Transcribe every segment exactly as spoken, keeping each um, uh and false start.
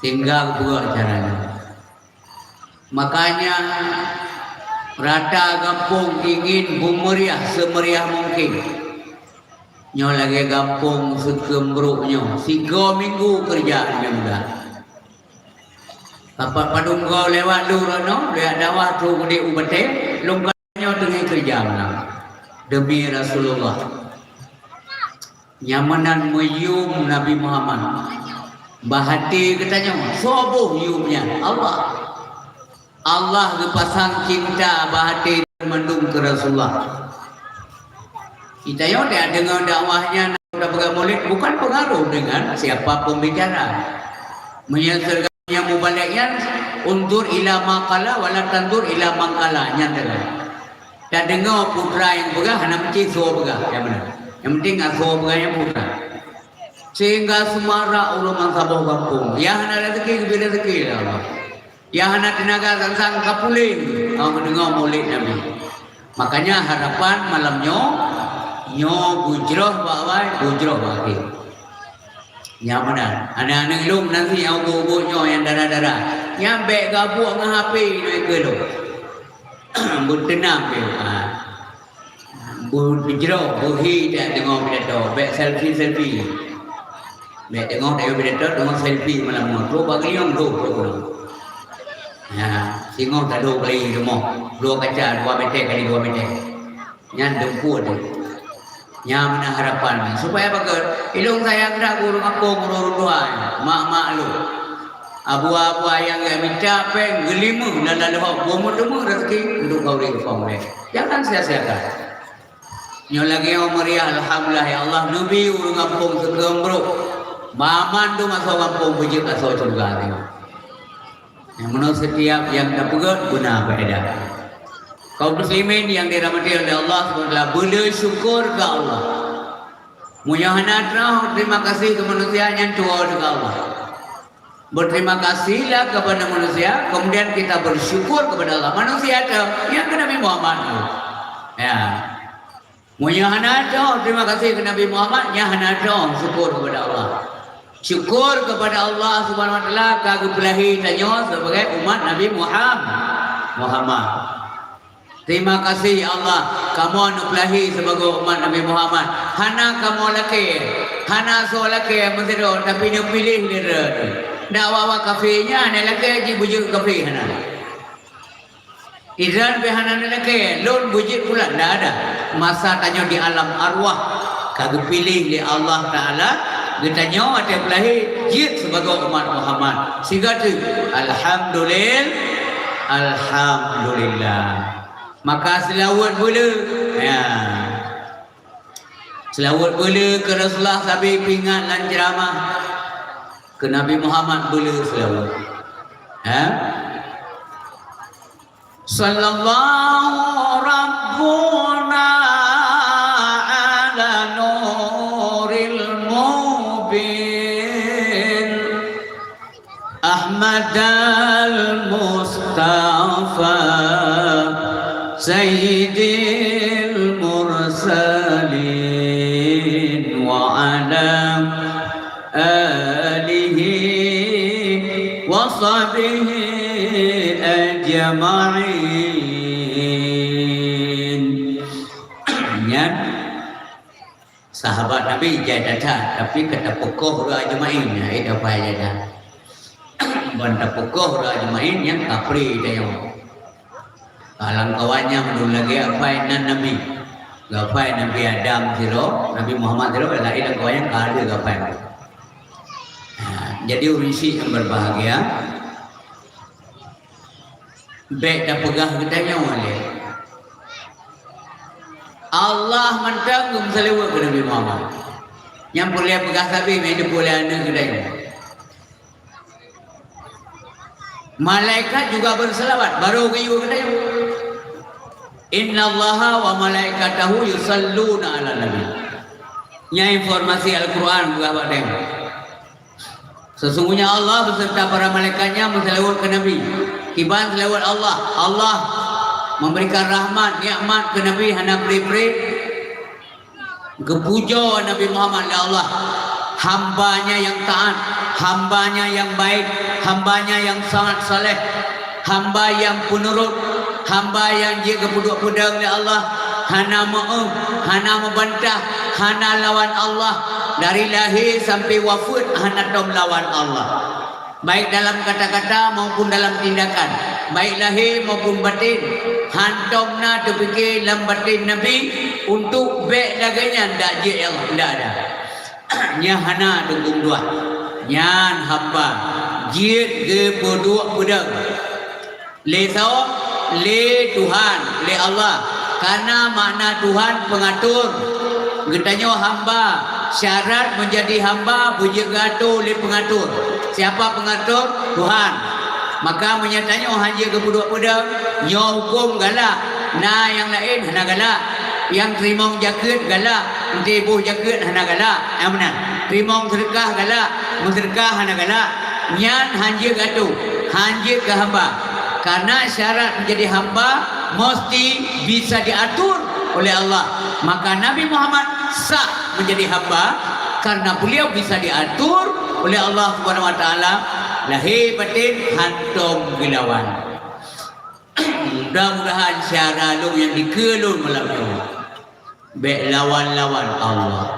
Tinggai geupeugah cara nyoe. Makanya, rata gampông ingin beumeriah seumeriah mungkin. Nyoe lagèe gampông Seukeuem Brok nyoe, sigoe minggu keureuja nyang muda. Pat padum goe lewat lôn droeneuh, lheueh dakwah trok udép u batèe, lôn ka nyoe teungoh keureuja meunan. Demi Rasulullah. Nyang meunan meuyum Nabi Muhammad. Bak até geutanyoe, soe boh yum nyan? Allah. Allah geupasang cinta bak até mandum keu Rasulullah. Geutanyoe dak deungoe dakwah nyan, dak peugah mulod, bukan pengaruh dengan siapa pembicara. Meunyoe seureuleueng nyang mubalek nyan, unzur ila ma qala wa la tanzur ila man qala, nyan teuka. Tadeungoe peue nyang peugah, hana meusti soe peugah, nyang meunan. Nyang penting asoe peugah nyang peugah. Sehingga seumarak ureueng bansaboh gampông. Nyang hana rezeki geubri rezeki lé Allah. Nyang hana teunaga sang-sang ka puléh, awak meudeungoe mulod Nabi. Makanya harapan malam nyoe, nyoe beujroh bak awai, beujroh bak akhé. Nyang meunan, aneuk-aneuk lôn meunan cit nyang ubit-ubit nyoe nyang dara-dara. Nyan bèk gabuk ngon H P nyoe keu lôn. Beuteunang bèk, ha. Beujroh, beuhi dak deungoe pidato, bèk selfie-selfie. Bèk deungoe, deungoe pidato, deungoe selfie malam nyoe. Trok bak geulinyueng, trok, trok, trok. Ya, singoh tadok kali rumoh, dua kaca, dua meter kali dua meter. Nyan dum peue teuh. Nyan meunan harapan, supaya bagoe. Ilôn sayang that gurèe makong, gurèe ureueng tuha, mak-mak lôn. Abu-abu nyang geumita péng geulimeue lam lhok, bumoe teumé rezeki untuk kau di kampung deh. Jangan sia-siakan. Nyoe lagèe nyoe meriah, alhamdulillah, ya Allah, neubi ureueng gampông Seukeuem Brok. Banmandum asoe gampông beujeuet asoe syeuruga nyoe. Nyang meunoe setiap nyang tapeugèt beuna faedah. Kaum muslimin nyang dirahmati oleh Allah subhanahu wa taala, beuleueh syukur keu Allah. Meunyoe hana troh terima kasih keu manusia, nyan tuwoe keu Allah. Berterima kasihlah kepada manusia, kemudian kita bersyukur kepada Allah. Manusia tu, nyang keu Nabi Muhammad tu. Ya. Meunyoe hana troh terima kasih keu Nabi Muhammad, nyan hana troh syukur kepada Allah. Syukur kepada Allah Subhanahu wa Taala ka geupeulahé tanyoe sebagai umat Nabi Muham-, Muhammad. Terima kasih, ya Allah, kamoe neupeulahé sibagoe umat Nabi Muhammad. Hana kamoe lakèe, hana soe lakèe meusidroe, tapi neupiléh lé Droeneuh. Dak awak-awak kafé nyan, hana lakèe jih beujeuet kafé hana. Droeneuh pih hana neulakèe, lôn beujeuet pulan, dak ada. Masa tanyoe di alam arwah, ka geupiléh lé Allah Taala, geutanyoe watèe peulahé jeuet sibagoe umat Muhammad. Sigoe teuk, alhamdulil-, alhamdulillah. Maka seulaweuet beuleueh. Ya. Seulaweuet beuleueh keu Rasulullah sabe peuingat lam ceuramah. Keu Nabi Muhammad beuleueh seulaweuet. Ha? Sallallahu Rabbuna ala nuril mubin. Ahmadal Mustafa Sayyidil Mursalin wa ala alihi wa sahbihi ajma'in. Nyan sahabat Nabi jai that-that, tapi ka tapeukoh ureueng ajmain, nah, eh, dapai jai that. Ban tapeukoh ureueng ajmain nyang kapré tanyoe. Lam kawan nyan mandum lagèe apai nan Nabi. Apai Nabi Adam sidroe, Nabi Muhammad sidroe, laén lam kawan nyan ka lheueh apai. Ha, jadi ureueng syiek nyang berbahagia, bèk tapeugah geutanyoe lé. Allah mantong geumeuseulaweuet keu Nabi Muhammad. Nyang peureulèe peugah sabe, meunan peureulèe aneuk geutanyoe. Malaikat juga berselawat, barô geuyue geutanyoe. Innallaha wa malaikatahu yusalluna 'alan nabi. Nyan informasi Al-Quran peugah bak tanyoe. Sesungguhnya Allah beserta para malaikatnya meuseulaweuet keu Nabi. Kiban seulaweuet Allah, Allah memberikan rahmat, nikmat keu Nabi hana pri-pri. Geupujoe Nabi Muhammad lé Allah, hamba-Nya nyang taat, hamba-Nya nyang baik. Hamba-Nya nyang sangat saleh, hamba nyang peunurot, hamba nyang jeuet geupeuduek peudong lé Allah, hana meu-, hana meubantah, hana lawan Allah, dari lahé sampai wafeuet hana tom lawan Allah. Baik dalam kata-kata maupun dalam tindakan, baik lahé maupun batin, hantom na teupike lam batin Nabi untuk bék lagée nyan dak jeuet ya Allah, dak ada. Nyan hana dukung dua. Nyan hamba jeuet geupeuduek peudong. Lé soe? Lé Tuhan, lé Allah. Karena makna Tuhan pengatur. Geutanyoe hamba, syarat menjadi hamba beujeuet geuatur lé pengatur. Siapa pengatur? Tuhan. Maka meunyoe tanyoe hana jeuet geupeuduek peudong, nyoe huköm galak. Na nyang laén hana galak. Nyang teurimong jakeuet galak, eunteuk boh jakeuet hana galak. Nyang meunan. Teurimong seudeukah galak, meuseudeukah hana galak. Nyan hana jeuet geuatur, hana jeuet keu hamba. Karena syarat menjadi hamba mesti bisa diatur oleh Allah. Maka Nabi Muhammad sah menjadi hamba karena beliau bisa diatur oleh Allah Subhanahu Wa Taala, lahé batin hantom geulawan. Mudah-mudahan syedara lôn nyang dikeue lôn malam nyoe bék lawan-lawan Allah.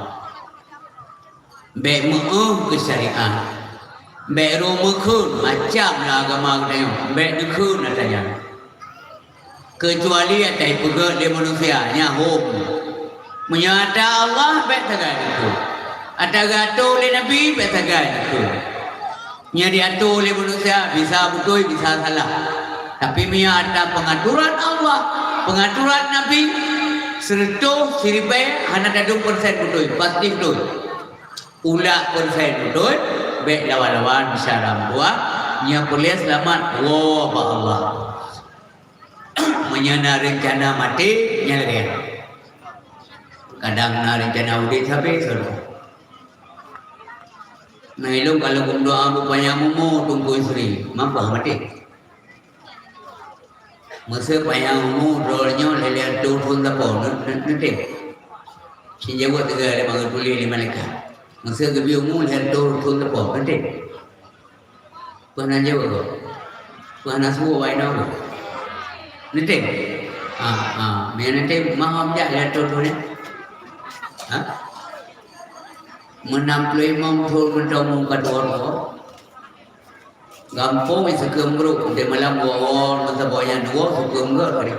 Bék meu-, eu keu syariat. Bék rhot meukheun macam lam agama geutanyoe. Bék neukheun ata nyan. Keucuali ata jipeugét lé manusia, nyan hom. Meunyoe ata Allah, bék sagai neukheun. Ata geuatur lé Nabi, bék sagai neukheun. Nyan diatur lé manusia, bisa beutôi, bisa salah. Tapi meunyoe ata pengaturan Allah, pengaturan Nabi, seureutôh, siribée, hana tadong persen beutôi, pasti beutôi. Ulak persen beutôi, bék lawan-lawan, bisa rambuah, nyan peureulée seulamat, woe bak Allah. Meunyoe na reuncana maté, nyan lagée. Kadang na reuncana udeb sabe, saudara. Na ilong kalau geudoa beupanyang umu Teungku Yusri, mampah maté. Meuseu panyang umu droeneuh nyoe lhée-lhée reutôh thon sapo, ne-, ne-, neutem. Sijaweueb teuga lé mangat tuléh lé malaikat. Meuseu geubri umu lhée reutôh thon sapo, neutem. Peue hana jaweueb gob? Peue hana suwoe awak inong gob? Neutem? Ah, ah, meunyoe neutem, mahom jak lhée reutôh thon nyan. Ha? Meunam ploh limong thon meuntong umu ka tuwoe-tuwoe. Gampông sikeum brok, di malam woe-woe masa boh nyan dua sikeum gét tadi.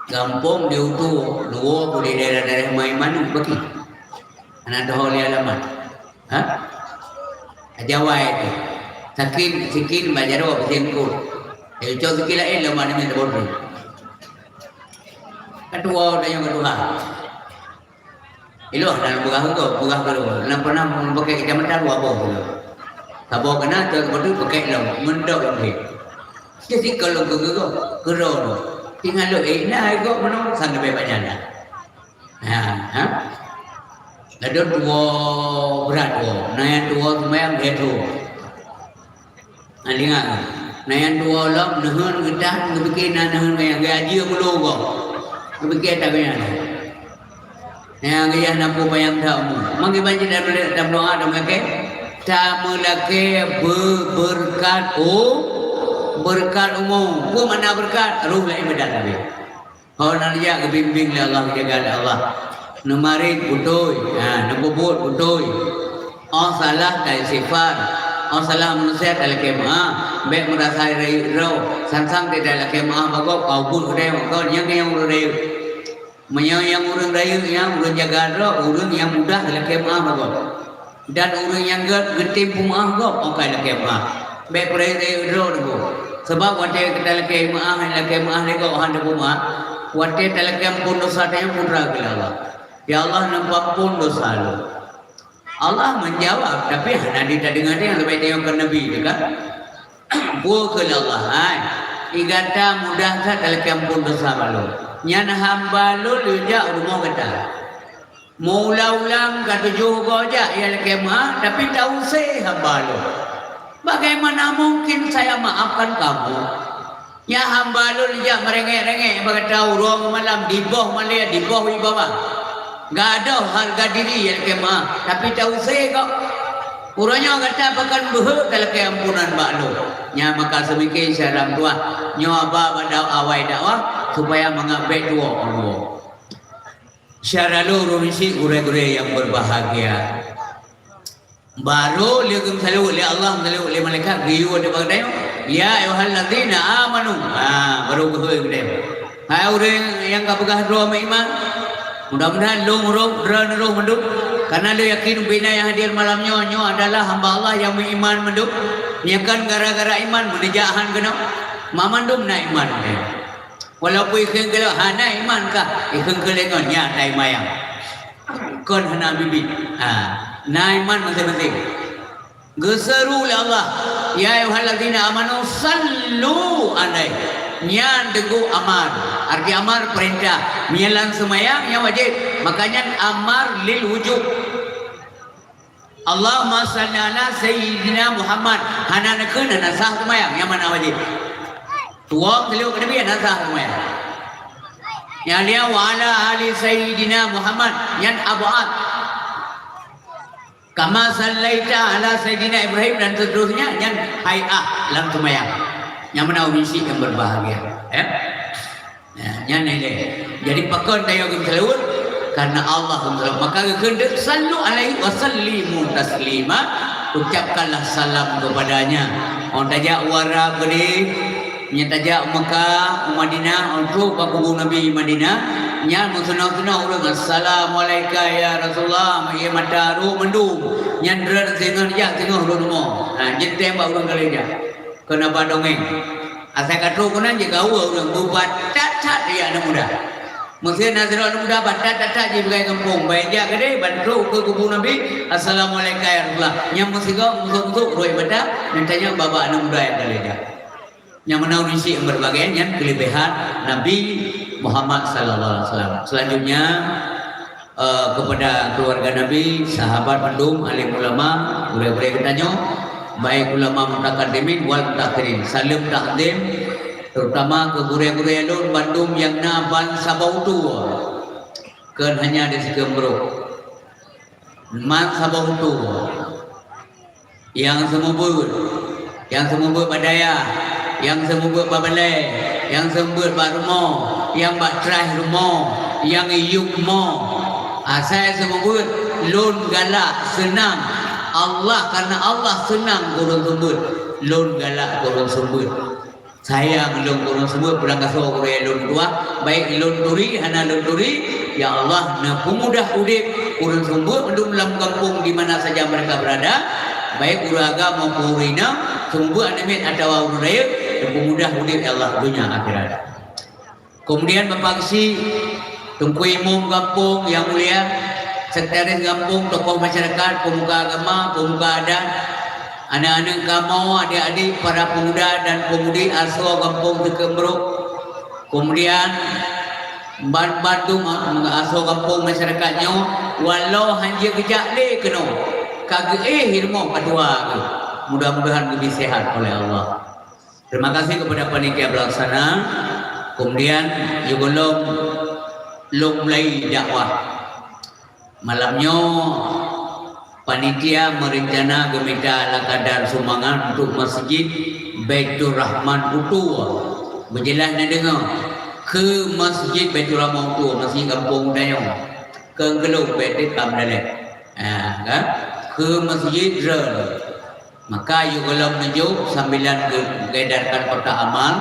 Gampông di utu dua ku di daerah-daerah mai manuk bagi. Hana tahu lé alamat. Ha? Ajawai tu. Sakin, sikin bajaro bisi engkot. Dia ucok sikin lain lama ni minta bodoh. Ketua tanya ketua. Iloh dalam peugah gob, peugah keudua. Lam pernah meupakè kacamata dua boh keudua. Saboh keunan, teuh keudua pakè lom, meudok lom jih. Jadi kalau geugob, keudroe. Tinggai lom, eh, na gob meunoe, sang leubeh banyak dah. Ha, ha. Ladôm tuwoe brat tuwoe. Na nyang tuwoe seumayang lhèe thon. Nah, ingat, na nyang tuwoe lom, neuheun geutanyoe geupike na neuheun manyang, geuajieue mulo gob. Geupike ata geuh nyan. Na nyang geuh na peue panyang that umu. Mangat ban cit tameudoa, tameulakèe. Tameulakèe beubeureukat u-, beureukat umu. Peue makna beureukat? Roh lam ibadat Nabi. Ho na neujak geubimbéng lé Allah, geujaga lé Allah. Neumarit beutôi, ha, neupeubuet beutôi. Óh salah taistighfar, óh salah manusia talakèe meu'ah, bèk meurasa rayeuk droe. Sang-sang teuh talakèe meu'ah bak gob, ka ubit keudéh mantong, nyan keuh nyang ureueng rayeuk. Meunyoe nyang ureueng rayeuk nyan ureueng jaga droe, ureueng nyang mudah talakèe meu'ah bak gob. Dan ureueng nyang gèt geutem peumeu'ah gob, 'oh ka ilakèe meu'ah. Bèk peurayeuk-rayeuk droe teungku. Sabab watèe ka talakèe meu'ah, ilakèe meu'ah lé gob hana peumeu'ah, watèe talakèe amphon desya tanyoe peue geulakèe lé Allah. "Ya Allah, neupeuamphon desya lôn." Allah meujaweueb, tapi hana jitadeungoe-deungoe, leubèh tanyoe keu Nabi teuh kan. Peue kheun lé Allah, "Hai, i gata mudah that talakèe amphon desya bak lôn. Nyan hamba lôn lôn jak u rumoh gata." Meuulang-ulang ka tujoh goe jak ilakèe meu'ah, tapi tausé hamba lôn. Bagaimana mungkin saya maafkan kamu? Nyan hamba lôn jak meurengek-rengek bak gata uroe ngon malam, diboh malèe, diboh wibawa. Gadôh hareuga diri ilakèe meu'ah, tapi tausé gob. Uroe nyoe gata pakon beuhe talakée ampunan bak lôn. Nyan maka seumike syedara meutuwah, nyoe haba bak dakwah, awai dakwah, supaya mangat bék tuwoe. Syedara lôn, ureuëng syiek, gurée-gurée nyang berbahagia. Barô lé geumeusaleuet lé Allah, meusaleuet lé malaikat, geuyue di bak geutanyoe, "Ya ayyuhallazina amanu." Ha, barô geuhôi geutanyoe. Hai ureuëng nyang ka peugah droe meuiman, mudah-mudahan lôn roh, droeneuh roh mandum, karena lôn yakin bina nyang hadir malam nyoe, nyoe adalah hamba Allah nyang meuiman mandum. Nyoe kan gara-gara iman, meunijak han keunoe. Ma mandum na iman. Walaupun ikheun keu lôn hana iman kah, ikheun keu lé ngon nyan tai mayang. Kon hana bibi. Ha, na iman maséng-maséng. Geuseuru lé Allah, "Ya ayyuhallazina amanu sallu alaihi." Nyan teungku amar. Arti amar perintah. Nyan lam seumayang nyan wajéb. Maka nyan amar lil wujub. Allahumma salli ala sayyidina Muhammad. Hana neukheun hana sah seumayang. Nyan mana wajéb. Tuwö keu Nabi hana sah seumayang. Nyan lé wa ala ali sayyidina Muhammad. Nyan ab'ad. Kama sallaita ala sayyidina Ibrahim dan seterusnya, nyan hai'ah lam seumayang. Nyang meunan ureuëng syiek nyang berbahagia, ya. Nah, nyan ilée. Jadi pakon tanyoe geumeusaleuet? Karena Allah geumeusaleuet. Maka geukheun, "Sallu alaihi wa sallimu taslima." Ucapkanlah salam kepadanya. Ôn tajak u Arab keudeh, Nyan tajak u Mekah, u Madinah, ôn trok bak kubu Nabi Madinah, nyan meusunah-sunah ureuëng, "Assalamualaika ya Rasulullah," meuié mata rhot mandum. Nyan rot singoh jak singoh rhot rumoh. Ha, jitém bak ureuëng ka lheueh jak. Keuneuk ba dongeng. Asai ka trok keunan jigaue ureuëng, beubatat-tat ya aneuk muda. Meusé na sidroe aneuk muda batat-tat jipeugah gampông, bah jak keudeh, ban trok keu kubu Nabi, "Assalamualaika ya Rasulullah." Nyan meusigoe, meusok-meusok, rhot mata, nyan tanyong bak aneuk muda nyang ka lheueh jak. Nyang meunan ureuëng syiek nyang berbahagia, nyan keulebihan Nabi Muhammad sallallahu alaihi wasallam. Selanjutnya, eh, kepada keluarga Nabi, sahabat mandum, alim ulama, gurée-gurée geutanyoe, baik ulama mutakaddimin wal mutaakhirin. Saleuem takzim, terutama keu gurée-gurée lôn bandum nyang na ban saboh utoe. Kon hanya di Sikeumbrok. Ban saboh utoe. Nyang seumeubeuet, nyang seumeubeuet bak dayah, nyang seumeubeuet bak balée, nyang seumeubeuet bak rumoh, nyang bak traih rumoh, nyang yuem rumoh. Asai seumeubeuet, lôn galak seunang. Allah, karena Allah seunang keu ureuëng seumeubeuet, lôn galak keu ureuëng seumeubeuet. Sayang lôn keu ureuëng seumeubeuet, peurangkasoe gurée lôn tuah, baik lôn turi hana lôn turi, ya Allah, neupeumudah udeb ureuëng seumeubeuet mandum lam gampông di mana saja mereka berada, baik ureuëng agam maupun ureuëng inong, seumeubeuet aneuk miet atawa ureuëng rayeuk, neupeumudah udeb ya Allah donya akhirat. Kemudian Bapak Geuchik, Teungku Imum gampông nyang mulia, sekretaris gampông, tokoh masyarakat, pemuka agama, pemuka adat, aneuk-aneuk kamoe, adik-adik, para pemuda dan pemudi asoe gampông Sikeumbrok, kemudian ban bandum asoe gampông masyarakat nyoe, walau hana geujak lé keunoe, ka geuéh rumoh ka tuha geuh. Mudah-mudahan geubri sehat oleh Allah. Terima kasih kepada panitia pelaksana. Kemudian, yue gohlom lôn mulai dakwah. Malam nyoe, panitia meurencana geumita ala kadar sumbangan untuk Masjid Baitur Rahman Utoe. Beujeulaih neudeungoe, keu Masjid Baitur Rahman Utoe, Masjid Gampông Dayong. Keu geulong Baitur Rahman Dayong. Ha, kan? Keu Masjid Reul. Maka yue gohlom neujok sambilan geu-, geuedarkan kotak amal,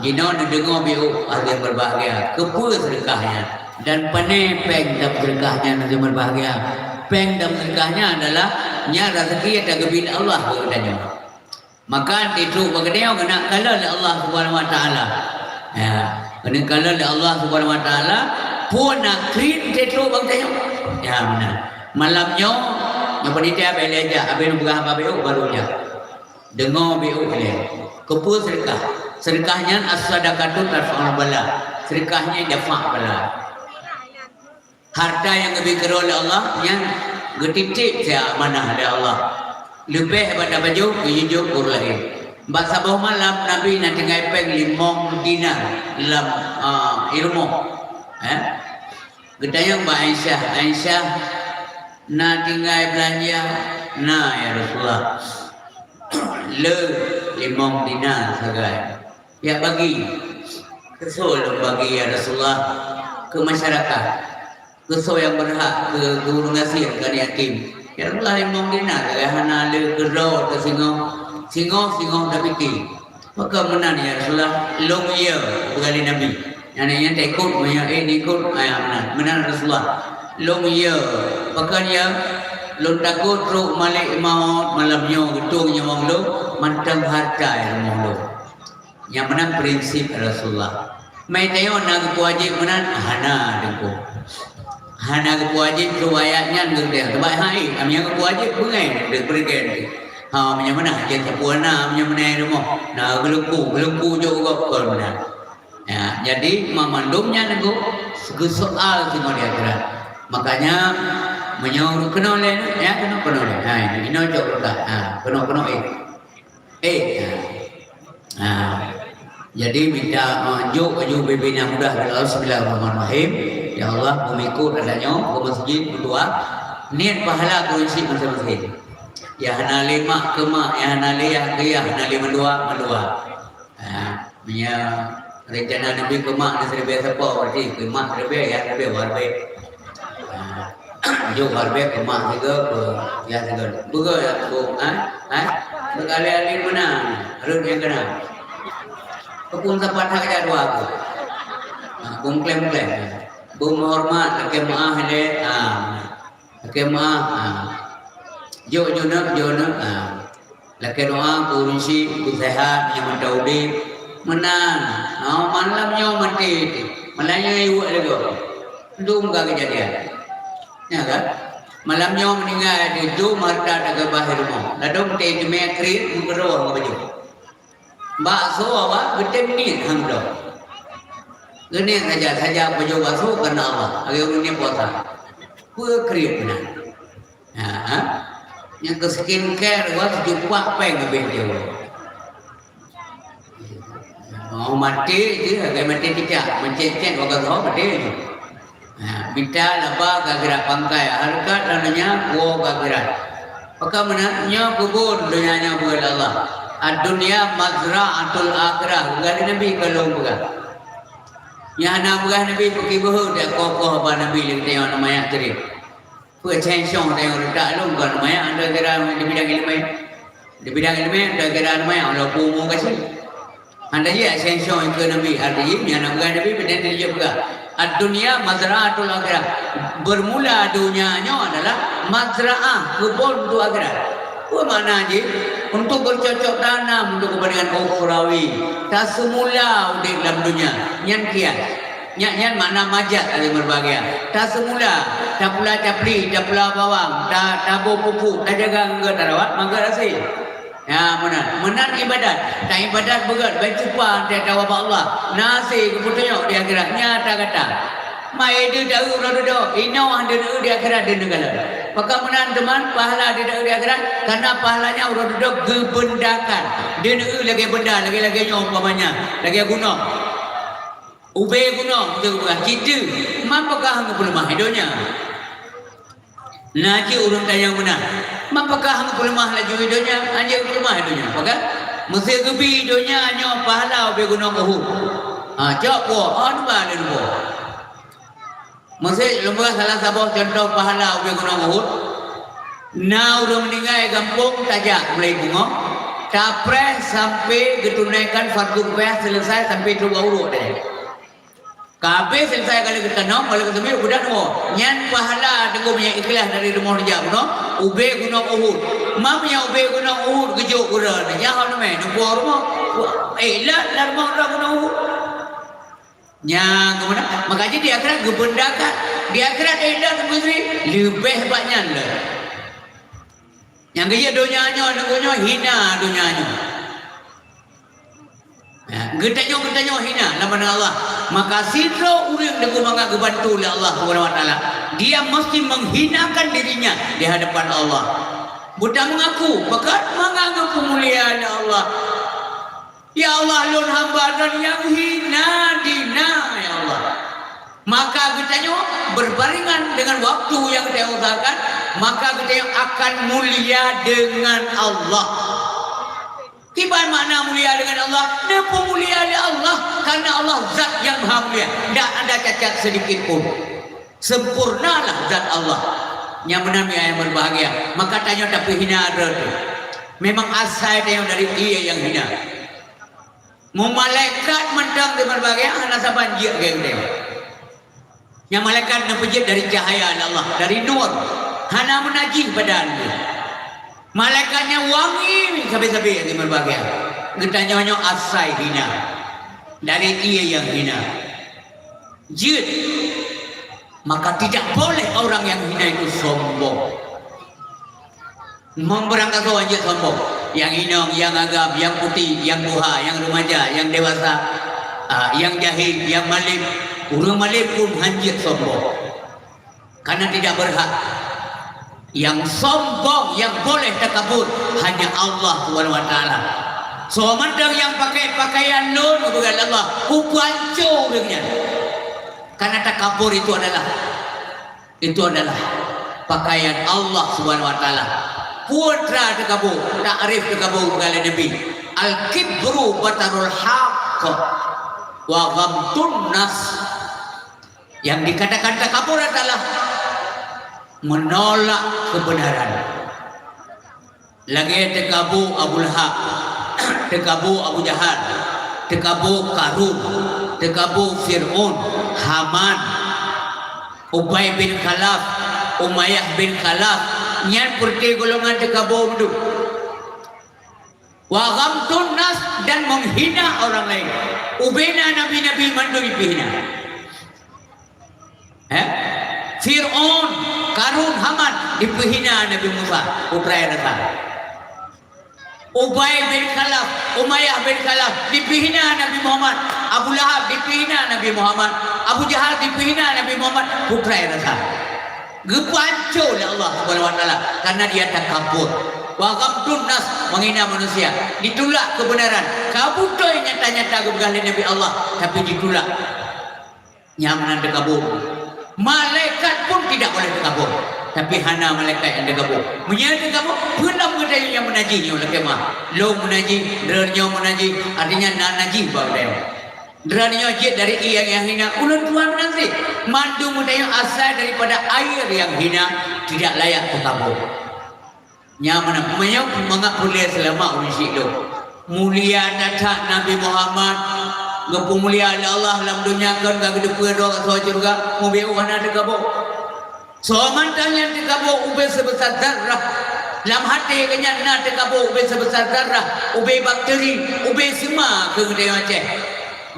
jinoe neudeungoe beuh akhé berbahagia, keupeue seudeukah nyan, dan pané péng dan seudeukah nyan akhé berbahagia. Péng dan seudeukah nyan adalah nyan raseuki nyang geubri lé Allah keu geutanyoe. Maka teutrok bak geutanyoe keuneuk kalon lé Allah Subhanahu wa Taala. Ya, keuneuk kalon lé Allah Subhanahu wa Taala, phon na krit teutrok bak geutanyoe. Ya, meunan. Malam nyoe, nyoe panitia bèk lé jak, abéh neupeugah haba beuh barô jak. Deungoe beuh ilèe. Keupeue seudeukah? Seudeukah nyan as-sadaqatu tadfa'ul bala. Seudeukah nyan dafa' bala. Harta nyang geubri keudroe lé Allah nyan geutitip siat amanah lé Allah. Leubeh bak tapajoh geuyue jok keu ureueng laén. Bak saboh malam Nabi na tinggai péng limong dinar lam, a, i rumoh. Eh? Geutanyong bak Aisyah, "Aisyah, Na tinggai beulanja? Na, ya Rasulullah. Le limong dinar sagai. Ya bagi. Keu soe lôn bagi, ya Rasulullah? Keu masyarakat. Keu soe nyang beurhak keu gurée gasien, keu aneuk yatim. Ya Rasulullah, limong dinar sagai hana le keu droe teuh singoh. Singoh-singoh tapike. Pakon meunan, ya Rasulullah? Lôn yö, peugah lé Nabi. Nyan, nyan taikot, meunyoe, eh, ikot, ah, meunan. Meunan, Rasulullah. Lôn yö. Pakon yö? Lôn takot trok malaikat maut malam nyoe geutueng nyawöng lôn, mantong hareuta nyang rumoh lôn. Nyang meunan prinsip Rasulullah. Meunan tanyoe na geupeuwajéb meunan? Hana, Teungku. Hana geupeuwajéb riwayat nyan geupeugah. Sabab hai, meunyoe geupeuwajéb beungéh deuh peureugen. Ha, meunyoe meunan hana sapeue na, meunyoe meunan rumoh. Na geulumpu, geulumpu jok gob kon meunan. Ya, jadi, mandum nyan Teungku, geuseual singoh di akhirat. Makanya, meunyoe keunoe lé, ya, keunoe, keunoe lé. Ha, inoe jok leukat. Ha, keunoe, keunoe, eh. Eh, ha. Ha. Jadi, mita, eh, jok laju ubé-ubé nyang mudah dari Allah. Bismillahirrahmanirrahim. Ya Allah, beumikot adak nyoe, beumeusujud, beudoa. Niet pahala keu ureueng syiek maséng-maséng. Nyang hana lé mak keu mak, nyang hana lé yah keu yah, hana lé mandua, mandua. Ha, meunyoe rencana Nabi keu mak na siribèe sapo, berarti keu mak siribèe, yah siribèe, dua ribèe. Ha, jok dua ribèe keu mak sigoe, keu yah sigoe. Beugöt ya, Bu, ha? Ha? Beugöt alèh-alèh meunan, rhot nyang keunan. Keupeue sapat that jak dua tu? Ha, beuklém-klém. Beumeuhoreumat, lakèe meu'ah lé, ha. Lakèe meu'ah, ha. Jok, jok neuk, jok neuk, ha. Lakèe doa keu ureueng syiek, keu seuhat, nyang mantong udép. Meunan, oh, malam nyoe maté teuh. Malam nyoe iweuek lé gob. Dum ka keujadian. Nya kan? Malam nyoe meuninggai, dum hareuta takeubah di rumoh. Ladôm teuh teumé kriet meukeurô ngon bajèe. Bakso awak geutem niet han bloe. Geuniet saja-saja pajoh bakso karena Allah, lagèe ureueng niet puasa. Peue kriet meunan? Ha, ha? Nyang keu skincare, wah, sijuta péng leubeh jauh. Oh, maté jih, lagèe maté cicak, meucét-cét, wah, ka maté jih. Ha, mita laba keu akhirat, pangkai hareukat dan donya, woe keu akhirat. Pakon meunan, nyoe keubon donya nyoe beuet lé Allah. "Ad-dunya mazra'atul akhirah," geupeugah lé Nabi ka lôn peugah. Nyang hana peugah Nabi, peuki beuhe, dak koh-koh haba Nabi lé geutanyoe aneuk manyak teurim. Peue céng-céng tanyoe reutak lôn kon manyak, hana kira di bidang ileumèe. Di bidang ileumèe, hana kira manyak, walaupun umu ka sie. Hana jih céng-céng keu Nabi, arti jih, nyang na peugah Nabi, beunan jih peugah. "Ad-dunya mazra'atul akhirah." Bermula donya nyoe adalah mazra'ah, keubon untuk akhirat. Peue makna jih? Untuk bercocok tanam untuk kepentingan ukhrawi. Taseumula udép lam donya, nyan kian. Nyan, nyan makna majak lagèe meureubahagia. Taseumula, tapula capli, tapula bawang, ta-, taboh pupuk, tajaga ngon gèt, tarawat, mangat hasé. Ya, meunan. Meunan ibadat. Taibadat beugèt, bai cupa teuh tawa bak Allah. Na hasé geupeutunyok di akhirat. Nyata gata. Mai deuh taeu uroe dudoe, inoe deuh di akhirat deuh neukalon. Pakon meunan teuma pahala deuh di akhirat, karena pahalanya uroe dudoe geubeundakan. Deuh lagèe beunda, lagèe-lagèe nyoe umpamanya, lagèe gunong. Ubé gunong, beutôi bukan cit teuk, man pakon han geupeuleumah donya. Na cit ureueng tanyong meunan, man pakon han geupeuleumah laju donya, han jeuet geupeuleumah donya, pakon? Meusé geubi donya nyoe pahala ubé gunong Uhud. Ha, cok po, oh, neuba lé neuba. Meusé lôn peugah salah saboh cuntoh pahala ubé gunong Uhud. Na ureueng meuninggai gampông tajak mulai bungöng, tapreh sampai geutunaikan fardu kifayah selesai sampai trok bak uruek tadi. Ka habéh selesai kali geutanong, kali geuseumiet, udah nyoe. Nyan pahala teungku meunyo ikhlas dari rumoh neujak bunoe, ubé gunong Uhud. Ma meunyo ubé gunong Uhud geujok uroe nyoe, nyan hana mé neupuwoe rumoh. Eh, lam, lam rumoh uroe gunong Uhud. Nyang keumeunan, maka jih di akhirat geubeundakan. Di akhirat, eh, dan putri, leubeh bak nyan lé. Nyang geujak donya nyoe, nunggu nyoe, hina donya nyoe. Ya, geutanyoe, geutanyoe hina lam pandangan Allah. Maka sidroe ureueng deungon mangat geubantu lé Allah Subhanahu wa Taala, dia mesti menghinakan dirinya di hadapan Allah. Buta mengaku, peugah mangat geupeumulia lé Allah. Ya Allah, lôn hamba droe nyang hina dina, ya Allah. Maka geutanyoe berbarengan dengan waktu nyang geutanyoe usahakan, maka geutanyoe akan mulia deungon Allah. Kiban makna mulia deungon Allah? Neupeumulia lé Allah, karena Allah zat nyang maha mulia, ndak ada cacat sedikit pun. Sempurnalah zat Allah. Nyang meunan, ya, nyang berbahagia, maka tanyoe tapeuhina droe teuh. Memang asai tanyoe dari ie nyang hina. Meu malaikat mantong di berbahagia, hana saban jeuet keu geutanyoe. Nyang malaikat neupeujeuet dari cahya Allah, dari nur, hana meunajih badan geuh. Malaikat nyan wangi sabe-sabe nyang meubahagia. Geutanyoe nyoe asai hina, dari ie nyang hina. Jeuet, maka tidak boleh orang yang hina itu sombong. Memberangkasoe jeuet sombong. Nyang inong, nyang agam, nyang putéh, nyang tuha, nyang remaja, nyang dewasa, ah, nyang jahil, nyang malem. Ureuëng malem pun hanjeuet sombong. Karena tidak berhak. Nyang sombong, nyang boleh takabur, hanya Allah Subhanahu wa Taala. Soe mantong nyang pakai pakaian lôn, geupeugah lé Allah, kupanco ureuëng nyan. Karena takabur itu adalah Itu adalah pakaian Allah Subhanahu wa Taala. Peue teuma takabur, takrif takabur keu Nabi. Al-kibru batarul haq wa ghamtun nas. Yang dikatakan takabur adalah menolak kebenaran. Lagée takabur Abu Lahab, takabur Abu Jahal, takabur Karun, takabur Fir'aun, Haman, Ubay bin Khalaf, Umayyah bin Khalaf, nyan peureute golongan takabur mandum. Wa ghamtun nas, dan menghina orang lain. Ubena nabi-nabi mandum dipeuhina. Eh? Fir'aun, Karun, Haman dipeuhina Nabi Musa, putra nyang rasa. Ubay bin Khalaf, Umayyah bin Khalaf dipeuhina Nabi Muhammad. Abu Lahab dipeuhina Nabi Muhammad. Abu Jahal dipeuhina Nabi Muhammad, putra nyang rasa. Geupanco lé Allah Subhanahu wa Taala karena dia takabur. Wa ghamtun nas, menghina manusia. Ditulak kebenaran. Ka beutôi nyata-nyata geupeugah lé Nabi Allah, tapi ditulak. Nyang meunan takabur. Malaikat pun tidak boleh takabur. Tapi hana malaikat nyang takabur. Meunyoe takabur, peue lom geutanyoe nyang meunajih nyoe lakée meuah. Lôn meunajih, droeneuh nyoe meunajih, artinya na najih bak geutanyoe. Droeneuh nyoe jeuet dari ie nyang hina, ulôn tuan meunan cit. Mandum geutanyoe asai daripada air yang hina, tidak layak takabur. Nyan meunan, meunyoe mangat puléh seulamat ureuëng syik lôn. Mulia that-that Nabi Muhammad, geupeumulia lé Allah lam donya kon ka geuteupeue droe asoe syeuruga, mubiôh hana teukaboh. Soe mantong nyang teukaboh ubé seubeusa zarrah, lam até geuh nyan na teukaboh ubé seubeusa zarrah, ubé bakteri, ubé seuma keu geutanyoe Aceh.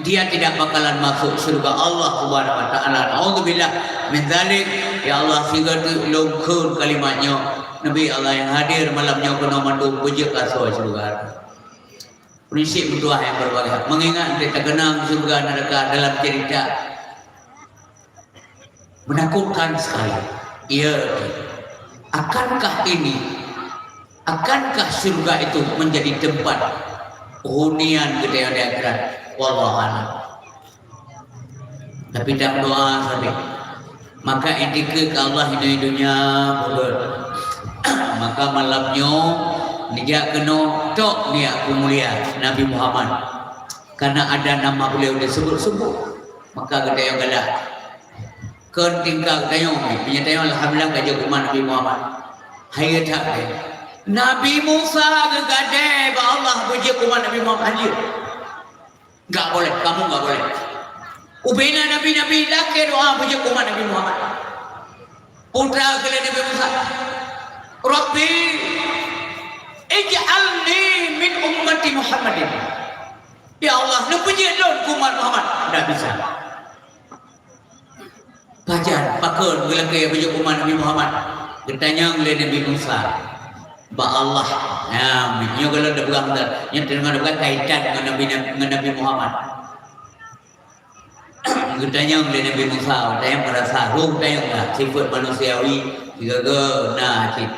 Dia tidak bakalan masuk syurga Allah Subhanahu wa Taala. Naudzubillah min dzalik. Ya Allah, sigoe teuk lôn kheun kalimat nyoe. Nabi Allah nyang hadir malam nyoe keunoe mandum beujeuet keu asoe syurga. Prinsip meutuah nyang berbahagia. Mengingat kita kenang syurga neraka dalam cerita. Menakutkan sekali. Iya, akankah ini, akankah syurga itu menjadi tempat hunian geutanyoe di akhirat? Wallahu a'lam. Tapi tameudoa sabe. Maka iktikeut keu Allah inoe donya, beugét. Maka malam nyoe neujak keunoe tok neujak peumulia Nabi Muhammad. Karena ada nama beliau disebut-sebut. Maka geutanyoe galak. Kon tingkat geutanyoe, meunyoe tanyoe alhamdulillah ka jeuet keu umat Nabi Muhammad. Hai that deh. Nabi Musa geugadée bak Allah beujeuet keu umat Nabi Muhammad, han jeuet. Enggak boleh, kamu enggak boleh. Ubena nabi-nabi lakée doa beujeuet keu umat Nabi Muhammad. Peue teuma kheun lé Nabi Musa, "Rabbi, ij'alni min ummati Muhammadin." Ya Allah, neupeujeuet lôn keu umat Muhammad. Ndak bisa. Pajan, pakon geulakée beujeuet umat Nabi Muhammad? Geutanyong lé Nabi Musa bak Allah. Nah, nyoe gohlom tapeugah mantong. Nyoe teuma tapeugah kaitan ngon Nabi, ngon Nabi Muhammad. Geutanyong lé Nabi Musa, watée nyan meurasa roh geutanyoe lah, sifeuet manusiawi, sigoe-goe na cit.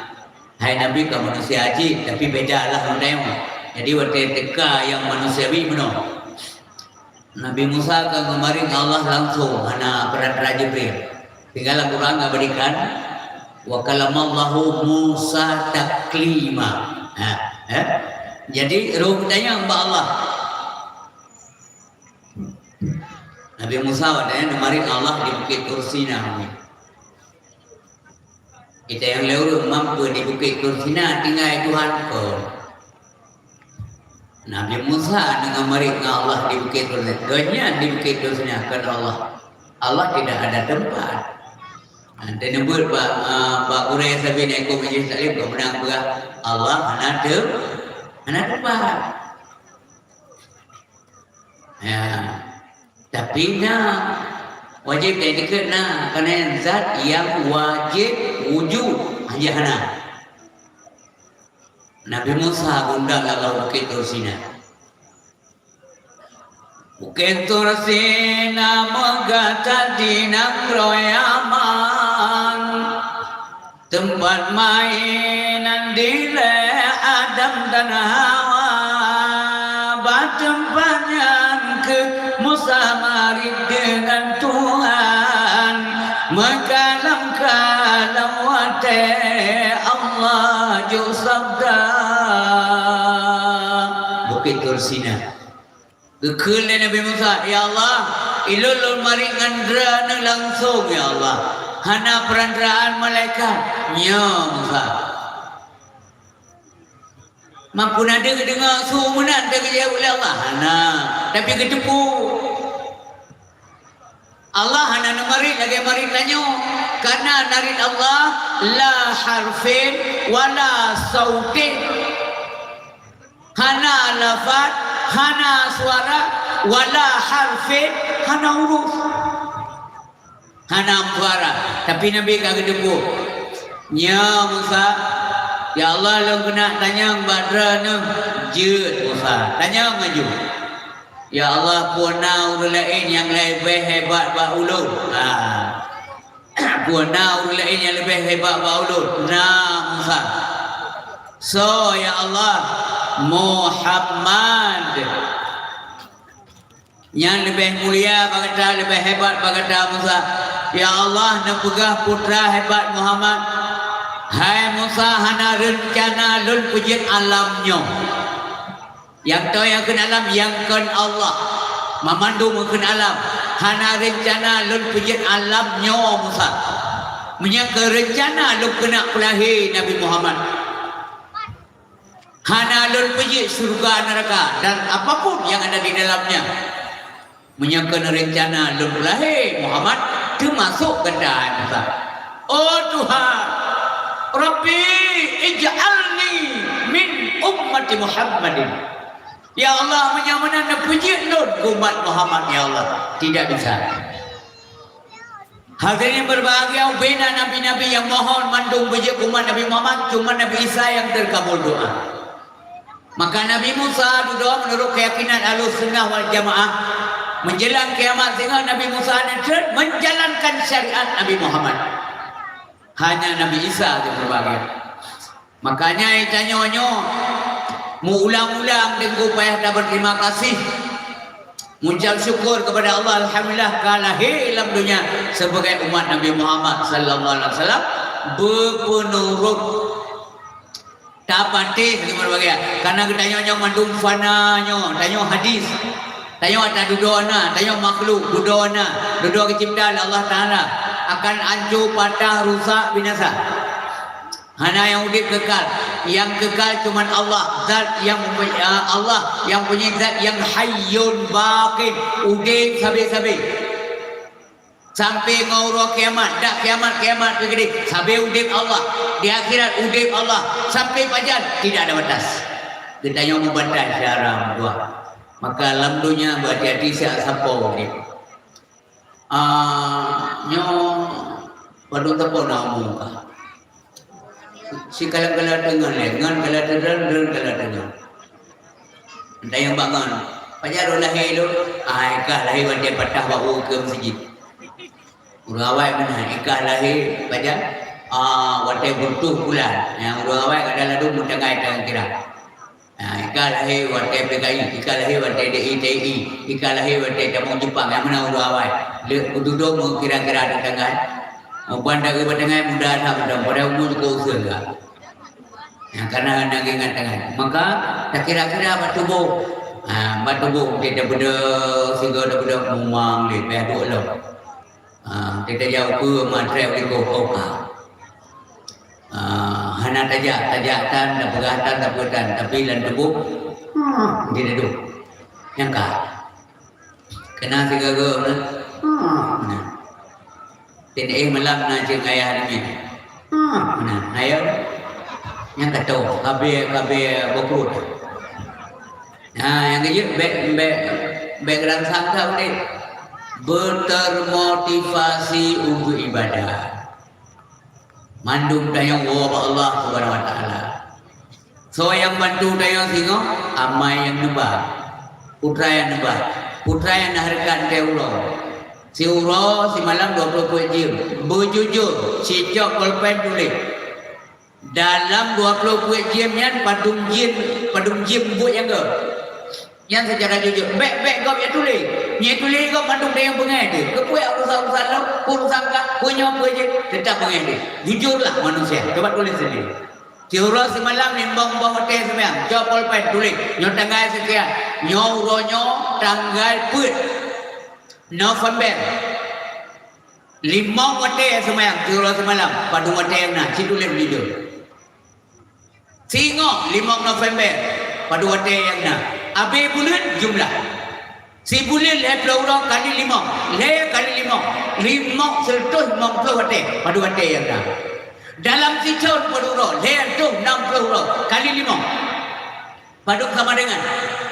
Hai Nabi ka manusia cit, tapi beda lah ngon geutanyoe. Jadi, watée teuka nyang manusiawi meunoe. Nabi Musa ka geumarit ngon Allah langsung, hana peurantara Jibril. Tinggai lam Quran ka berikan, "Wa kallamallahu Musa taklima." Ha, eh? Jadi, roh geutanyong bak Allah. Nabi Musa watèe nyan neumarit ngon Allah di Bukét Tur Sina. Kita nyang lheueh ureueng mampu di Bukét Tur Sina tinggai Tuhan kon. Nabi Musa neumarit ngon Allah di Bukét Tur Sina. Gobnyan di Bukét Tur Sina, kon Allah. Allah tidak ada tempat. Ha, teuneubeuet bak, ah, bak gurèe sabe nyang ikot majelis taklim, kon meunan peugah Allah hana tem-, hana tempat. Ya. Tapi na, wajéb that dikeue na, karena zat nyang wajéb wujud, hana. Nabi Musa geundang lam Bukét Tur Sina. Bukét Tur Sina meugata di nanggroe Yaman. Teumpat mainan dilèe Adam dan Hawa, bak teumpat nyan keuh Musa marit deungon Tuhan, meukalam-kalam watèe Allah jok sabda. Bukét Tur Sina. Geukheun lé Nabi Musa, "Ya Allah, ulôn lôn marit ngon Droeneuh langsong, ya Allah. Hana peurantaraan malaikat." Nyoe Musa. Mampu na deuh geudeungoe su meunan teuh geujaweueb lé Allah? Hana. Tapi geuteupeue. Allah hana neumarit lagèe marit tanyoe. Karena narit Allah la harfin wala sautin. Hana lafaz, hana suara, wala harfin, hana huruf. Hana suara, tapi Nabi ka geuteupeue. Nyoe Musa, "Ya Allah, lôn keuneuk tanyong bak Droeneuh." Jeuet Musa, tanyong laju. "Ya Allah, peue na ureueng laén nyang leubeh hebat bak ulôn?" Ha. "Peue na ureueng laén nyang leubeh hebat bak ulôn?" "Na, Musa." "Soe, ya Allah?" "Muhammad. Nyan leubeh mulia bak gata, leubeh hebat bak gata, Musa." "Ya Allah, neupeugah putra hebat Muhammad." "Hai Musa, hana reuncana lôn peujeuet alam nyoe." Nyang toh nyang kheun alam, nyang kheun Allah. Mamandum kheun alam. Hana reuncana lôn peujeuet alam nyoe Musa. Meunyoe keu reuncana lôn keuneuk peulahé Nabi Muhammad. Hana lôn peujeuet syeuruga neuraka dan apapun nyang ada di dalamnya. Meunyoe keu reuncana lôn peulahé Muhammad, teumasok gata hai Musa. "Oh Tuhan, Rabbi ij'alni min ummati Muhammadin." "Ya Allah, meunyoe meunan neupeujeuet lôn keu umat Muhammad, ya Allah." Tidak bisa. Hadirin berbahagia, ubena nabi-nabi nyang mohon mandum beujeuet keu umat Nabi Muhammad, cuma Nabi Isa nyang teukabul doa. Maka Nabi Musa dudoe meunurot keuyakinan Ahlussunnah wal Jamaah, menjelang kiamat singoh Nabi Musa neutrön menjalankan syariat Nabi Muhammad. Hanya Nabi Isa nyang beubahgia. Makanya tanyoe nyoe meuulang-ulang teungku payah tabeuterima kasih, mengucap syukur kepada Allah, alhamdulillah ka lahé lam donya sebagai umat Nabi Muhammad sallallahu alaihi wasallam, beupeunurot. Tapatéh lima bagian. Karena geutanyoe nyoe mandum fana nyoe, tanyoe hadis. Tanyoe ata dudoe na, tanyoe makhluk dudoe na, dudoe geucipta lé Allah Taala akan ancô, patah, rusak, binasa. Hana nyang udép kekal. Nyang kekal cuman Allah, zat nyang mempunyai, Allah nyang punya zat nyang hayyun baqin, udép sabe-sabe. Sampai ngon uroe kiamat, dak kiamat, kiamat keudéh, sabe udép Allah. Di akhirat udép Allah sampai pajan, tidak ada batas. Geutanyoe meubantai syedara meutuah. Maka lam donya beuhati-hati siat sampoe udép. Ah, nyoe padum teupeu na umu kah? Si kalam-kalam teungoh lé, ngon kalam teungoh, ngon kalam teungoh. Entah nyang bak ngon. Pajan roh lahé lôn, ai kah lahé watèe patah bak ukeue meuseujid. Ureueng awai meunan, i kah lahé pajan, ah, watèe beureutoh bulan. Nyang ureueng awai kadang ladôm meutanggai tangan kira. Ha, i kah lahé watèe P K I, i kah lahé watèe D I T I, i kah lahé watèe tamong Jepang, nyang meunan ureueng awai. Lé, beududong meukira-kira teuntang kan. Muban dagé bak tangai muda that mantong, padahai umu jih ka useuen ka. Nyang kana hana geuingat tangai. Maka, takira-kira bak tuboh. Ha, bak tuboh, teuta beudôh, sigoe tabeudôh, mumang lé, payah duek lom. Ha, teuta jak ukeue, matrép likoh, oh, ka. Ha, hana tajak, tajak tan, tapeugah tan, tapeugah tan. Tapi lam tuboh, hmm, teuta duek. Nyang ka. Keunan sigoe-goe na. Hmm. Na. Teuh éh malam na cit ayah nyan. Hmm. Na, ayah. Nyang ka tô, kabé, kabé bukut. Na, nyang keujeuet bèk, bèk, bèk geurangsang that udép. Beutermotivasi untuk ibadah. Mandum tanyoe woe bak Allah Subhanahu wa Taala. Soe nyang bantu tanyoe singoh? Amai nyang neuba, putra nyang neuba, putra nyang na hareukat teuh uroe. Siuroe simalam dua ploh peuet jeuem. Beujujur, sicok polpen tuléh. Dalam dua ploh peuet jeuem nyan padum jeuem, padum jeuem buet nyang gob. Nyan seucara jujur, bèk-bèk gob ya tuléh. Nyan tuléh gob mandum dayang beungèh deuh. Keupeue urusan-urusan lôn, urusan kah, peue nyoe peue jih, teutap beungèh deuh. Jujurlah manusia, coba tuléh sendiri. Siuroe simalam limong boh watèe seumayang, cok polpen tuléh. Nyoe tanggai sekian, nyoe uroe nyoe tanggai peuet November. Limong watèe seumayang, siuroe simalam, padum watèe nyang na, cit tuléh jujur. Singoh limong November, padum watèe nyang na. Abéh buleuen jumlah. Sibuleuen lhèe ploh uroe kali limong, lhèe kali limong, limong, seureutôh limong ploh watèe, padum watèe nyang na. Dalam sithon padum uroe, lhèe reutôh nam ploh uroe, kali limong. Padum sama dengan.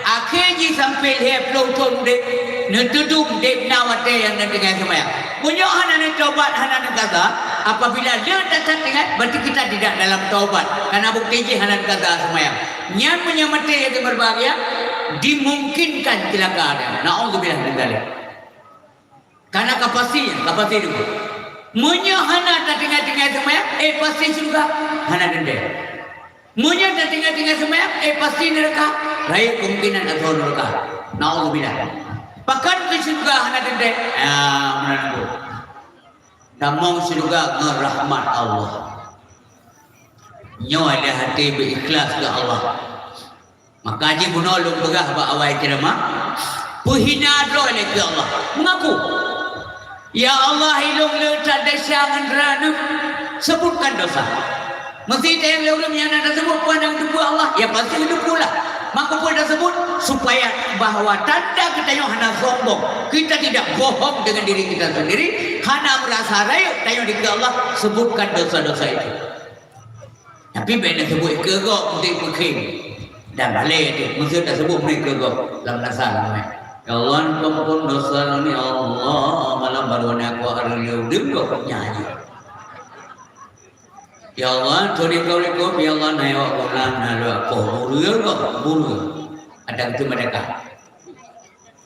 Akhé jih sampoe lhèe ploh thon udép, neuteudum udép na watèe nyang na tinggai seumayang. Meunyoe hana neutobat, hana neukaza, apabila le that-that tinggai, berarti kita tidak dalam taubat. Karena bukti jih hana neukaza seumayang. Nyan meunyoe maté, hadirin berbahagia, dimungkinkan celaka dia. Naudzubillah min dzalik. Karena ka pasti, ka pasti deungon. Meunyoe hana tatinggai-tinggai seumayang, eh, pasti syeuruga. Hana teuntèe. Meunyoe tatinggai-tinggai seumayang, eh, pasti neuraka. Rayeuk kemungkinan atau neuraka. Naudzubillah. Pakon keu syeuruga hana teuntèe? Ya, meunan tu. Tamong syeuruga ngon rahmat Allah. Nyoe lé até beu ikhlas keu Allah. Maka jibunoe lôn peugah bak awai ceramah, peuhina droe lé keu Allah. Mengaku, "Ya Allah, ilôn le that desya ngon Droeneuh," sebutkan dosa. Meusé tayang lé ureueng nyang na taseubut peue nyang geuteupeue Allah, ya pasti geuteupeue lah. Maka peue taseubut? Supaya bahwa tanda geutanyoe hana sombong. Kita tidak bohong dengan diri kita sendiri, hana merasa rayeuk tanyoe di keu Allah, sebutkan dosa-dosa itu. Tapi bèk neuseubut keu gob, meusti peukhém. Dan balèe teuh, meusé taseubut meunan keu gob lam dasar ramè. "Ya Allah, ampôn dosa lôn, ya Allah, malam baru na kuat hari lôn deungoe nyanyi. Ya Allah, turi kau likot, ya Allah, na yue pulang, na lue poh bureue gob, bureue." Ada gitu mereka.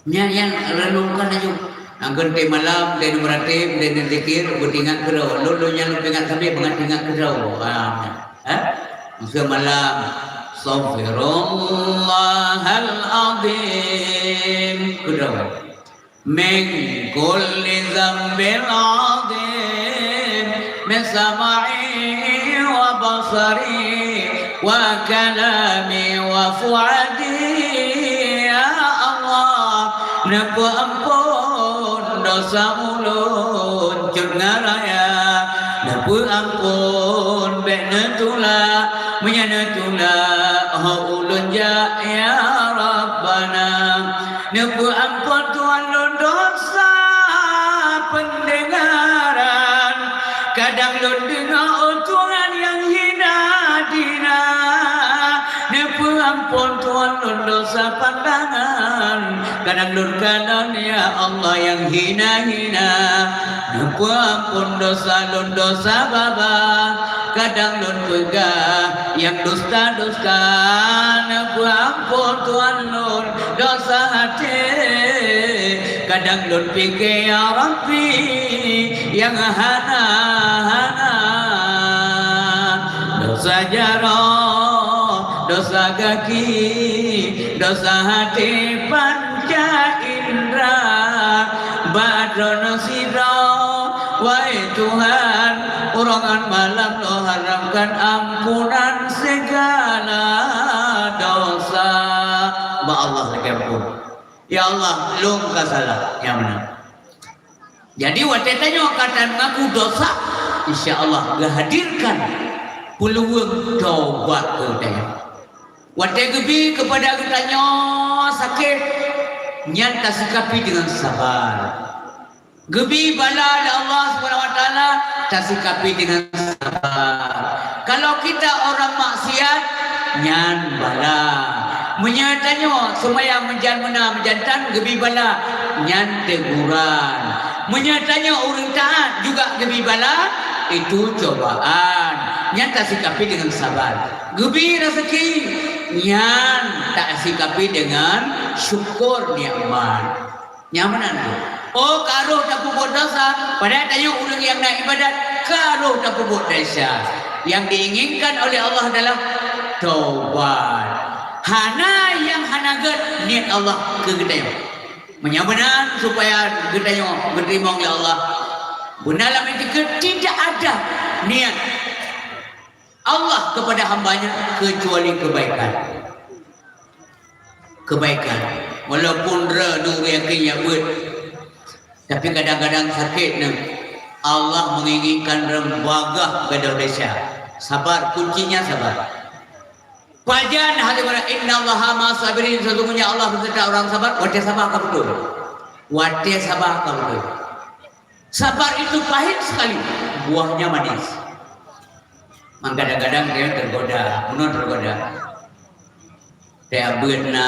Nyan nyang renungkan laju. Angkon teuh malam, teuh neumeurateb, teuh neuzikir, beuteuingat keudroe. Lôn, lôn nyan lôn peuingat sabe, beungat teuingat keudroe. Ha, ha? Masa malam, "Astaghfirullahal azim." Keudroe. "Min kulli dzambil azim." Min sam'i wa basari wa kalami wa fuadi. Ya Allah, neupeuampôn dosa ulôn cut ngon raya. Neupeuampôn bèk neutulak, meunyoe neutulak ho ulôn jak, ya Rabbana. Neupeuampôn Tuhan lôn dosa peundengaran, kadang lôn deungoe, oh Tuhan, nyang hina dina. Neupeuampôn Tuhan lôn dosa pandangan, kadang lôn kalon, ya Allah, nyang hina-hina. Neupeuampôn dosa lôn dosa babah, kadang lôn peugah nyang dusta-dusta. Neupeuampôn Tuhan lôn dosa até, kadang lôn pike, ya Rabbi, nyang hana-hana. Dosa jaroe, dosa gaki, dosa até, panca indra, bak droeneuh sidroe Wahai Tuhan, uroe ngon malam lôn harapkan ampunan segala dosa. Bak Allah lagèe ampun. Ya Allah, lôn ka salah. Nyang meunan. Jadi, watèe tanyoe ka tameungaku dosa, insya Allah geuhadirkan peuluweueng taubat keu tanyoe. Watèe geubi keupada geutanyoe sakét, nyan tasikapi deungon sabar. Geubi bala lé Allah Subhanahu wa Taala, tasikapi deungon sabar. Kalau kita orang maksiat, nyan bala. Meunyoe tanyoe seumayang meujan meuna meujan tan, geubi bala, nyan teguran. Meunyoe tanyoe ureueng taat juga geubi bala, itu cobaan. Nyan tasikapi deungon sabar. Geubi raseuki, nyan tasikapi deungon syukur nikmat. Nyang meunan tu. Oh, ka rôh tapeubuet desya, padahai tanyoe ureueng nyang na ibadat, ka rôh tapeubuet desya. Nyang diinginkan oleh Allah adalah taubat. Hana nyang hana gèt niet Allah keu geutanyoe. Meunyoe meunan supaya geutanyoe geuteurimong lé Allah, beuna lam itikeuet tidak ada niat Allah kepada hambanya kecuali kebaikan. Kebaikan. Walaupun re nureueng yakin jak beuet, tapi kadang-kadang sakét nyoe. Allah menginginkan re bagah gadôh desya. Sabar, kuncinya sabar. Pajan hal ibarat, "Innallaha ma'as sabirin," sesungguhnya Allah beserta orang sabar. Watèe sabar ka beutôi. Watèe sabar ka beutôi. Sabar itu pahit sekali, buahnya manis. Maka kadang-kadang dia tergoda, bunoe tergoda. Teuabeuet na,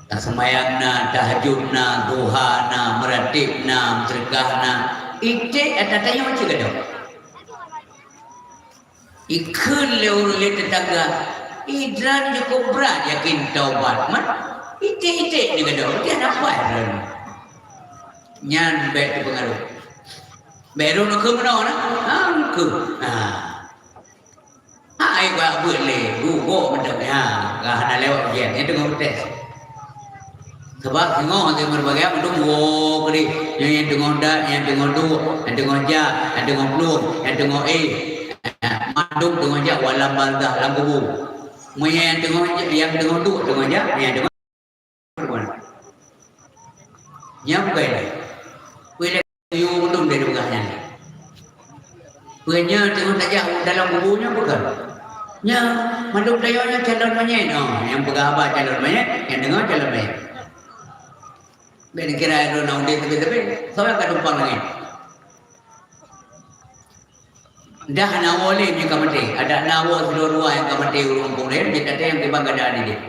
taseumayang na, tahajud na, duha na, meuratéb na, meuseudeukah na, iték ata tayong cit gadôh. Ikheun lé ureueng lé teutangga, "Idran cukup brat yakin taubat, man iték-iték ni gadôh, dia nampak idran." Nyan bèk teupeungaruh. Bèk rôh neukheun meunoe na, ha, neukheun. Ha. Hai, bak beuet lé, gugok mantong, ha, ka hana lewat ujian, nyan teungoh tes. Sabab singoh lagèe meureubagai mandum woe keudéh, nyang, nyang teungoh dat, nyang teungoh duek, nyang teungoh jak, nyang teungoh plueng, nyang teungoh éh. Mandum teungoh jak u alam barzakh lam kubu. Meunyoe nyang teungoh, nyang teungoh duek teungoh jak, nyang teungoh Nyan bukai lé. Peue lé yue ulôn dari peugah nyan. Peue nyoe teungoh tajak u dalam kubu nyoe bukan? Nyoe mandum tanyoe nyoe calon manyét. Oh, nyang peugah haba calon manyét, nyang deungoe calon manyét. Bèk neukira droe na udép teubé-teubé. Soe ka tumpang langét? Dah na woe lé nyang ka maté. Adak na woe sidroe dua nyang ka maté ureueng gampông laén, jeuet até nyang kiban gada adideh.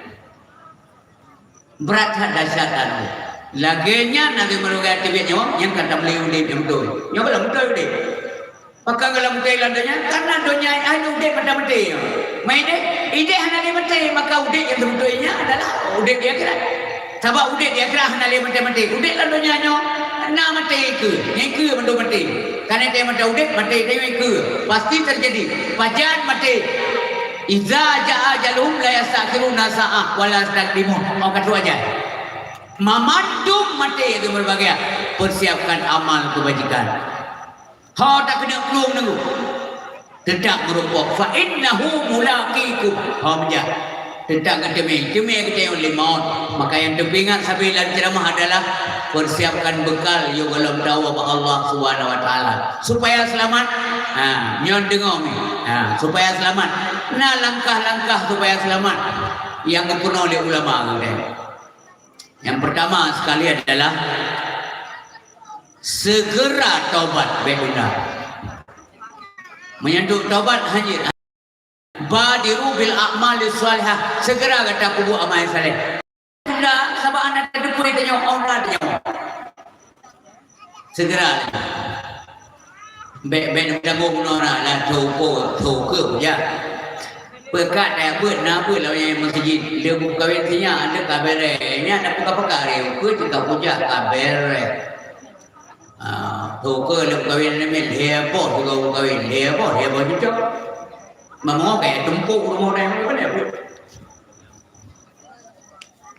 Brat that dahsyat that. Lagèe nyan lagèe meureuga teubiet nyoe, nyang ka tameulé udép nyang beutôi. Nyoe ka lom beutôi udép. Pakon ka lom beutôi lam donya? Karena donya nyoe udép mata maté nyoe. Meudeh, ideh hana lé maté, maka udép nyang seubeutôi nyan adalah udép di akhirat. Sabab udép di akhirat hana lé maté-maté. Udép lam donya nyoe na maté keue, nyang keue mandum maté. Karena teuh mata udép, maté teuh nyang keue. Pasti terjadi. Pajan maté. Iza jaa ajaluhum la yastakhiruna sa'ah wa la yastaqdimun. Oh, ka trok ajai. Mamandum maté keu berbagai. Persiapkan amal kebajikan. Ho takeuneuk plueng nunggu. Teutap meurumpok. Fa innahu mulaqikum. Ho meujak. Teutap geuteumé. Teumé geutanyoe lé maut. Maka nyang teupeuingat sabe lam ceramah adalah persiapkan bekal yôh gohlom tawoe bak Allah Subhanahu wa Taala. Supaya seulamat. Ha, nyoe deungoe mi. Ha, supaya seulamat. Na langkah-langkah supaya seulamat nyang geupeurunoe lé ulama geutanyoe. Yang pertama sekali adalah segera taubat, bèk tunda. Meunyoe duek taubat hana jeuet, badiru bil a'mali shalihah, segera gata peubuet amal saleh. Tunda, sabab hana tateupeue tanyoe, oh na tanyoe. Segera. Bèk, bèk neutanggung bunoe na, na tho uko, tho ukeue kujak. Peukat dayah beuet, na beuet lom nyang meuseujid. Lé buka kawén sinyak, lé ka bèrèh. Nyan na peugah-peugah lé ukeue, teuka kujak ka bèrèh. Ah, tho ukeue lé buka kawén namiet, lhèe boh juga buka kawén, lhèe boh, lhèe boh juta. Meunyoe kaya tumpôk rumoh dayah beuet, pandai beuet.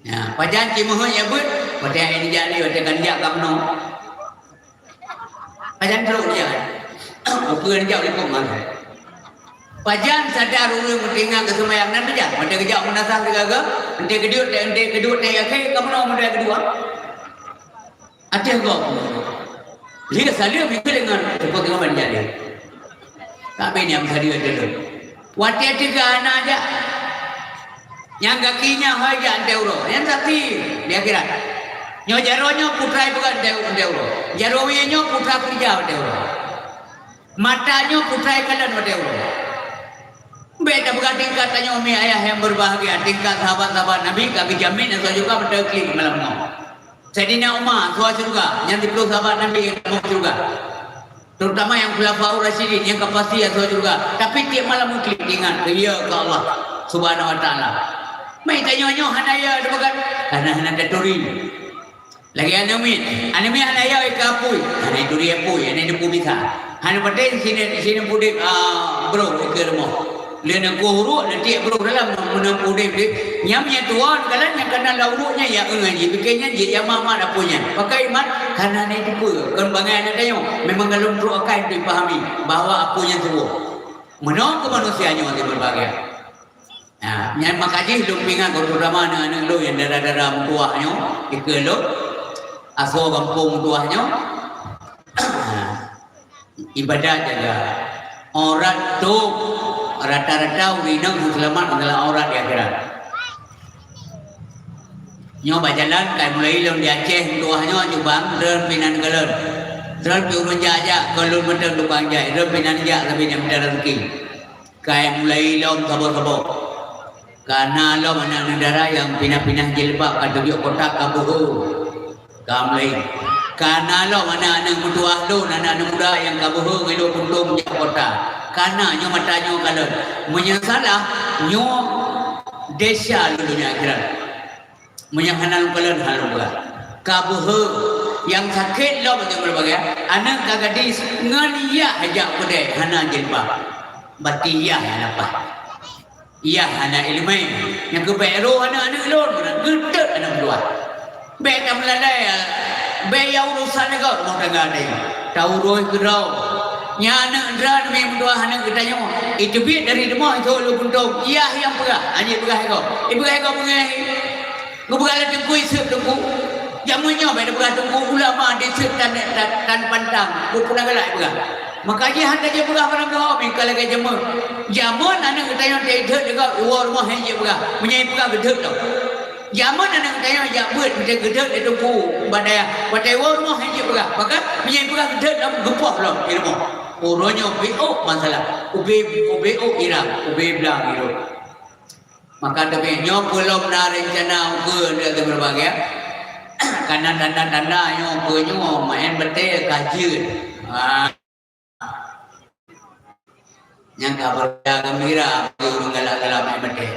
Nah, pajan cimeuheuet nyang beuet, watèe hai neujak lé, watèe ka neujak ka meunoe. Pajan trok dia. Ukeue jak likot malam. Pajan sadar ureuëng meutinggai keu seumayang nan pajan. Mata geujak meunasah sigaga, ente keuduk, ente keuduk, ente yakin, kamu nak muda kedua. Até gob. Dia salah mikir dengan seperti apa jadi. Tapi nyang salah dulu. Watée tiga anak jak. Nyang gaki nyan hôi jak ante uroe. Nyang tapi di akhirat. Nyoe jaroe nyoe putra ibu kan ante, ante uroe. Jaroe wie nyoe putra kerja ante uroe. Mata nyoe putra ikalon ante uroe. Bék tapeugah tingkat tanyoe mi ayah yang berbahagia, tingkat sahabat-sahabat Nabi ka geujamin atau juga mata klik malam nyoe. Saidina Umar, soe syurga, nyang siplôh sahabat Nabi nyang tamong syurga. Terutama nyang Khulafaur Rasyidin, nyang ka pasti ya soe syurga. Tapi tiep malam meuklip ingat keu ya keu Allah Subhanahu Wa Taala. Mai tanyoe nyoe hana ya teupeugah, karena hana taturi. Lagi aneuk miet, aneuk miet hana ya keu apui, hana ituri apui, hana ituri bisa. Hana patéh sini, sini pudik, ah, bro, ke rumah. Lé neuku huruk, nanti bro dalam meunang udeb deh. Nyam nyang tuan kalan nyang kana lam huruk nyan ya engan ji. Pikir nyan ji ya mak-mak apa nyan. Pakai iman, karena ni tipe. Kon bangai anak tanyoe. Memang dalam trok akai dipahami bahwa apa nyan tuwoe. Meunoe keu manusia nyoe di berbagai. Nah, nyan makajih lôn pingat terutama aneuk-aneuk lôn nyang dara-dara meutuah nyoe, ikeu lôn. Asoe gampông meutuah nyoe. Ibadat jaga. Aurat tôp. Rata-rata ureueng inong seulamat masalah aurat di akhirat. Nyoe bak jalan kai mulai lom di Aceh meutuah nyoe cubang, droen pinan kalon. Droen pi ureueng jak-jak, kon lôn mantong tukang jai, droen pinan jak sabe nyang mita rezeki. Kai mulai lom saboh-saboh. Kana lom aneuk-aneuk dara nyang pinah-pinah jilbab ka tujok kota ka beuhe. Ka mulai. Kana lom aneuk-aneuk meutuah lôn, aneuk-aneuk muda nyang ka beuhe ngon lôn puntông jak kota. Kana nyoe mata nyoe kalon. Meunyoe salah, nyoe desya lôn donya akhirat. Meunyoe hana lôn kalon, hana lôn peugah. Ka beuhe nyang sakét lom ateueh meureubagai, aneuk ka gadis ngon yah jak peudeh hana jilbab. Bati yah nyang lapah. Yah hana ileumèe. Nyang keu bèk roh aneuk-aneuk lôn, geutot aneuk meutuah. Bèk tameulalai, bèk ya urusan lagèe rumoh tangga teuh. Taurôi keudroe. Nyan aneuk droeneuh meutuah aneuk geutanyoe. Iteubiet dari rumoh, ithok lôn puntông. Yah nyang peugah, hana jipeugah ego. Ipeugah ego beungèh. Geupeugah lé teungku, iseuet teungku. Jameun nyoe bèk tapeugah teungku, ulama diseuet tan, tan, tan pantang. Buet peue na galak ipeugah. Maka jih hana jipeugah barang keuhom, ka lagèe jameun. Jameun aneuk geutanyoe teuh idhôt lé gob, iwoe rumoh hana jipeugah. Meunyoe ipeugah geudhôt lom. Jameun aneuk geutanyoe jak beuet, meunyoe geudhôt lé teungku bak dayah. Watèe iwoe rumoh hana jipeugah. Bahkan meunyoe ipeugah geudhôt lom, geupoh lom di rumoh. Uroe nyoe ubé ôk masalah. Ubé, ubé ôk irang, ubé blang irôk. Maka teubit nyoe peue lom na reuncana ukeue di ateueh meureubagai. Kana tanda-tanda nyoe ukeue nyoe maén batèe ka jeuet. Ha. Nyang ka beuraya geumbira bagi ureueng galak-galak maén batèe.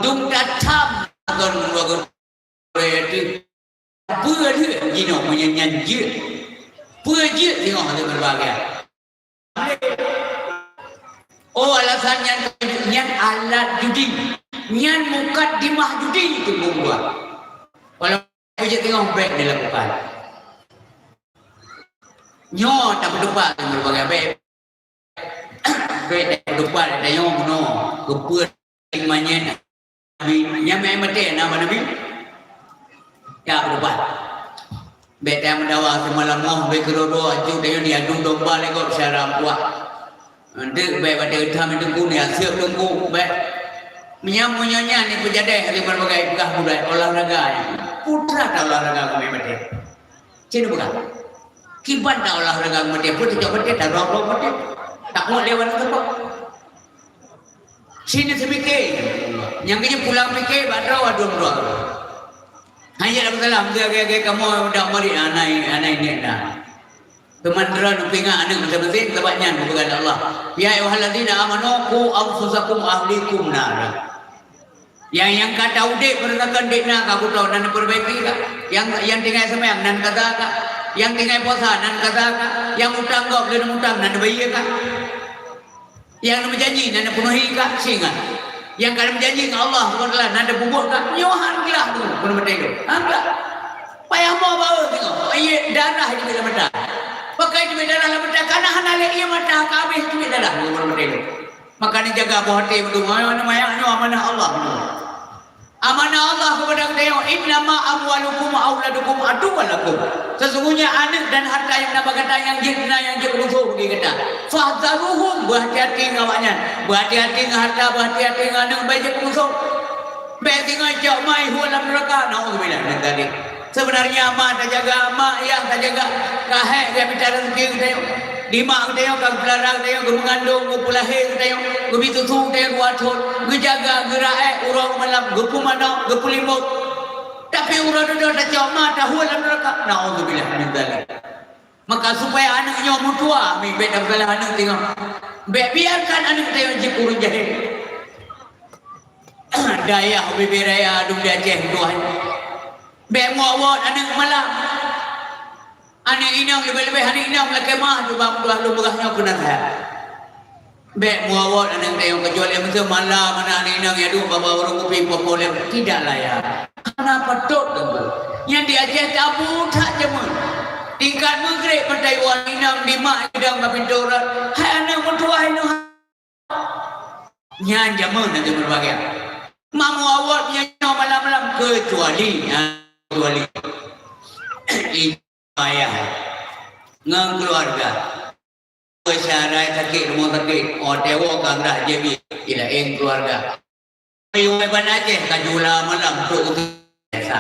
Dum tatam kon ureueng Peue lheueh jinoe meunyoe nyan jeuet? Peue jeuet singoh lé meureubagai? Oh, alasan nyan, nyan alat judi. Nyan mukadimah judi teungku dua. Walau jeuet singoh bèk dilakukan. Nyoe tapeuteupat meureubagai bèk. Bèk tapeuteupat tanyoe meunoe, keupeue manyét Nabi, nyang meu'en maté na bak Nabi. Ya, beureubat. Bèk tayang meudawa seumalam nyoe, bèk keudroe-droe, aju tanyoe diadu domba lé gob syedara puak. Nanti bèk watèe geutam teungku, ni aseuk teungku, bèk. Meunyoe, meunyoe nyan ni peujadèh, lé berbagai peugah budaya olahraga nyan. Putra ta olahraga keu meu'en maté. Cit peugah. Kiban ta olahraga maté, peue teucok maté, ta rok-rok maté. Takot lé wan teupeu. Sini seupike. Nyang keu nyan pulang pike bak droe, aduen droe. Hanya dalam salam, lagèe-lagèe kamoe dak murit, anai, anai niet dah. Teuma droeneuh peuingat aneuk meuseumeusen, sabab nyan geupeugah lé Allah, "Ya ayyuhallazina amanu qu anfusakum wa ahlikum nara." Nyang, nyang ka taudép meurasakan, dek na ka kuto, na neupeubaiki ka. Nyang, nyang tinggai seumayang, na neukasa ka. Nyang tinggai puasa, na neukasa ka. Nyang utang gob, lé neumutang, na neubayeue ka. Nyang neumeujanji, na neupeunuhi ka, singat. Nyang ka neumeujanji ngon Allah subhanahu wa taala, na neupeubuet ka. Nyoe han glah tu, keuneuk meuteuleu. Han glah. Payah mo baeu singoh. Ié darah jeuet lam mata. Pakai teubiet darah lam mata, kana hana lé ié mata ka habéh teubiet darah. Maka neujaga boh até meudua, nyoe amanah Allah. Amanah Allah keupada geutanyoe, "Innama amwalukum wa auladukum aduwwal lakum." Sesungguhnya aneuk dan harta nyang na bak gata nyan jeuet na nyang jeuet musoh bagi gata. "Fahzaruhum," beuhati-hati ngon awaknyan. Beuhati-hati ngon harta, beuhati-hati ngon aneuk, bèk jeuet musoh. Bèk singoh cok ma ihue lam neuraka. Naudzubillah min dzalik. Seubeunarnya ma tajaga, ma yah tajaga. Ka hék geubi tareuzeuki geutanyoe. Di mak geutanyoe ka geupeulara geutanyoe, geumeungandong, geupeulahé geutanyoe, geubi susu geutanyoe dua thon, geujaga, geuraék uroe malam, geupeumanok, geupeulimot. Tapi uroe dudoe tacok ma tahue lam neuraka. Naudzubillah min dzalik. Maka supaya aneuk nyoe meutuwa, mi bèk tapeusalah aneuk singoh. Bèk biarkan aneuk tanyoe jeuet ureueng jahé. Dayah ubé-bé raya dum di Aceh tuan. Bèk muwot-wot aneuk malam. Aneuk inong leubeh-leubeh aneuk inong lakèe meuah cuba meutuah lôn peugah nyoe keunan that. Bèk muwot aneuk tanyoe keucuali meuseu malam aneuk inong ya duek bak warong kupi poh-poh lé tidak layak. Hana patôt teungku. Nyan di Aceh tabu that jameun. Tingkat meugreb meutai wan inong di mak idong bak pintoe urat. Hai aneuk meutuah inong. Nyan jameun aneuk meutuah bagian. Mamu awot nyan nyoe malam-malam keucuali, ha, keucuali. Ibu ayah ngon keuluwarga. Syarat sakét rumoh sakét, oh, tewo ka grah jeuet bi, ilaén keuluwarga. Iwoe ban Aceh ka jula malam trok u biasa.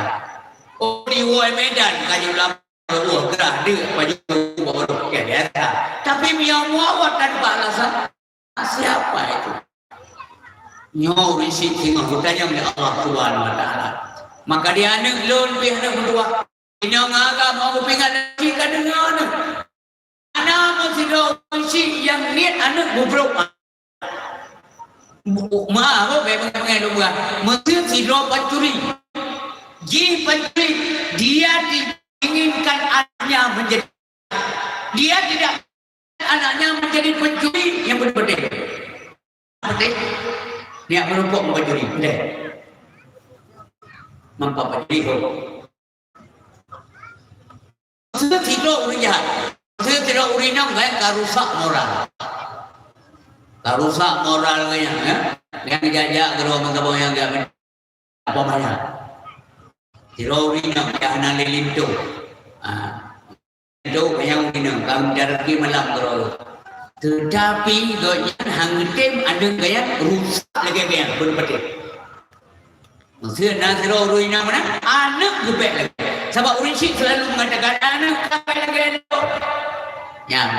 Oh, iwoe Medan ka jula malam trok u grah deuk baju bak bodoh biasa. Tapi meunyoe muawat tanpa alasan, siapa itu? Nyoe ureueng syiek singoh geutanyong lé Allah Subhanahu wa Taala. Maka di aneuk lôn pih aneuk meutuah. Inong agam mau pingat cit ka deungoe aneuk. Hana meusidroe ureueng syiek nyang niet aneuk bubrok. Ma, apa, bèk bangai-bangai lôn peugah. Meuseu sidroe pancuri. Jih pancuri, dia tidak inginkan anaknya menjadi, dia tidak anaknya menjadi pencuri yang betul-betul. Betul? Niat meureumpok ngon pancuri. Betul? Nampak pancuri, ho. Sidroe ureueng jahat. Sidroe ureueng inong ka rusak moral. Ka rusak moral geuh nyan, ya. Nyang jak-jak keudroe meusaboh nyang jak, apa banyak. Sidroe ureueng inong jak hana lé linto. Ha. Linto nyang ureueng inong ka meudarah malam keudroe. Tetapi gobnyan hana geutem aneuk gobnyan rusak lagèe gobnyan, beureupatéh. Maksud na sidroe ureueng inong meunan, aneuk geupèk lagèe. Sabab ureueng syiek selalu mengatakan, "Aneuk ka pèk lagèe lôn." Nyan.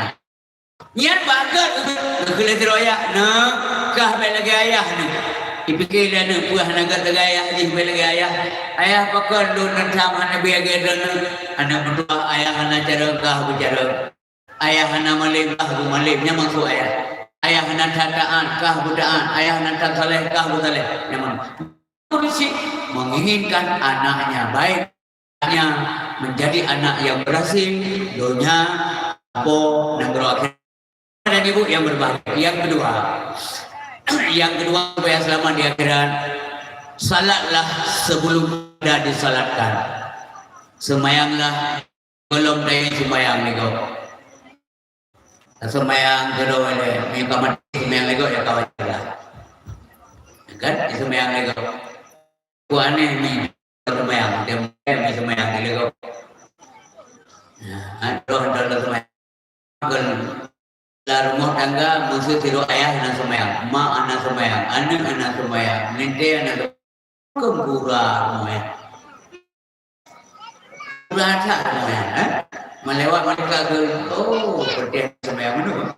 Nyan bagat geukheun lé sidroe ayah, "Neuk, ka pèk lagèe ayah neuk." Dipike lé aneuk, "Peue hana gèt lagèe ayah jih, pèk lagèe ayah? Ayah pakon lôn neuk tham hana bri lagèe droeneuh?" Aneuk meutuah, "Ayah hana carông, ka beucarông." Ayah hana malém, kah beumalém, nyan maksud ayah. Ayah hana that taát, kah beutaát. Ayah hana that saleh, kah beusaleh, nyan maksud. Polisi menginginkan anaknya baik, anaknya menjadi anak yang berhasil, dunia, apo, nanggroe akhirat. Dan ibu yang berbahagia. Yang kedua, yang kedua supaya selamat di akhirat, salatlah sebelum anda disalatkan. Semayanglah Gohlom tayue seumayang lé gob. Seumayang keudua lé, meunyoe ka maté seumayang lé gob, ya ka wajar lah. Kan? Seumayang lé gob. Ku aneh mi seumayang, dia mi seumayang lé gob. Nah, droe droe seumayang. Lam rumoh tangga, meuseu sidroe ayah hana seumayang, mak hana seumayang, aneuk hana seumayang, lintée hana seumayang, keumpura seumayang. Pura that seumayang, eh? Meulewat malaikat keu, oh, peudeh seumayang meunoe.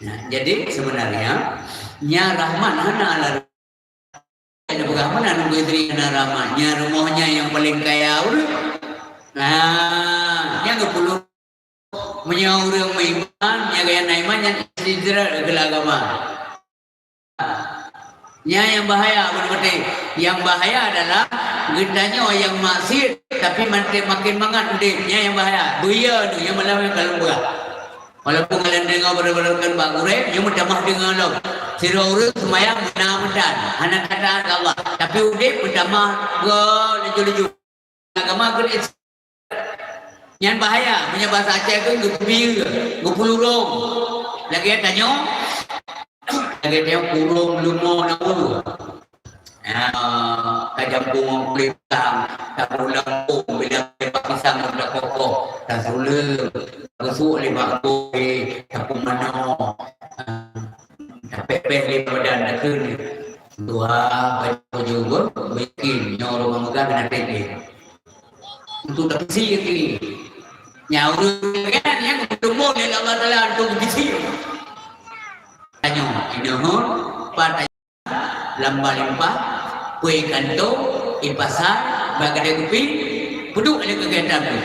Nah, jadi sebenarnya, nya rahmat hana lari. Ada peugah meunan nunggu istri hana rahmat. Nya rumoh nya nyang paleng kaya ureueng. Nah, nyang geupeuleumah. Meunyoe ureueng meuiman, nyang gaya na iman, nyan istri jeuet keu agama. Nyan nyang bahaya, beutôi-beutôi. Nyang bahaya adalah geutanyoe nyang maksiet, tapi makin, makin mangat udeb. Nyan nyang bahaya. Buya tu, nyang malam nyang kalon beurah. Walaupun kalian deungoe beureubeureukan bak gurée, nyoe meutamah deungoe lom. Sidroe ureueng seumayang na meudan, hana taat keu Allah. Tapi udeb meutamah go laju-laju. Agama keu Nyan bahaya, meunyoe basa Aceh keuh geupie, geupulurong. Lagèe tanyoe, lagèe tanyoe kurong leumo na ureueng. Ya, tajam bungong kulit pisang, tabu lambung, bila leubak pisang ngon takokoh, tasuleueng, tageusuk leubak kue, tapeumanoe, tapéh-péh lé badan takheun. Tuha baju beuyakin nyoe ureueng meugah keunan teuntèe. Untuk tapeusie keu nyan ureueng nyan nyang geupeuteumbông lé Allah Taala untuk tapeusie. Tanyoe, inong, pat lam bak limpah, peue ikanto, ipasai, bak keudè kupi, peuduek lé keugiatan tu.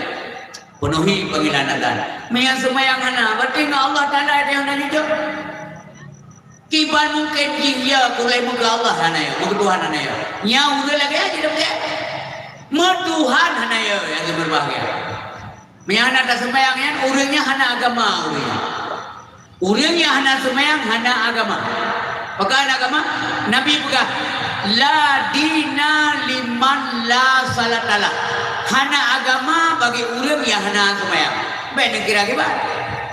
Penuhi panggilan azan. Meunyo seumayang hana, berarti ngon Allah Taala ada nyang na jujok. Kiban mungken jih ya, kulai muka Allah hana ya, muka Tuhan hana ya. Nyang udah lagi aja dah percaya. Meutuhan hana ya, yang berbahagia. Meunyo hana taseumayang nyan, ureueng nyan hana agama ureueng nyan. Ureueng nyang hana seumayang hana agama. Pakon hana agama? Nabi peugah, "La dina liman la salatalah." Hana agama bagi ureueng nyang hana seumayang. Bèk neukira kiban.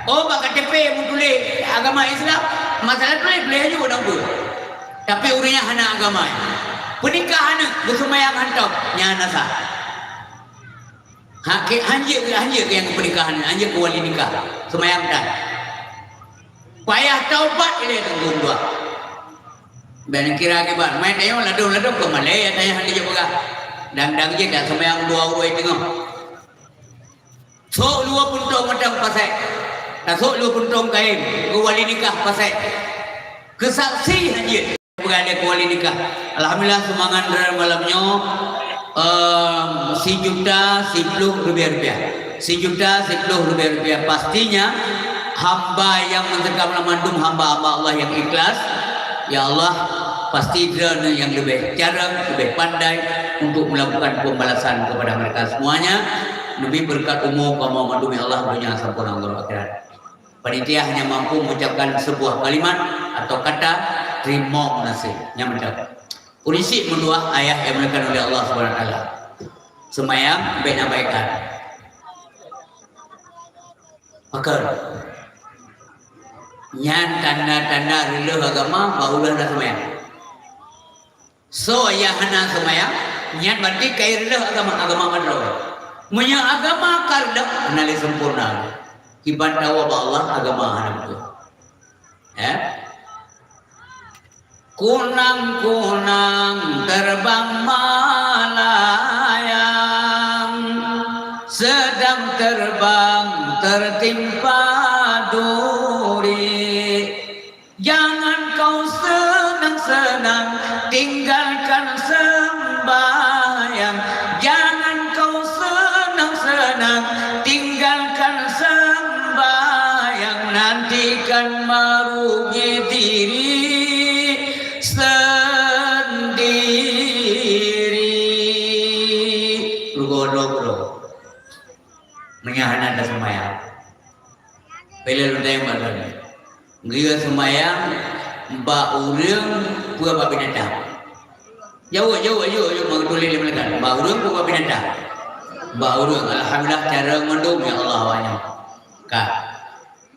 Oh, bak K T P meutuléh agama Islam, masalah tuléh, tuléh aju lam buku. Tapi ureueng nyang hana agama, peunikah aneuk, beuseumayang hantom, nyan hana sah. Ha, ke, hanjeuet, hanjeuet nyang pernikahan, hanjeuet keu wali nikah. Seumayang tan. Payah taubat ilèe teungku dua. Bèk neukira kiban. Mai tanyoe ladôm-ladôm keu malèe, tanyoe hana jeuet peugah. Dang-dang jih dak seumayang dua uroe teungoh. Sôk luwa puntông mantong pasèe. Tasôk luwa puntông kain, keu wali nikah pasèe. Keu saksi hanjeuet. Peugah lé keu wali nikah. Alhamdulillah, sumbangan droeneuh malam nyoe, em, sijuta siploh ribèe rupiah. Sijuta siploh ribèe rupiah. Pastinya, hamba nyang meuseuka malam mandum hamba-hamba Allah nyang ikhlas. Ya Allah, pasti droeneuh nyang leubeh carông, leubeh pandai untuk melakukan pembalasan kepada mereka semuanya. Neubi beureukat umu kamoe mandum, ya Allah, donya sampoereuna uroe akhirat. Panitia hanya mampu mengucapkan sebuah kalimat atau kata, "Teurimong gaséh." Nyan mantap. Ureueng syiek meudoa, ayah yang dimuliakan oleh Allah Subhanahu Wa Taala. Seumayang, bèk abaikan. Pakon? Nyan tanda-tanda reuloh agama, bak uroe na seumayang. Soe nyang hana seumayang, nyan berarti ka reuloh agama, agama mandroe. Meunyoe agama ka reuloh, hana lé sempurna. Kiban tawoe bak Allah, agama hana beutôi. Ya? Kunang-kunang terbang melayang, sedang terbang tertimpa duri. Jangan kau senang-senang tinggalkan sembahyang. Jangan kau senang-senang tinggalkan sembahyang. Nanti kan merugi diri sendiri. Rugoe-rugoe. Meunyoe hana taseumayang. Bela lôn tanyong bak droeneuh. Geuyue seumayang bak ureueng peue bak binatang? Jaweueb, jaweueb, jaweueb, jaweueb, meutuléh lé malaikat. Bak ureueng peue bak binatang? Bak ureueng. Alhamdulillah, carông mandum, ya Allah, awaknyan. Ka.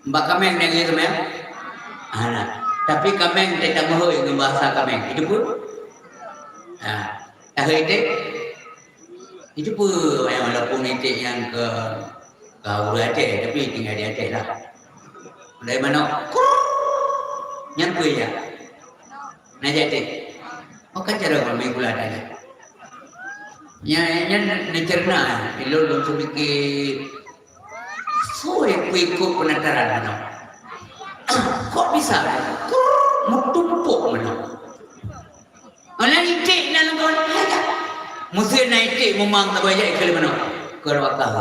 Bak kaméng na geuyue seumayang? Hana. Tapi kaméng teutameuhôi ngon bahasa kaméng. Itu peue? Ha. Tahôi iték? Itu peue, walaupun iték nyan keu, keu ureueng Aceh, tapi tinggai di Aceh lah. Dari manok, kruk, nyan peue ya? Na jak iték. Oh, kan cara kami pula tanya. Nyan, nyan neuceureuta, ilôn lôn seupike, soe peue ikot peunataran manok. Kok bisa? Kruk, meutumpok manok. Alah iték na lam kawan. Meusé na iték mumang saboh jak ikheun lé manok. Keu wakah.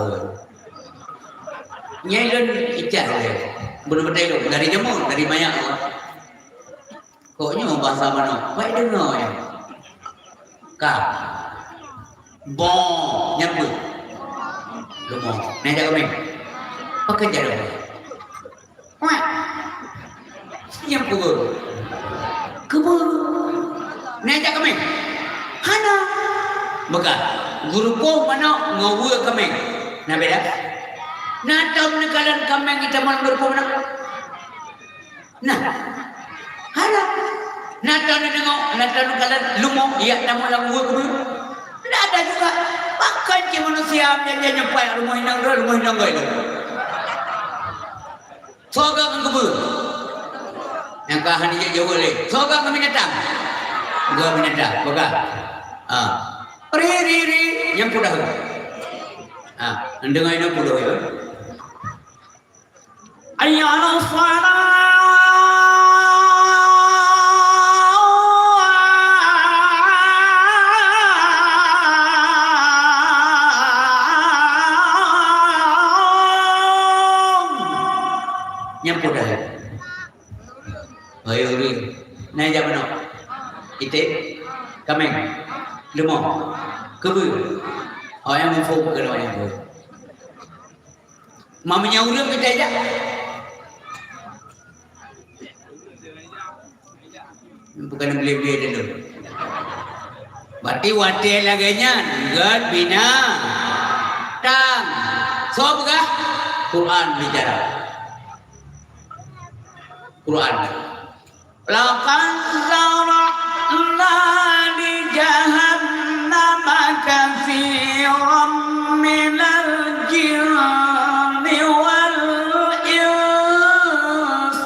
Nyai lôn icah lé. Bunoe beutai lôn dari jameun, dari manyak. Kok nyoe bahasa manok? Baik deungoe nyoe. Ka. Bo, nyan peue? Leumo. Nyan jak kaméng. Pakon jak leumo? Wah. Nyang peugah. Keubeue. Nyan jak kaméng? Hana. Meuka. Geurukoh manok ngon weue kaméng. Na beda? Na tom neukalon kaméng itamong lam rupoh meunan? Nah, hana. Na tom neudeungoe, na tom neukalon leumo, yak tamong lam uwe keubeue? Ndak ada juga. Pakon cit manusia nyang nyampai rumoh inong droe, rumoh inong goe lom. Soe gak ngon keubeue? Nyang ka hana jijaweueb lé. Soe gak ngon binatang? Gak binatang. Peugah. Ha. Ri, ri, ri. Nyang peugah. Ha. Neudeungoe inong peugah ya. Hayya 'alas shalah. Nyang peugah. Hai ureueng. Nyan jak meunoe. Item. Kaméng. Leumo. Keubeue. Oh, nyang muphom keu lôn nyan. Ma meunyoe ureueng mita jak. Bukan beli-beli dulu. Berarti watèe lagèe nyan, gèt binatang. Soe peugah? Quran bicara. Quran. Laqad zara'na li jahannama katsiran minal jinni wal ins.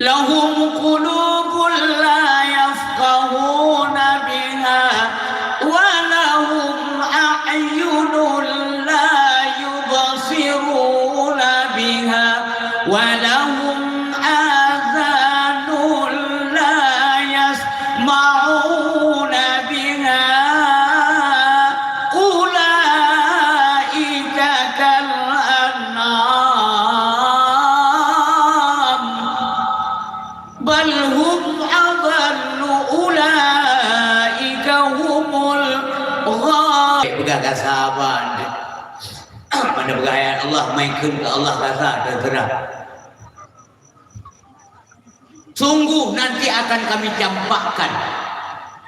Lahum qulubun la yafqahuna biha, wa lahum a'yunun la yubsiruna biha, wa lahum adhanun la yasma'una biha. Ulaika kal an'am. Bal hum adallu ulaika humul gha-, peugah gasa ban. Mana peugah ayat Allah, mai kheun keu Allah gasa, teuseurah. Sungguh nanti akan Kami campakkan.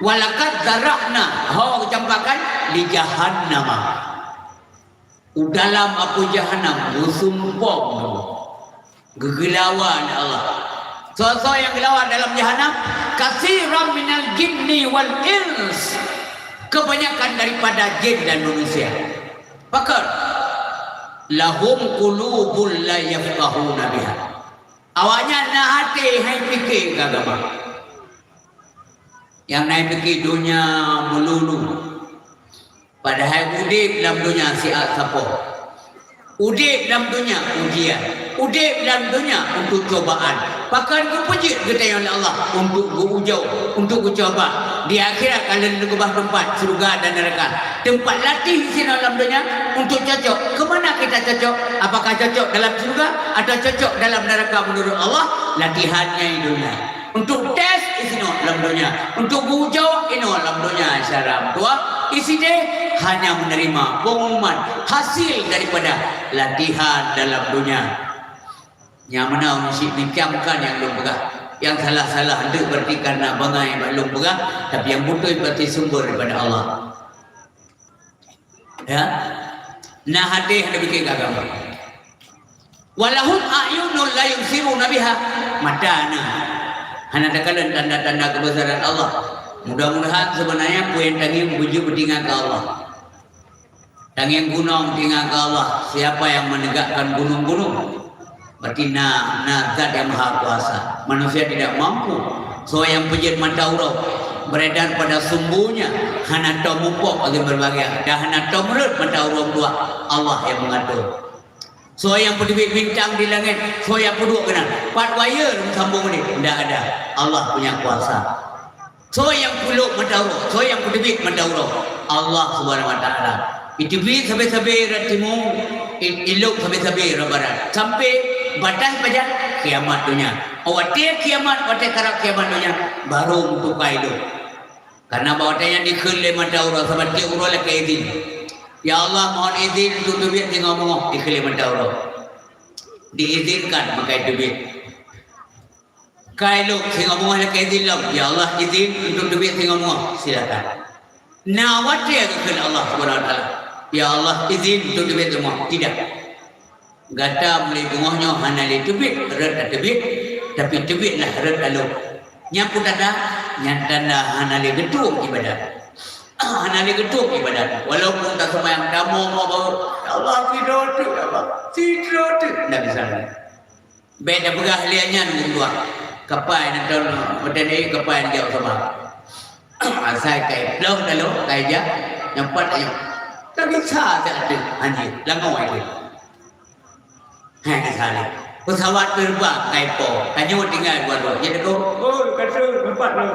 Walaqad zara'na, ho campakkan, li jahannama. U dalam apui jahanam geusumpom, geugeulawa lé Allah. Soe-soe nyang geulawa dalam jahanam? Katsiran minal jinni wal ins. Kebanyakan daripada jin dan manusia. Pakon? Lahum qulubun la yafqahuna biha. Awaknyan na até hai pike keu agama. Nyang na pike donya meululu. Padahai udép lam donya siat sapoh. Udép lam donya ujian. Udép lam donya untuk cobaan. Pakon geupeujeuet geutanyoe lé Allah untuk geuujoe, untuk geucoba. Di akhirat ka lheueh geukeubah teumpat syeuruga dan neuraka. Teumpat latih sinoe lam donya untuk cocok. Keu mana kita cocok? Apakah cocok dalam syeuruga atau cocok dalam neuraka menurut Allah? Latihan nyan di donya. Untuk tes isinoe lam donya, untuk geuujoe inoe lam donya syara meutuah, isideh hanya menerima pengumuman hasil daripada latihan dalam donya. Nyang meunan ureueng syiek bincangkan nyang lôn peugah. Nyang salah-salah eunteuk berarti karena bangai bak lôn peugah, tapi nyang beutôi berarti sumber daripada Allah. Ya. Na até hana pike keu agama. Walahum a'yunun la yubsiruna biha. Mata na. Hana takalon tanda-tanda kebesaran Allah. Mudah-mudahan sebenarnya peue nyang tangieng beujeuet beutingat keu Allah. Tangieng gunong tingat keu Allah. Siapa yang menegakkan gunung-gunung? Berarti na, na Zat yang Maha Kuasa. Manusia tidak mampu. Soe nyang peujeuet mata uroe beredar pada sumbunya, hana tom mupok bagi berbahagia, dan hana tom rhot mata uroe dua. Allah yang mengatur. Soe nyang peuteubiet bintang di langét, soe nyang peuduek keunan. Pat wayée meusambong nyoe, ndak ada. Allah punya kuasa. Soe nyang peulok mata uroe, soe nyang peuteubiet mata uroe? Allah Subhanahu wa Taala. Iteubiet sabe-sabe rot timu, i-, ilok sabe-sabe rot barat. Sampai batas pajan kiamat donya. Watée kiamat, watée karab kiamat donya, baru meutuka ilok. Karena bak watée nyan dikheun lé mata uroe, sabab tiep uroe lakée izin. "Ya Allah, mohon izin untuk teubiet singoh beungoh," dikheun lé mata uroe. Diizinkan maka iteubiet. Ka ilok singoh beungoh lakée izin lom. "Ya Allah, izin untuk teubiet singoh beungoh." Silakan. Na watée geukheun Allah Subhanahu wa Taala. Ya Allah, izin untuk teubiet rumoh. Tidak. Gata mulai beungoh nyoe hana lé teubiet, rot tateubiet, tapi teubietlah rot taloh. Nyan peue tanda? Nyan tanda hana lé geutueng ibadat. Hana lé geutueng ibadat. Walaupun taseumayang tamong, "Ya Allah, sidroe teuk, ya Allah, sidroe teuk." Ndak bisa lagi. Bék tapeugah lé nyan geutueng. Kapai neutôn, watée nyoe kapai neujak sabar. Asai kai ploh taloh, kai jak, nyang pat ayong. Ka bisa jak teuk, hanjeuet, langoi teuk. Hai, ka saleh. Pesawat terbang, kai po. Tanyoe tinggai dua-dua. Jadi tu, "Oi, ka trok, tempat lo."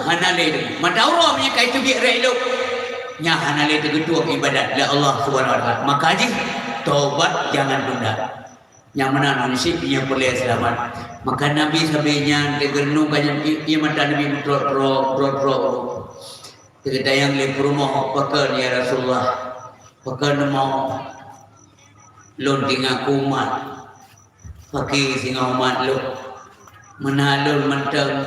Hana lé tu. Mata uroe meunyo kai teubiet rot ilok. Nyan hana lé teugeutueng ibadat lé Allah Subhanahu Wa Taala. Maka jih, tobat jangan tunda. Nyang meunan, meunyo syiek nyoe peureulée seulamat. Maka Nabi sabe nyan, teugeureunung ka nyan, i-, ié mata Nabi meutrok-trok, trok-trok. Teugeutanyong lé peurumoh, "Pakon, ya Rasulullah? Pakon mo lôn tinggai keu umat? Pakri singoh umat lôn? Meunan lôn mantong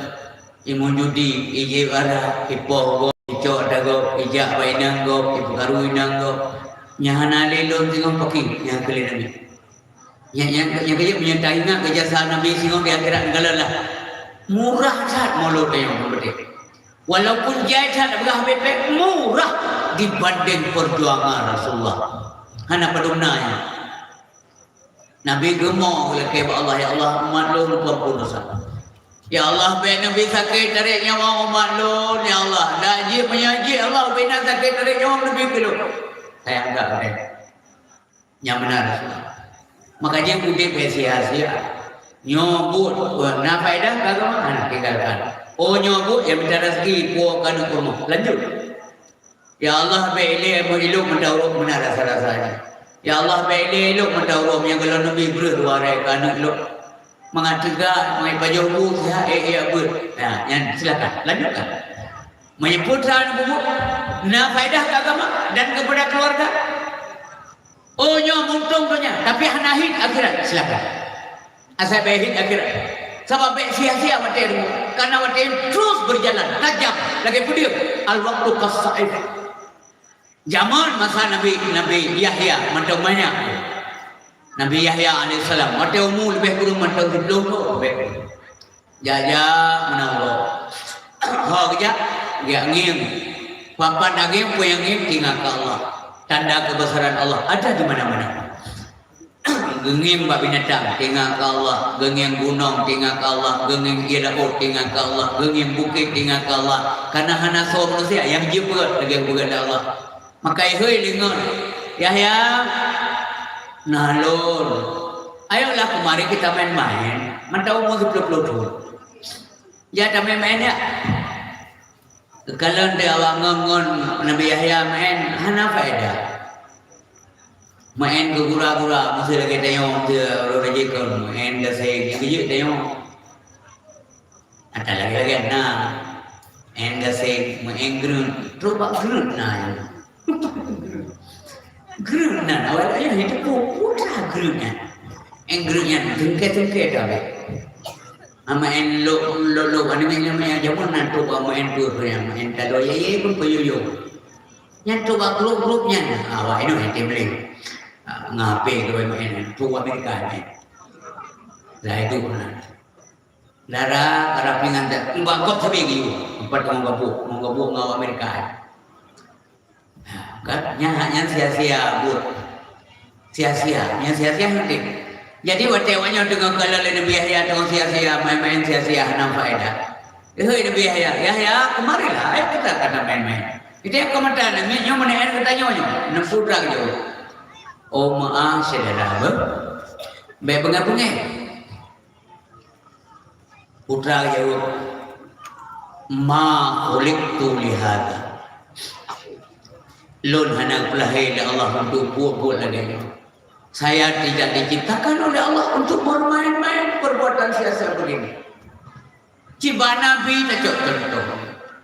imeujudi, ijieb arak, ipoh gob, icok ata gob, ijak bak inong gob, ipeukaru inong gob. Nyan hana lé lôn singoh pakri," nyan kheun lé Nabi. Nyang, nyang, nyang keujeuet meunyoe taingat keu jasa Nabi singoh di akhirat neukalon lah. Murah that mulod tanyoe meubeuet. Walaupun jai that, peugah bèk-bèk, murah dibanding perjuangan Rasulullah. Hana padum na nyan. Nabi geumoe lakèe bak Allah, "Ya Allah, umat lôn muphom dosa. Ya Allah, bèk Nabi sakét tarek nyawa umat lôn, ya Allah. Dak jeuet meunyoe jeuet, Allah, bèk na sakét tarek nyawa Nabi keu lôn." Sayang that, Nabi. Nyang meunan Rasulullah. Maka jih udép bèk sia-sia. Nyoe buet, na faedah keu agama, hana tinggalkan. Oh, nyoe buet, nyang mita raseuki, puwoe keuneuk peurumoh. Lanjut. Ya Allah, bèk ilèe meuilok meudaurôb meunan rasa-rasa jih. Ya Allah, bèk ilèe ilok meudaurôb nyang gohlom neubi breuh dua rèe keuneuk lok. Mangat teuga, mangat pajoh bu sihat, eh, eh, beuet. Nah, nyan silakan, lanjutkan. Meunyoe putra neubuet, na faedah keu agama dan kepada keluarga. Oh, nyoe muntong donya, tapi hana hiet akhirat, silakan. Asai bèk hiet akhirat. Sabab bèk sia-sia watèe nyoe, karena watèe terus berjalan, tajam, lagèe peudeueng, al-waqtu kas-saif. Jameun masa Nabi, Nabi Yahya mantong manyak. Nabi Yahya alaihissalam, watèe umu leubèh kureueng mantong siplôh thôn leubèh kureueng. Jak-jak meunan uroe. Ho geujak, geujak ngieng. Papan dageng peue nyang ngieng, teuingat keu Allah. Tanda keubesaran Allah ada di mana-mana. Geungieng bak binatang, teuingat keu Allah. Geungieng gunong, teuingat keu Allah. Geungieng ié laôt, teuingat keu Allah. Geungieng bukét, teuingat keu Allah. Karena hana soe manusia nyang jeuet beuet lagèe beuet lé Allah. Maka ihôi lé ngon, "Yahya, na lôn. Ayolah keumari kita main-main. Mantong umu siplôh plôh thôn. Jak tamain-main, ya." Geukalon teuh awak ngon-ngon Nabi Yahya main, hana faedah. Main keu gura-gura, meusé lagèe tanyoe, meusé ureueng rajin kon, main gaseng, nyang geujeuet tanyoe. Ata lagèe-lagèe na. Main gaseng, main green, trok bak green na. Green na, awak laén itu pu-, putra green na. Main green nyan, tungke-tungke dah. Ama en lok, lok, lok, anu meh, anu meh, jameun nan trok bak ama en tu, tu nyan, ama en talo, ye, ye, pun peuyuh-yuh. Nyan trok bak grup-grup nyan, awak inoe yang tem lé. Ah, ngape keu ama en, trok bak Amerika nyan. Lah itu pernah. Dara, dara pingan dah, bak kop sabe giu, empat orang gabuk, orang gabuk ngon Amerika. Kan? Nyan hak nyan sia-sia buet. Sia-sia. Nyan sia-sia henti. Jadi, watèe awak nyoe teungoh kalon lé Nabi Yahya teungoh sia-sia, main-main sia-sia, hana faedah. Ihôi Nabi Yahya, "Yahya, kemarilah, ayo kita kata main-main." Kita yang komentar, nyoe, nyoe mana yang katanya nyoe? Enam putra ke jauh. Oh, maaf, saudara, beuh. Baik, bengah-bengah. Putra jaweueb, "Ma khuliqtu lihadza." Lôn hana geupeuhé lé Allah untuk buet-buet lagèe nyoe. Saya tidak diciptakan oleh Allah untuk bermain-main perbuatan sia-sia begini. Cit bak Nabi tacok contoh.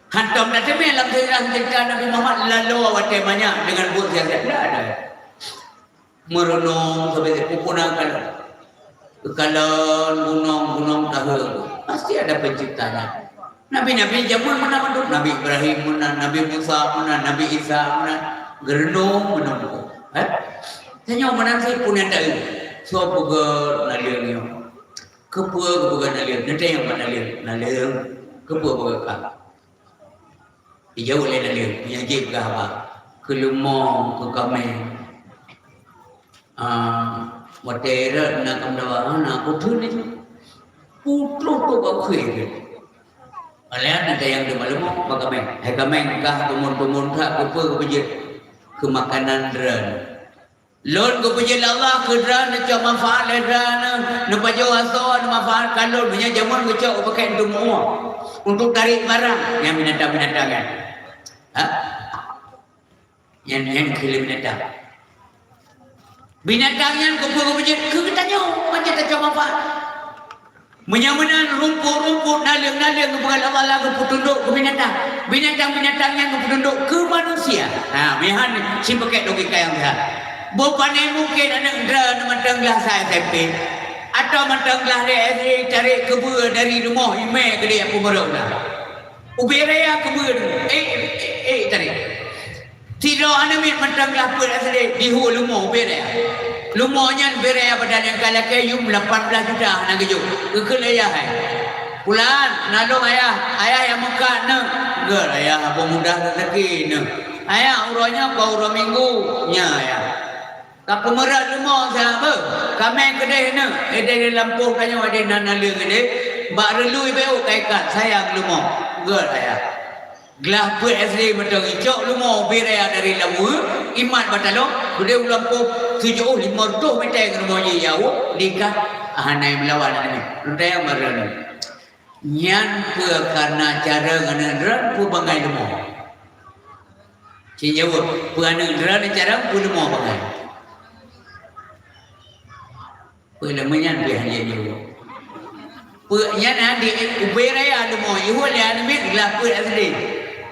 Hantom na teumé lam sejarah cerita Nabi Muhammad lalu watèe banyak dengan buet sia-sia. Tidak ada. Meurunong sabe pukuna kalon. Kalon gunong-gunong tahe. Pasti ada penciptanya. Nabi-nabi jameun meunan mandum. Nabi Ibrahim meunan, Nabi Musa meunan, Nabi Isa meunan. Geureunong meunong. Eh? Tanyoe meunan cit pun nyang taeu. Soe peugah naleueng nyoe? Keupeue geupeugah naleueng? Neutanyong bak naleueng. Naleueng, keupeue peugah kah? Jijaweueb lé naleueng, meunyoe jih peugah haba, keu leumo, keu kaméng. Ah, watèe rot na kamoe dawa, hana kutheun laju. Putôh tu bak ukhé jih. Alèh na tayang di bak leumo, bak kaméng. Hai kaméng, kah tumon-tumon that, keupeue keupeujeuet? Keu makanan droeneuh. Lôn geupeujeuet lé Allah keu droeneuh, neucok manfaat lé droeneuh, neupajoh asoe, neumanfaatkan lôn. Meunyoe jameun geucok geupakék untuk meu'ue, untuk tarek barang, nyan binatang-binatang nyan. Ha? Nyan, nyan keuh lé binatang. Binatang nyan keupeue geupeujeuet? Keu geutanyoe, mangat tacok manfaat. Meunyoe meunan rumput-rumput, naleueng-naleueng geupeugah lé Allah geupeutuntut keu binatang. Binatang-binatang nyan geupeutundok keu manusia. Ha, meuhan sipakék logika nyang seuhat. Boh pané mungken aneuk droeneuh mantong glah sa S M P, atawa mantong glah lhèe S D tarek keubeue dari rumoh imè keudéh peumeurok na. Ubé raya keubeue, eh, eh, eh, tarek. Sidroe aneuk miet mantong glah peuet S D dihue leumo ubé raya. Leumo nyan ubé raya badan nyang ka lakèe yum lapan blaih juta hana geujok. Geukheun lé ayah hai, "Pulan, na lôn ayah, ayah nyang meukat neuh." "Gèt ayah, abang mudah raseuki neuh. Ayah, uroe nyoe kon uroe minggu." "Nya ayah." Ka peumeurok leumo siat beuh. Kaméng keudéh neuh, édéh di lampôh tanyoe édéh na naleueng édéh. Bak reului beuh ka ikat sayang leumo. Gèt ayah. Glah peuet S D mantong icok leumo ubé raya dari Laweue, imat bak taloe, keudéh u lampôh tujoh limong reutôh mètè ngon rumoh jih jauh, dikat hana meulawan aneuk. Lôn tanyong bak droeneuh. Nyan peue kareuna carông aneuk droen peue bangai leumo? Cit jaweueb, peue aneuk droen carông peue leumo bangai? Peue leumo nyan pih hana jaweueb. Peue nyan di ubé raya leumo, ihue lé aneuk miet glah peuet S D.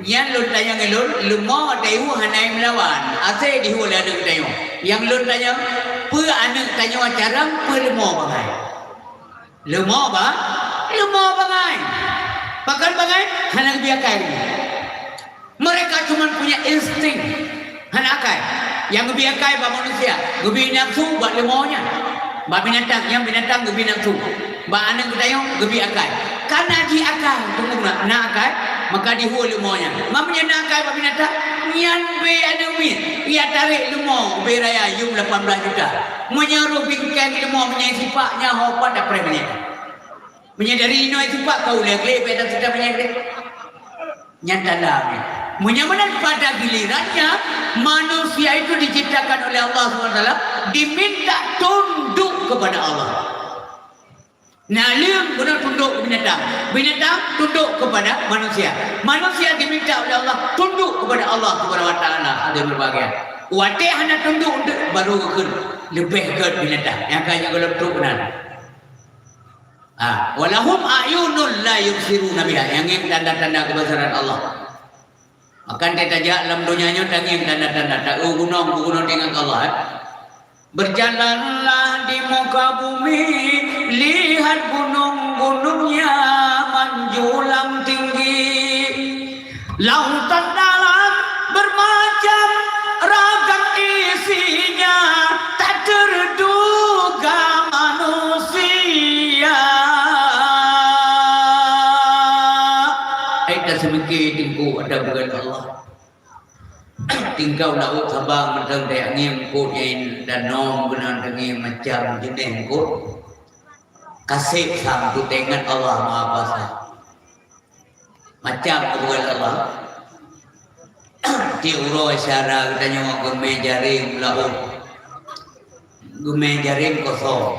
Nyan lôn tanyong lôn, leumo watèe ihue hana meulawan, asai dihue lé aneuk tanyoe. Nyang lôn tanyong, peue aneuk tanyoe carông peue leumo bangai? Leumo ba-, leumo bangai. Pakon bangai? Hana geubri akai lé. Mereka cuma punya insting. Hana akai. Nyang geubri akai bak manusia, geubri nafsu bak leumo nyan. Bak binatang, nyang binatang geubri nafsu. Bak aneuk geutanyoe geubri akai. Kareuna jih akai, teungku na, na akai, maka dihue leumo nyan. Meunyoe na akai bak binatang, nyan bèk aneuk miet, ya tarek leumo, ubé raya yum lapan blaih juta. Meunyoe roh bingkeng leumo meunyoe sipak nyan ho pat dapreh meunyoe. Meunyoe dari inoe sipak ka ulèe gleh, bèk dah sudah meunyoe gleh. Nyan dalam ni. Meunyoe meunan pada gilirannya, manusia itu diciptakan oleh Allah Subhanahu Wa Taala diminta tunduk kepada Allah. Naleueng beuna tunduk keu binatang, binatang tunduk kepada manusia, manusia diminta oleh Allah tunduk kepada Allah Subhanahu Wa Taala. Ada berbahagia. Watèe hana tunduk, baru geukheun leubeh gèt binatang. Nyang ka nyang golom trok nan. Ah, walahum a'yunun la yubsiruna biha, nyang ngieng tanda-tanda keubeusaran Allah. Maka teuh tajak lam donya nyoe tangieng tanda-tanda, taeu gunong, beugunong deungon Allah, eh. Berjalanlah di muka bumi, lihat gunung-gunungnya menjulang tinggi. Lautan dalam bermacam ragam isinya, tak terduga manusia. Hai, taseumiké teungku, ada bukan Allah. Tingkau laôt sabang mantong teuh angén eungkôt nyang danau meukeunong teungieng macam jeunèh eungkôt. Kaseb sang tu teuingat Allah Maha Kuasa. Macam geupeugah lé Allah, tiep uroe syedara geutanyoe geumè jaréng u laôt. Geumè jaréng kosong.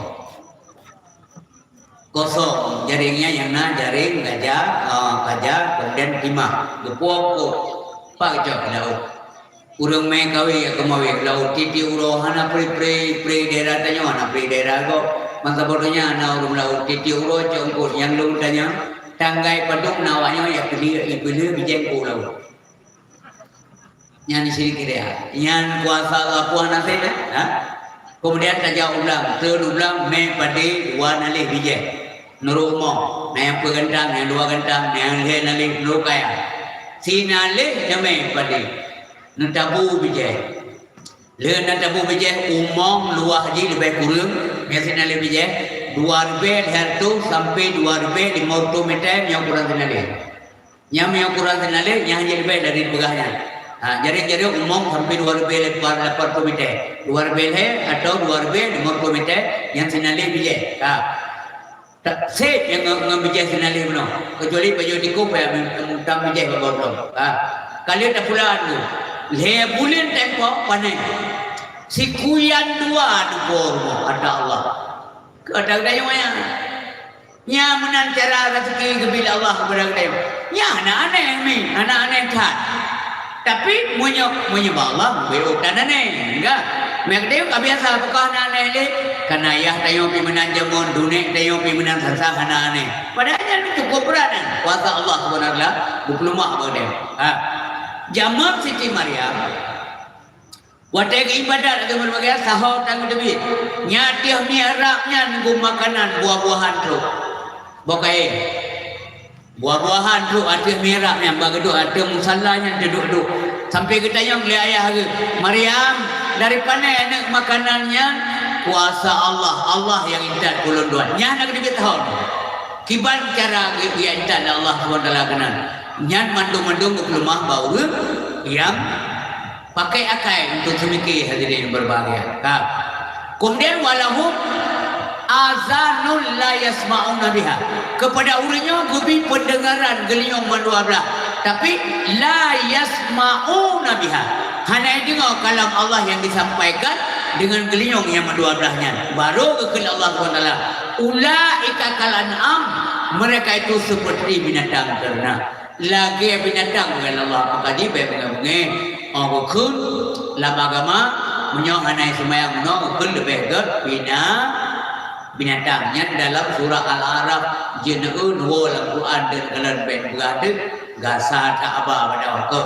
Kosong jaréng nyan nyang na jaréng gajah, eh, gajah, kemudian timah. Geupuwoe-puwoe. Pat geucok u laôt. Ureueng mè kawé nyang keumawé u laôt, tiep-tiep uroe hana pri-pri, pri daerah tanyoe hana pri daerah gob. Ban saboh donya na ureueng laôt, tiep-tiep uroe cok eungkôt nyang lôn tanyong, tanggai padum na awaknyoe nyang peuleueh, nyang peuleueh bijèh eungkôt u laôt. Nyan sidikit ya. Nyan kuasa Allah Tuhan nasib, eh? Ha? Kemudian tajak u blang, treun u blang, mè padé dua naléh bijèh. Nurot umoe, na nyang peuet gantang, nyang dua gantang, nyang lhèe naléh, nurot kaya. Sinaléh nyang mè padé. Neutabu bijéh. Lheueh neutabu bijéh, umong luwah jih leubeh kureueng, miseue sinaleh bijéh, dua ribée lhée reutôh sampai dua ribée limong reutôh mètè meunyoe ukuran sinaleh. Nyang meunyoe ukuran sinaleh, nyan hana leubeh dari peugah nyan. Ha, jadi, jadi umong sampai dua ribée lapan reutôh mètè. Dua ribée lhée atau dua ribée limong reutôh mètè, nyan sinaleh bijéh. Ha. Tak sép nyang ngon, ngon bijéh sinaleh bunoe. Kecuali bajée tikoh payah meutam bijéh bak gob lom. Ha. Ka lheueh tapula tu. Lhée buleuen tempoh panen. Sikuyan dua neupo rumoh ata Allah. Keu ata geutanyoe nyan. Nyan meunan cara raseuki geubri lé Allah keupada geutanyoe. Nyan hana aneh mi, hana aneh that. Tapi meunyoe, meunyoe bak Allah, beu tan aneh, enggak. Meunyoe geutanyoe ka biasa, bukon hana aneh lé, kana yah tanyoe pih meunan jameun, dunek tanyoe pih meunan sasa hana aneh. Padahai nyan cukôp brat nyan. Kuasa Allah Subhanahu wa Taala geupeuleumah bak geutanyoe. Ha. Jameun Siti Maryam, watée geuibadat lagée meureubagai saho tan geuteubiet, nyan ateueh mihrab nyan geuh makanan buah-buahan trok. Boh kayée. Buah-buahan trok ateueh mihrab nyan, bak geuduek ateueh musala nyan teuduek-duek. Sampai geutanyong lé ayah geuh, "Maryam, dari pane neuk makanan nyan?" "Kuasa Allah, Allah nyang intat keu lôn tuan." Nyan na geuteubiet saho. Kiban cara geu-, geuintat lé Allah Subhanahu wa Taala keunan. Nyan mandum-mandum geupeuleumah bak ureuëng nyang pakai akai untuk seumike, hadirin berbahagia. Ha. Kemudian, "Walahum azanul la yasma'una biha." Kepada ureuëng nyoe geubri peundengaran geulinyueng mandua blaih, tapi la yasma'una biha. Hana deungoe kalam Allah nyang disampaikan dengan geulinyueng nyang mandua blaih nyan. Baru geukheun Allah Subhanahu wa Taala, "Ulaika kal an'am." Mereka itu seperti binatang ternak. Lagée binatang, kheun Allah, maka jih bék beungéh-beungéh. Oh, geukheun lam agama, meunyoe hana seumayang bunoe, geukheun leubeh gét bina-, binatang. Nyan dalam surah Al-A'raf, jeuet neueu neuwoe lam Quran, dan kalian bék peugah deuh, gasa that haba pada waktu.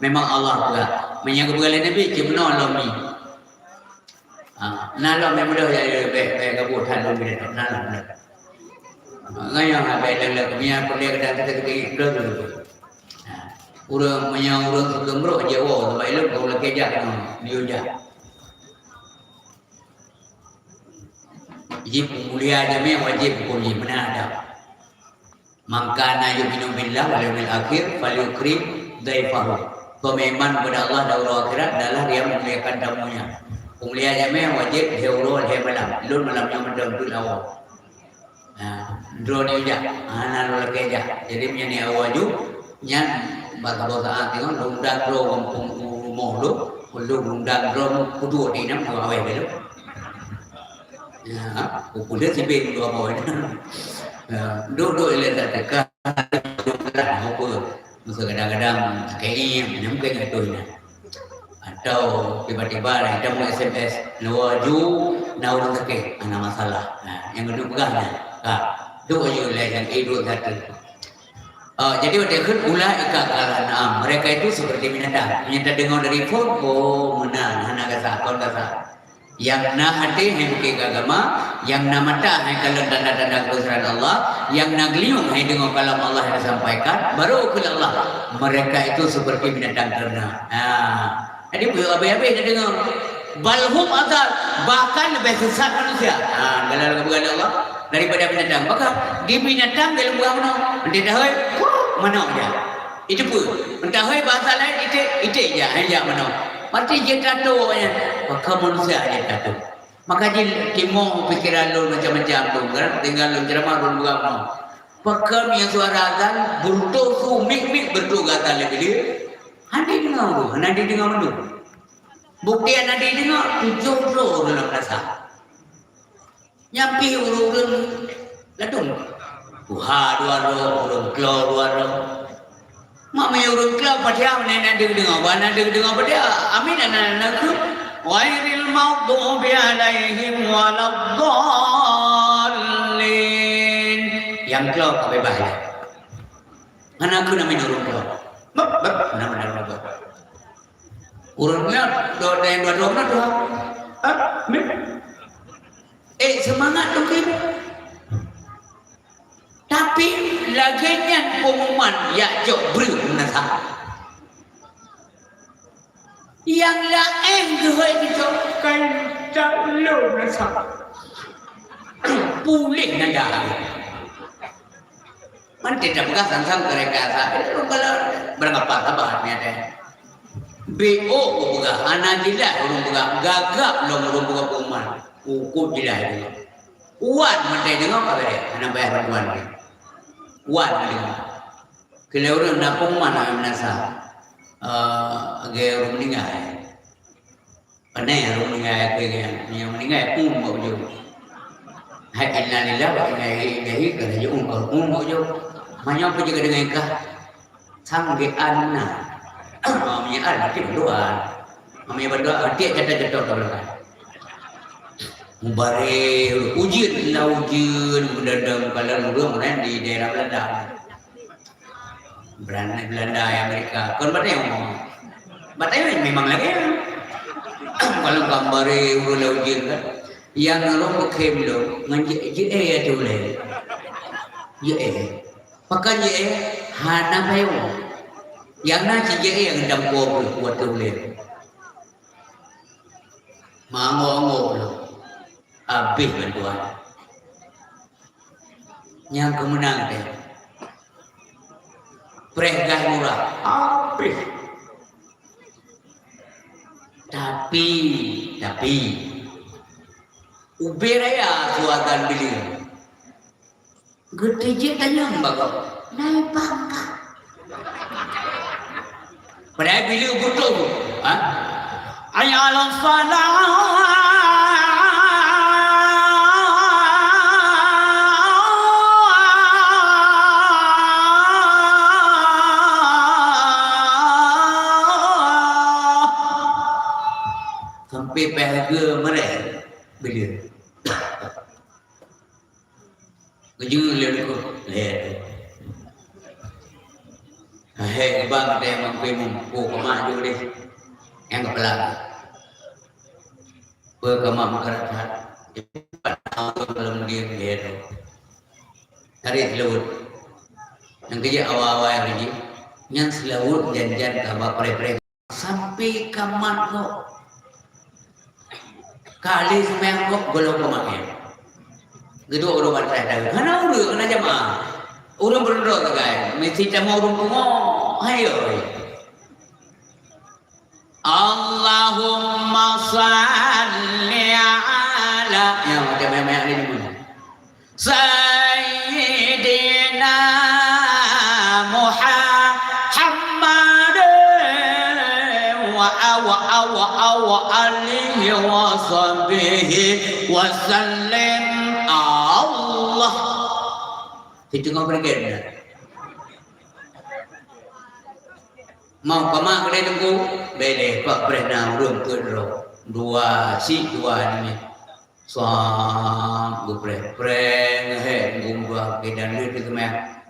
Memang Allah peugah. Meunyoe geupeugah lé Nabi, cit meunoe lom nyoe. Ha, na lom nyang mudah ya, ya, bèk, bèk gabuk that lom bidang, na lom, na. Ha, ngon nyang na bèk lom, lom, nyan peureulèe kadang kita keuti, lom, lom, lom. Ha, ureueng, meunyoe ureueng sukeueng brok, jeuet woe, sabab ilôn ka ulôn keujak nyoe, di ujak. Jih peumulia jamé wajéb huköm jih, meunan adab. "Man kana yu'minu billahi wal yaumil akhir falyukrim dhaifahu." Peuiman kepada Allah dan uroe akhirat adalah dia memuliakan tamunya. Peumulia jamé wajéb lhèe uroe lhèe malam. Lôn malam nyoe mantong keu lawa. Nah, droeneuh jak, hana lôn lakèe jak. Jadi meunyoe ni awai ju, nyan bak saboh saat teungoh lôn undang droe gampông u rumoh lôn, lôn undang droe peuduek di nam dua awai lôn. Ya, ha? Peue-peue sibéng dua boh. Ya, duek-duek ilèe tak teuka, apa? Masa kadang-kadang sakét, nyan mungkin atoh nyan. Atau tiba-tiba lah kita mau S M S, "Laju na ureueng sakét, hana masalah." Nah, nyang keuneuk peugah nyan. Ka, duek aju ilèe nyang eh duek satu. Ah, jadi watèe kheun, "Ulaika kal an'am." Mereka itu seperti binatang. Meunyoe tadeungoe dari phon, oh, meunan, hana gasa, kon gasa. Nyang na até hai piké keu agama, nyang na mata hai kalon tanda-tanda keubeusaran Allah, nyang na geulinyueng hai deungoe kalam Allah nyang disampaikan, baru kheun Allah, "Mereka itu seperti binatang ternak." Ha. Jadi, beu habéh-habéh na deungoe. "Bal hum adal," bahkan leubeh sesat manusia. Ha, dalam geupeugah lé Allah, daripada binatang. Maka, di binatang dalam geupeugah meunoe, meuntah hôi, manok jak. Itu pun. Meuntah hôi bahasa lain, iték, iték jak, hai jak manok. Berarti jeuet tato nyan. Maka manusia jeuet tato. Maka jitimoh pikeran lôn macam-macam tu, kan? Tinggai lôn ceramah, lôn peugah meunoe. Pakon nyang suara azan, beureutoh su, mik-mik beureutoh gata lé bileue. Hana jideungoe tu, hana jideungoe mandum. Bukti hana jideungoe, tujoh droe ureueng lam dasar. Nyan pih ureueng-ureueng ladôm. Tuha dua droe, ureueng klo dua droe. Mak meunyoe ureueng klo Fatihah, na, na deungoe, bah na deungoe Fatihah. Amin, na, na, na kheun, "Ghairil maghdubi alaihim waladdallin." Nyang klo ka beubaih lé. Hana kheun amin ureueng klo. Bap, bap, hana, hana, hana, hana. Ureueng nyan, dua, dua, dua, dua, dua, dua. Amin. Eh, seumangat tu, Kim. Tapi, lagèe nyan peumuman jak cok breueh meunasah. Nyang laén geuhôi jicok kain calon rasa. Puléh na jahat. Mantong tapeugah sang-sang keu reka sa. Ureueng kalau beurangkapat sabar nyan teh. B O geupeugah, hana jeulaih ureueng peugah, gagap lom ureueng peugah pengumuman. Ukut jeulaih deungoe. Wan mantong deungoe ka beureh, hana payah bantuan lé. Wan deungoe. Keu lhèe ureueng na pengumuman na meunasah. Eh, lagèe ureueng meuninggai. Pane ureueng meuninggai keu nyan, nyang meuninggai phôn bak ujoe. Hai innalillahi wa inna ilaihi raji'un, ka phôn bak ujoe. Manyang peue jeuet keu deungon kah? Sang geuh an na. Meunyoe an, nanti bantuan. Meunyoe bantuan, nanti jatuh-jatuh ka belakang. Mubare, ujeuen lah ujeuen, meudandam, kalau ureueng di daerah Belanda. Belanda, Belanda, Amerika. Kon batèe nyoe. Batèe nyoe memang lagèe nyan. Kalau gambar ureueng lam ujeuen kan. Nyang ureueng beukhém lom ngon jeuet, jeuet ateueh ulèe. Jeuet. Pakon jeuet, hana payong. Nyang na cit jeuet nyang dam po ateueh ulèe. Mango-ango lom. Habéh bantuan. Nyang keumeunang teh. Preh gah murah. Habéh. Tapi, tapi, ubé raya su azan bileue. Geuteujeuet tanyong bak gob. Nai paham kah? Padahai bila beutôi tu, ha? Hayya 'alas shalah. Sampai payah lagèe meureh bila. Geujeuet lé likot. Lé. Hai, geuba teuh nyang mampu meuko keumak jeuet deh. Nyang keupeula. Peu keumak meukarat that. Dalam dia, dia tu. Tarék seulaweuet. Nyang keujeuet awai-awai lagi. Nyang seulaweuet jan-jan ka ba preh-preh. Sampai ka mat gob. Ka lheueh seumayang gob, gohlom ka mat nyan. Geuduek ureueng bantai taeu. Hana ureueng, hana jamaah. Ureueng beureudoh sagai. Meusti tamong ureueng pungo. Hai oi. Allahumma shalli ala. Ya, macam banyak-banyak ni. Sayyidina Muhammad wa, wa, wa, wa alihi wa sahbihi wa sallim. Allah. Itu ngau bergen. Mau keumak keudeh teungku, bèk lé, pak preh na ureueng peuet droe. Dua sik, dua nyoe. Sang geupreh-preh ngeuhèk geumbah keu dan lheueh teukeumah.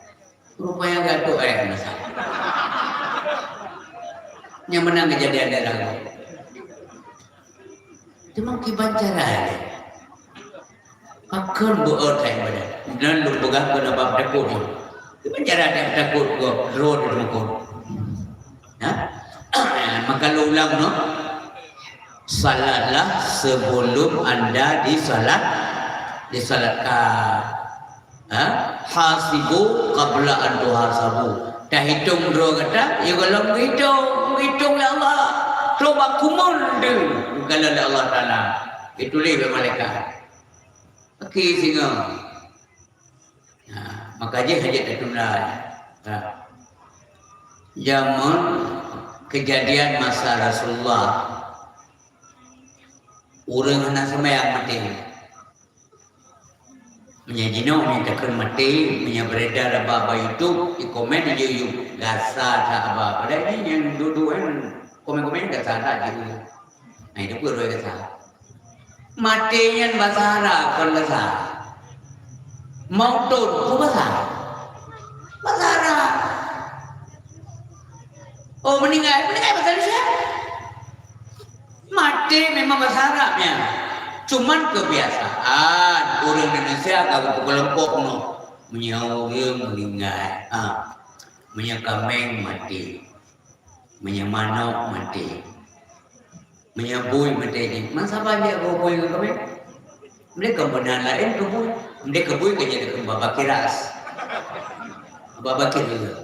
Rupanya gatoe éh masa. Nyang meunan keujadian dalam. Teuma kiban cara lé. Pakon beu-ôt hai badan. Dan lôn peugah keu na bab takot nyoe. Kiban cara dia takot gop droe di rumoh. Ha? Maka lôn ulang noh. Salatlah sebelum anda disalat, disalatkan. Ha? Hasibu qabla an tuhasabu. Tahitong droe gata, ya gohlom geuhitong, geuhitong lé Allah. Trok bak kumon deuh, geukalon lé Allah Taala. Geutuléh bak malaikat. Oke, singoh. Ha, maka jih hajat tatunda. Ha. Jameun keujadian masa Rasulullah, ureueng hana seumayang maté. Meunyoe jinoe meunyoe takheun maté, meunyoe beredar haba bak YouTube, di komen jih yue gasa that haba. Padahai jih nyang duek-duek nyan komen-komen gasa that jih. Nah, itu pun roh gasa. Maté nyan basa Arab kon gasa. Mauton, peue basa? Basa Arab. Oh, meuninggai, meuninggai basa Indonesia. Maté memang basa Arab nyan. Cuman keubiasaan ureueng Indonesia ka geupeukelompok noh. Meunyoe ureueng meuninggai, ha. Meunyoe kaméng maté. Meunyoe manok maté. Meunyoe bui maté jih, man saban jih bui ngon keumieng? Meunyoe kon meunan laén keu bui, meunyoe keu bui ka jeuet keu babah kiras. Babah kiras.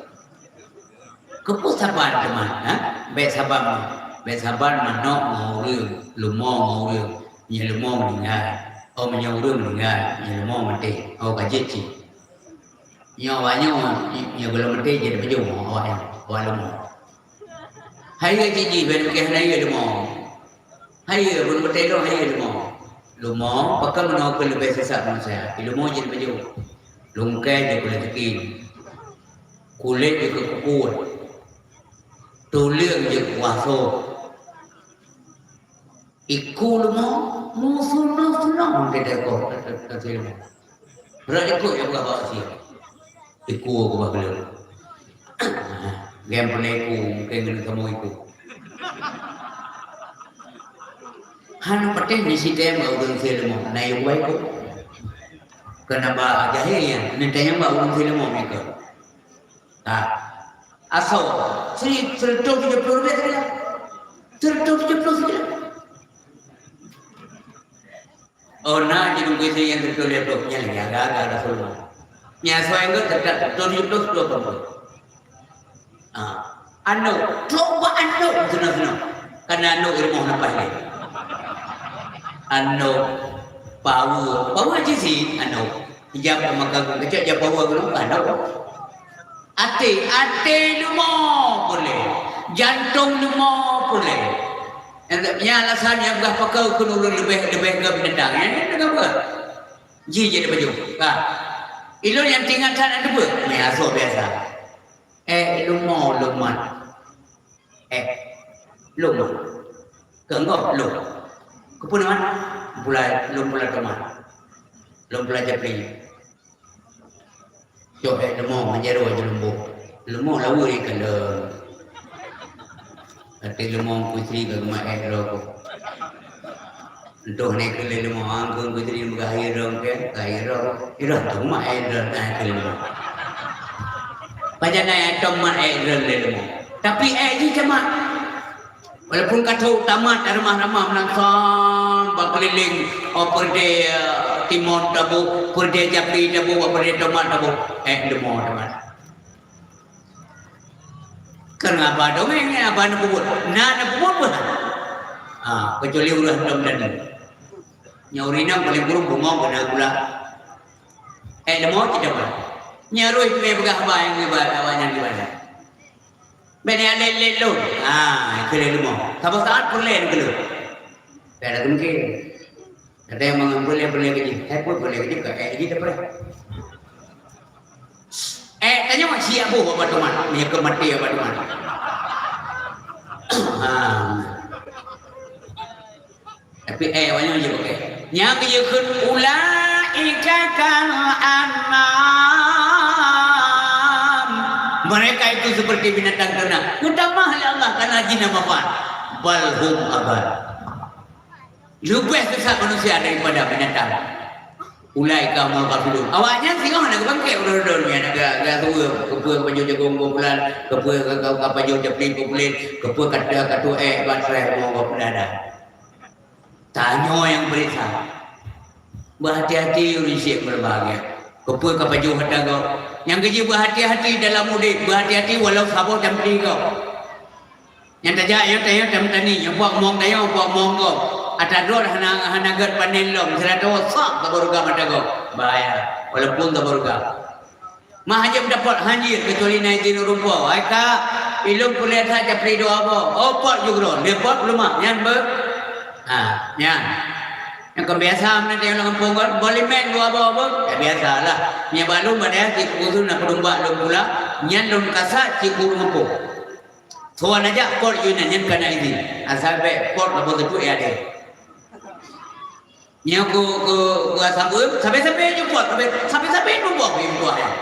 Keupeue saban teuma, ha? Bèk saban, bèk saban manok ngon ureueng, leumo ngon ureueng, meunyoe leumo meuninggai. Oh, meunyoe ureueng meuninggai, meunyoe leumo maté. Oh, ka jeuet cit. Nyoe awak nyoe, nyoe gohlom maté jeuet pajoh awak nyoe, awak leumo. Hai cit jih, bèk pike hana ie leumo. Hai ie, bunoe maté lom hai ie leumo. Leumo, pakon meunoe keu leubeh sisat manusia. Leumo jeuet pajoh. Lungkée jeuet keu leuceuki. Kulét jeuet keu kupeue. Tuleueng jeuet keu kuaso. Iku leumo, musuh leumo, leumo. Beurati ikot nyang peugah bak sie. Iku keubah gleh. Gem peuneuk iku, mungken ngon kamoe iku. Hana patéh di sitem bak ureueng sie leumo, na yue buai iku. Keunong bak jahé nyan, neutanyong bak ureueng sie leumo nyan keu. Ha. Asoe, seri-, seratus tujuh puluh ribèe sikilo. Seratus tujuh puluh sikilo. Oh, na jeuet keu nyang seratus lhèe ploh, nyan lagèe hareuga-hareuga Rasulullah. Nyang asoe nyan seratus tujuh puluh dua ploh. Ah, anok, trok bak anok, seunoe-seunoe. Kana anok rumoh na paih lé. Anok, paweue, paweue cit si anok. Ijak peumakan, keucok jak paweue geunoe, anok. Até, até leumo peureulèe, jantong leumo peureulèe. Nyan alasan nyang peugah pakon keu ureueng leubeh, leubeh gèt binatang. Nyan, nyan peugah. Jih jeuet pajoh. Ka. Ilôn nyang teuingat that na teupeue? Meuasoe biasa. Eh, leumo lôn mat. Eh, lôn mat. Keu engkau lôn. Keupeue lôn mat? Pula, lôn pula tomat. Lôn pula japli. Cok ék leumo manjaro jilumbo. Leumo lawa ikalon. Até leumo Teungku Sri ka geumat ék droe. Entôh nyan keu lé leumo, Teungku Sri meugah hai droe keu, hai droe. Hai droe tu mat ék droe, hai keu leumo. Pajan na ék tom mat ék droe lé leumo. Tapi ék jih tamat. Walaupun ka trok tamat ramah-ramah meunan sam bak keulileng, oh, peureudèe, eh, timon taboh, peureudèe japli taboh, peureudèe tomat taboh, ék leumo tamat. Kan haba dongeng, eh, haba neupeubuet. Na neupeubuet pun. Ha, kecuali ureueng dong dan. Nyoe ureueng inong paling buruk bungong keunan gula. Ék leumo cit tamat. Nyan roh ipeugah haba nyang geuba, awak nyan geuba. Bèk nyan lét-lét lôn. Ha, keu lé leumo. Saboh saat peureulèe keu lôn. Bèk ada teumeuke. Ada nyang mangat peureulèe, peureulèe keu jih. Hai pun peureulèe keu jih, ka ék jih dah peureulèe. Ék tanyoe siap boh bak tomat. Meunyoe keu maté bak tomat. Ha. Tapi, eh, awak nyoe jeuet pakai. Nyang geuyue kheun, "Ulaika kal an'am." Mereka itu seperti binatang ternak. Geutamah lé Allah karena jih na manfaat. Bal hum adal. Leubeh sesat manusia daripada binatang. Ulaika humul ghafilun. Awak nyan singoh na geubangkét uroe-uroe nyan, na geu-, geutuwo, keupeue pajoh jagong boh bulan, keupeue ka, ka, ka pajoh japli boh bulan, keupeue ka, ka tuwoe bak seurah rumoh gob peudada. Tanyoe nyang peuriksa. Beuhati-hati ureueng syik meureubahagia. Keupeue ka pajoh ata gob. Nyang keujeuet beuhati-hati dalam udép, beuhati-hati walau saboh jampi gob. Nyang tajak, nyang tajak, nyang tajak meutani, nyang puak mong tanyoe, puak mong gob. Ata droe hana, hana gèt panen lom, sira tawoe sak saboh rugam ata gob. Bahaya. Walaupun saboh rugam. Mah hana meudapat hanjeuet keucuali na idhin ureueng po. Hai kak, ilôn peureulèe that japli dua boh. Oh, pot ju keudroe. Lhèe pot peuleumah. Nyan beu. Ha, nyan. Nyang kon biasa meunan teuh lam gampông kon, boh limeng dua boh beu. Ya, biasalah. Nyan bak lôn bak dayah cit keu na peudumbak lôn pula. Nyan lôn kasak cit keu ureueng gampông. Soe na jak pot ju nyan, nyan ka na idhin. Asai bèk pot lam boh teutôp ya deh. Nyoe ku, ku, ku asam uem, sabe-sabe ju pot, sabe, sabe-sabe ju pot, ju pot, ya.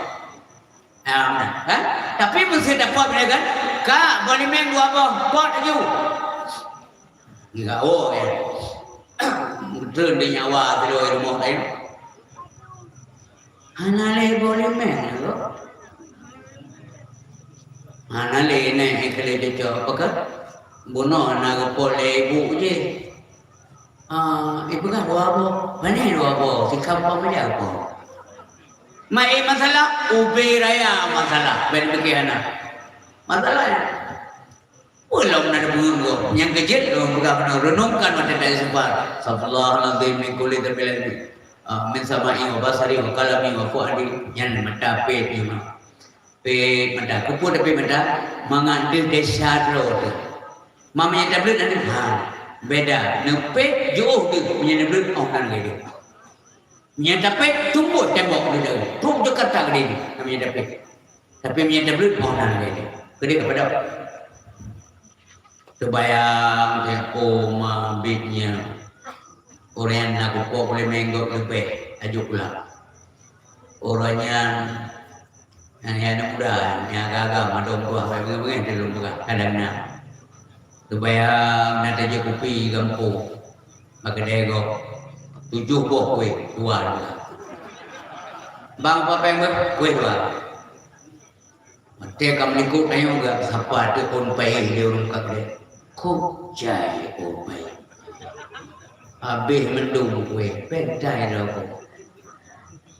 Ha, ha? Tapi meuseuti pot, ya kan? Kak, boh limeng dua boh, pot laju. Enggak, oh, ya. Beutôi di nyawa, di luwa rumoh laén. Hana lé boh limeng, ya, kok. Hana lé nyan, eh, keu lé cucoe, apa kah? Bunoe na geupot lé ibu jih. Ah, ipeugah dua boh. Pané dua boh? Sikam pah meuja boh. Mai masalah, ubé raya masalah. Ben pikir hana. Masalah nyan. Ulôn na deungoe gob. Nyang keujeuet lôn peugah keunoe, renungkan watèe teuseumpat. Astagfirullahalazim min kulli dzambin. Ah, min sam'i wa basari wa kalami wa fuadi. Nyan mata pet nyoe. Pet mata. Keupeue tapet mata? Mangat deuh desya droe teuh. Ma meunyo tableuet aneuk, ha, beda. Neupet jiôh deuh, meunyo neubleut 'oh na lagèe deuh. Meunyo tapet, tumbôh tembok deuh. Trôk Jakarta keudéh deuh, meunyo tapet. Tapi meunyo tableuet, 'oh na lagèe deuh. Keudéh ka padam. Teubayang, oh ma, bit nyan. Ureueng nyan na kupo peuleumèe gob leubeh, aju pulang. Ureueng nyan, nyan, nyan aneuk muda, nyan agam-agam, madom tuah, beungèh-beungèh di lôn peugah, kadang na. Teubayang na tajép kupi gampông, bak keudè gob. Tujoh boh kueh, dua. Bang, apa péng beuh? Kueh dua. Watèe ka meulikot tanyoe geuh, sapa teuh ôn paih lé ureueng ka gleh. Kok jai ôn paih. Habéh meudum kueh, péng tai rokok.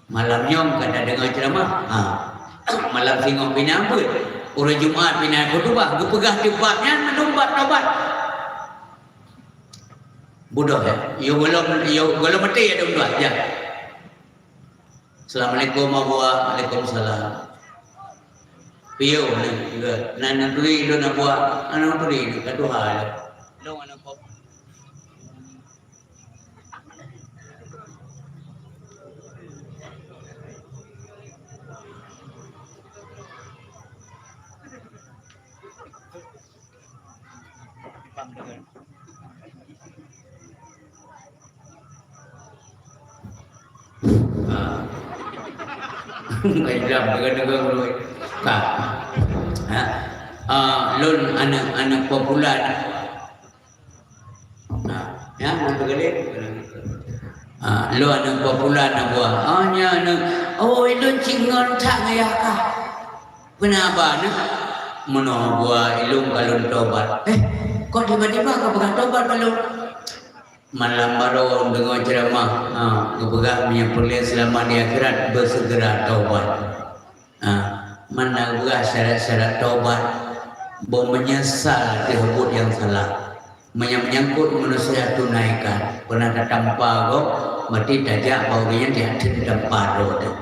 Malam nyoe ka tadeungoe ceuramah. Ha. Malam singoh pih na beuet. Uroe Jumat pih na khutubah, geupeugah teuk bab nyan meudum bab tobat. Bodoh, ya. Yo gohlom, yo gohlom maté ya dum dua, ya. Assalamualaikum, Abuwa. Waalaikumsalam. Piye nyoe? Nan neuturi lôn, Abuwa. Nan neuturi lôn, ka tuha lôn. Lôn aneuk pop. Ah. Ngai jam deungon-deungon ulôn. Ka. Ha? Ah, lôn aneuk, aneuk popular. Nah, ya, nang teugalek. Ah, lôn aneuk popular na buah. Oh, nya aneuk. Oh, ilôn cit ngon that ngayah kah? Peuna ba nyoe? Meunoe buah ilôn ka lôn tobat. Eh, kok tiba-tiba ka peugah tobat ka lôn? Malam baroe deungoe ceuramah, ha, geupeugah meunyoe peureulèe seulamat di akhirat, beuseugera tobat. Ha, meunan geupeugah syarat-syarat tobat, beumeunyeusal teuh buet nyang salah. Meunyoe meunyangkot manusia tunaikan, peuna tatampa gob, berarti tajak bak ureueng nyan, tajak teuk tatampa droe teuh.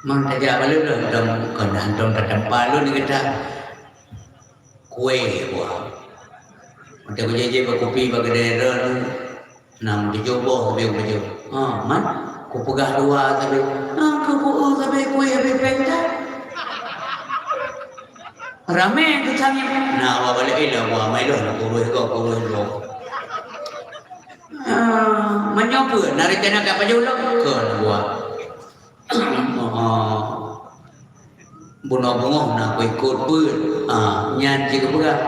Mang tajak bak lôn, lôn hantom, kon hantom tatampa lôn gata. Kueh buah. Watèe kujak-jak bak kupi bak keudè droeneuh, na meutujoh boh sabe kupeujeuet. Ha, man, kupeugah dua sabe. Ha, keupeue sabe kueh habéh péng that. Ramé geutanyoe. Na, awak balek, "Eh, lah, buah, mai lôn, kuruih gob, kuruih gob." Ah, meunyoe peue, na rencana ka pajoh lom? Kon, buah. Ah, bunoe beungoh na kuikot beuet. Ah, nyan cit geupeugah.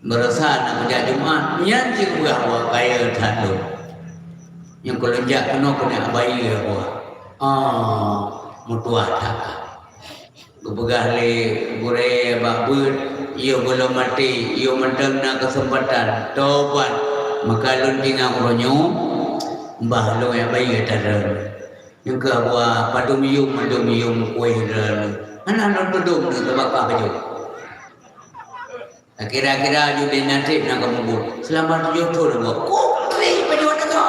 Baroesa na kujak Jumat, nyan cit geupeugah, buah, kaya that lôn. Nyang kulôn jak keunoe keuneuk bayeue, buah. Ah, meutuah that ka. Geupeugah lé gurèe bak beuet, "Yoh gohlom maté, yoh mantong na keuseumpatan, tobat." Maka lôn tinggai uroe nyoe, bah lôn jak bayeue that droeneuh. Nyang keu buah padum yum, padum yum kueh droeneuh. Hana lôn tudum nyoe teubakah bajèe. Kira-kira ju di nasib na kamoe buet. Seulama tujoh thôn buet. Kukri pajoh teuka.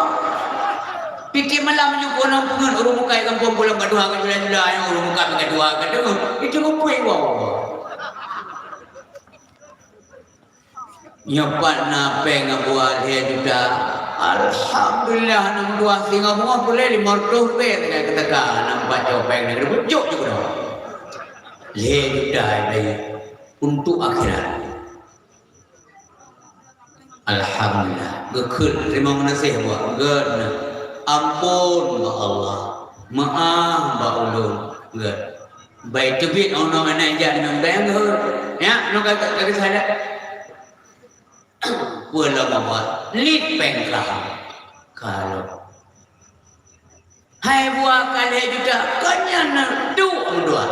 Pike malam nyoe keunan peungeut ureueng mukat gampông pulang ka tuha ka jula-jula nyoe ureueng mukat ka tuha ka deungoe. Itu ngupui wah. Nyoe pat na péng Abuwa lhèe juta. Alhamdulillah, aneuk dua singoh beungoh peureulèe limong reutôh ribèe teuka, teuka na pat cok péng nyan, bucok ju keunoe. Lhèe juta, ya, untuk akhirat. Alhamdulillah. Geukheun, teurimong geunaséh buet. Geuh na. Ampôn bak Allah. Meu'ah bak ulôn. Geuh. Bai teubiet 'oh noe aneuk jak ngon beng geuh. Nyak, noe ka, ka, ka geusalah. Peue lom buet? Nit péng kah? Ka lom. Hai buah ka lhèe juta, kon nyan na duek meuduah.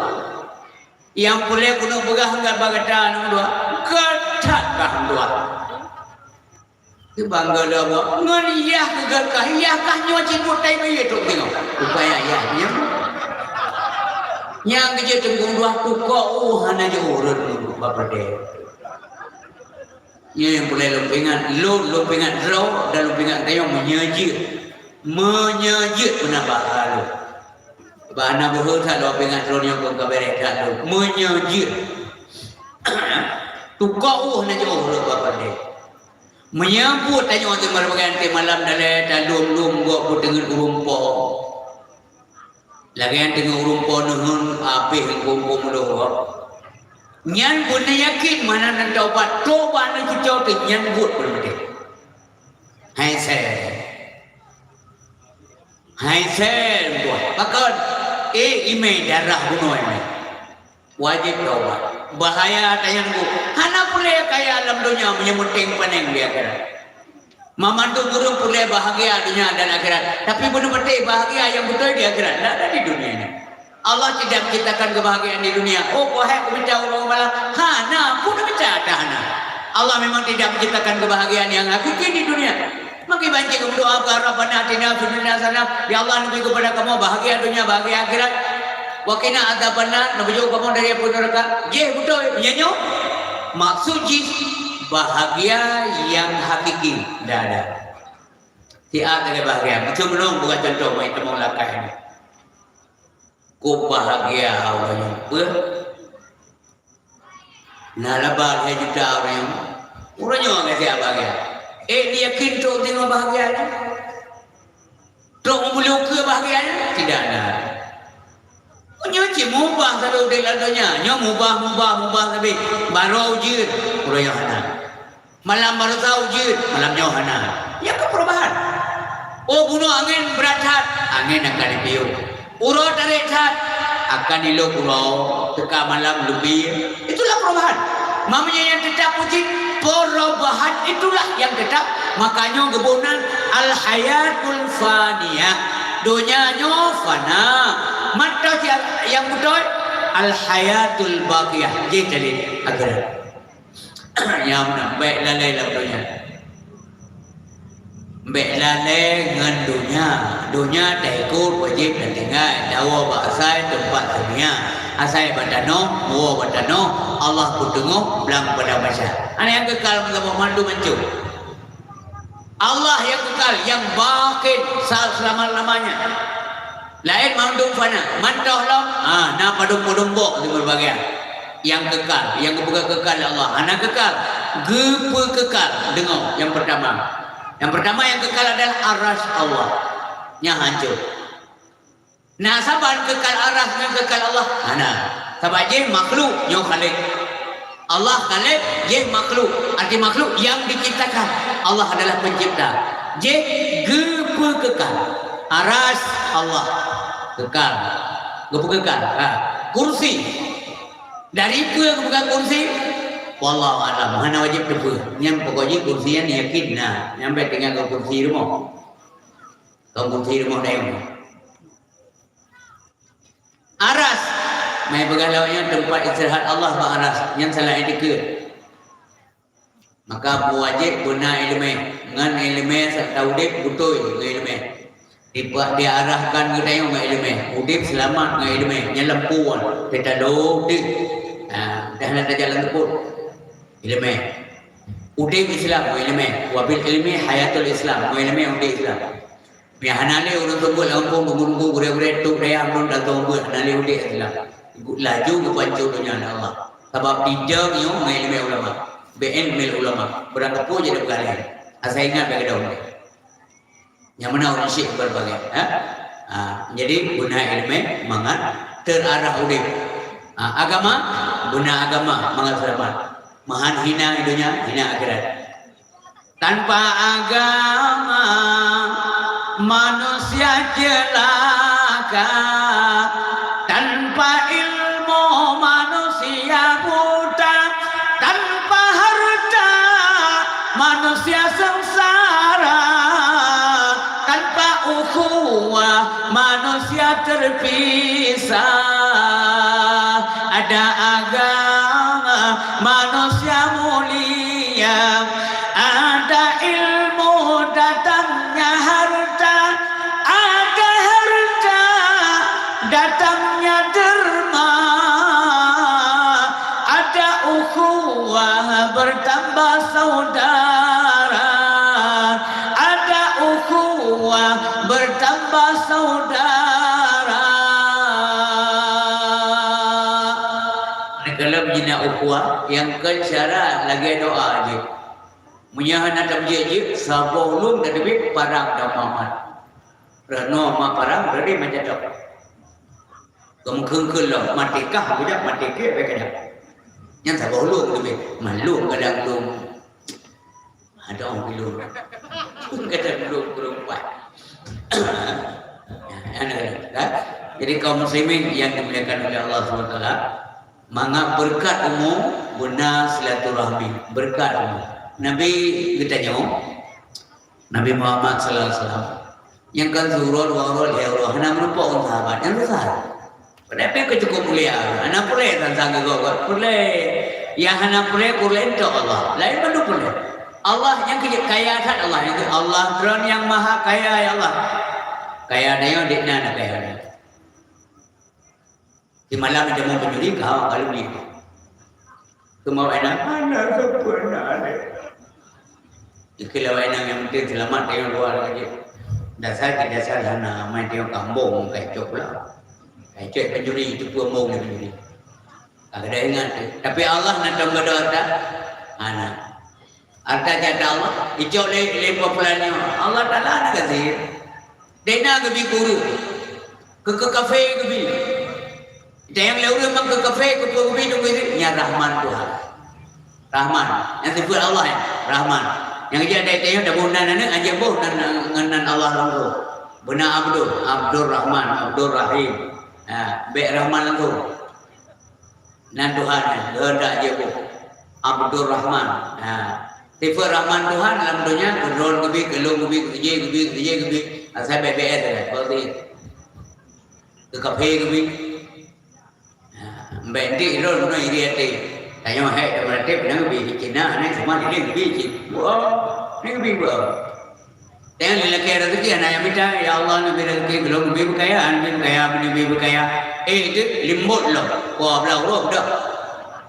Nyang peureulèe keuneuk peugah ngon bak gata aneuk dua, kon that kah meutuah. Keu bangga lé Allah. Ngon yah keu kah, yah kah nyoe cit buet tai bayeue trok teungoh. Rupanya yah nyan. Nyang keujeuet teungku meutuah tukok u hana jiôh rot bak peureudèe. Nyoe nyang peureulèe lôn peuingat, lôn, lôn peuingat droe dan lôn peuingat gayong meunyoe jeuet. Meunyoe jeuet beuna bak lôn. Bah hana beuhe that lôn peuingat droe nyoe kon ka bèrèh that lôn. Meunyoe jeuet. Tukok u hana jiôh rot bak peureudèe. Meunyoe buet tanyoe teuma bagaih malam dalè talom-lom gok peuteungeut ureueng po. Lagèe nyang teungoh ureueng po neuheun abéh ureueng po meulôh. Nyan beuna yakin meunan taubat, tobat neucuco teuh nyan buet beureuntèe. Hai sèe. Hai sèe buet. Pakon? Eh, imè darah bunoe nyan. Wajéb taubat. Bahaya tanyan bu. Hana peureulèe kaya lam donya meunyoe meunteng panèng di akhirat. Mamandum ureueng peureulèe bahagia donya dan akhirat, tapi beuneupatéh bahagia nyang beutôi di akhirat, na ada di dunia ini. Allah tidak menciptakan kebahagiaan di dunia. Oh, keuhai kumita ureueng malam, hana, peue neumita ata hana. Allah memang tidak menciptakan kebahagiaan yang hakiki di dunia. Maka banci meudoa, "Rabbana atina fid dunya hasanah," ya Allah, neubri kepada kamoe bahagia dunia, bahagia akhirat. "Wa qina adzabannar," neubeujôh kamoe dari api neuraka. Jih beutôi, nyan nyoe maksud jih bahagia yang hakiki. Dah ada. Siat lagèe bahagia. Macam mana bukan contoh mai teumong lakai ni. Kok bahagia awak nyoe. Beuh. Nah, laba lhèe juta ureueng nyoe. Ureueng nyoe ngon siat bahagia. Eh, dia yakin trok teungoh bahagia nyan? Trok meubuluk keu bahagia nyan? Tidak ada. Nyoe cit mubah sabe udép lam donya. Nyoe mubah, mubah, mubah sabe. Baroe ujeuen, uroe nyoe hana. Malam baroesa ujeuen, malam nyoe hana. Nyan keuh perubahan. Oh, bunoe angén brat that, angén akan jipiôh. Uroe tarek that, akan ilôp uroe, teuka malam leubeh. Itulah perubahan. Meunyoe nyang tetap ujeuen, perubahan itulah yang tetap. Makanya geuboh nan al-hayatul faniyah. Donya nyoe fana. Mantong nyang beutôi, al-hayatul baqiyah. Jih tadi akhirat. Nyang meunan, bèk lalè lam donya. Bèk lalè ngon donya. Donya taikot wajéb tatinggai, tawoe bak asai teumpat dunia. Asai bak tanoh, woe bak tanoh, Allah peuteungoh blang padang mahsyar. Hana nyang kekal meusaboh mandum hancô. Allah nyang kekal, nyang baqin sa-, selama-lamanya. Laén mandum fana, mantong lom, ha, na padum-padum boh di berbagai. Nyang kekal, nyang geupeugah kekal lé Allah, hana kekal, geupeukekal. Deungoe, nyang pertama. Nyang pertama nyang kekal adalah arasy Allah. Nyang hancô. Na saban kekal arasy ngon kekal Allah? Hana. Sabab jih makhluk, nyoe Khalik. Allah Khalik, jih makhluk. Arti makhluk yang diciptakan. Allah adalah pencipta. Jih geupeukekal. Arasy Allah kekal. Geupeukekal. Ha. Kursi. Dari peue geupeugah kursi? Wallahu a'lam. Hana wajéb teupeue. Nyang pokok jih kursi nyan yakin na. Nyang bèk tinggai keu kursi rumoh. Keu kursi rumoh dayong. Arasy. Meupeugah lawét nyan teumpat istirahat Allah bak arasy. Nyan salah etikeuet. Maka meuwajéb beuna iéleumé. Ngon iéleumé serta udép beutôi ngon iéleumé. Dipa-, diarahkan geutanyoe ngon iéleumé. Udép seulamat ngon iéleumé. Nyan lampu wan. Teutalô udép. Ha, dah na tajalan teupot. Iéleumé. Udép Islam ngon iéleumé. Wa bil ilmi hayatul Islam. Ngon iéleumé udép Islam. Meuhana lé ureueng seumeubeuet lam gampông, teungku-teungku, gurèe-gurèe, tôb dayah, ulôn dan seumeubeuet hana lé udép Islam. Laju geupancok donya lé Allah. Sabab di dong nyoe ngon ileumèe ulama. Bi ilmil ulama. Beurangkapeue jadi peugah lé. Asai ingat bak keudong. Nyang meunan ureueng syik beurbagai, ha? Ha, jadi guna ileumèe mangat teuarah udép. Ha, agama, guna agama mangat seulamat. Meuhan hina donya, hina akhirat. Tanpa agama, manusia celaka. Tanpa ilmu, manusia buta. Tanpa harta, manusia sengsara. Tanpa ukhuwah, manusia terpisah. Ada agama, manusia mulia. Ada ilmu, datangnya harta, ada harta, datangnya derma, ada ukhuwah, bertambah saudara, ada ukhuwah, bertambah saudara. Meunan keuh lom jina ukhuwah nyang kon syarat lagèe doa jih. Meunyoe hana tameujeuet jih, saboh lôn tateubiet parang dan Muhammad. Rhah noe ma parang, reudeh ma jatok. Geumeukeue-keue lom, maté kah, bujak maté keu, bèk keudeh. Nyan saboh lôn tateubiet, malum kadang lôn. Ada orang belum. Kadang belum berempat. Jadi kaum muslimin yang dimuliakan oleh Allah subhanahu wa taala, mangat berkat umu beuna silaturahmi, berkat umu. Nabi geutanyong, Nabi Muhammad sallallahu alaihi wasallam, nyang ka siuroe dua uroe lhèe uroe hana meurumpok ngon sahabat, nyan susah. Padahai keu cukup mulia, hana peureulèe sang-sang geugob, peureulèe. Nyang hana peureulèe, peureulèe untuk Allah. Laén bandum peureulèe. Allah nyang keu kaya that Allah, nyang keu Allah Droe nyang maha kaya, ya Allah. Kaya tanyoe, Dia na kaya tanyoe. Di malam itu mau pencuri, kau kalau beli. Keumawe na, hana sapeue na lé. Ikeu lawai nang nyang penting seulamat tanyoe dua lagèe. Dasar keu dasar hana, amai tanyoe kambong kai cok pula. Kai cok pencuri itu pun mong pencuri. Agak ada ingat tu. Tapi Allah na tom gadoh harta? Hana. Harta jatah Allah, icok lé, lé peue pulan nyoe. Allah Taala na gaséh. Dena geubi guru. Keu, keu kafé geubi. Nyang lé ureueng mang keu kafé, keu peue geubi, nyan Rahman Tuhan. Rahman. Nyang sifeuet Allah nyan, Rahman. Nyang jeuet dai tanyoe taboh nan aneuk, hanjeuet boh nan, ngon nan Allah langsung. Beuna Abdul, Abdul Rahman, Abdul Rahim. Ha, bèk Rahman langsung. Nan Tuhan nyan, geuhandak jeuet boh. Abdul Rahman. Ha. Sifeuet Rahman Tuhan lam donya, keu droe geubi, keu lôn geubi, keu si jih geubi, keu si jih geubi. Asai bèk-bèk sagai, keu kafé geubi. Ha, mbak ndik droe guna iri até. Tanyoe hai dah meuratéb, na geubi, Cina, na semua ni geubi, Cina. Wah, ni geubi, wah. Tanyoe lé lakèe raseuki hana nyang mita, "Ya Allah, neubi raseuki keu lôn, neubi beukaya, neubi beukaya, neubi beukaya." Eh, itu limbot lom, dua blah uroe dah.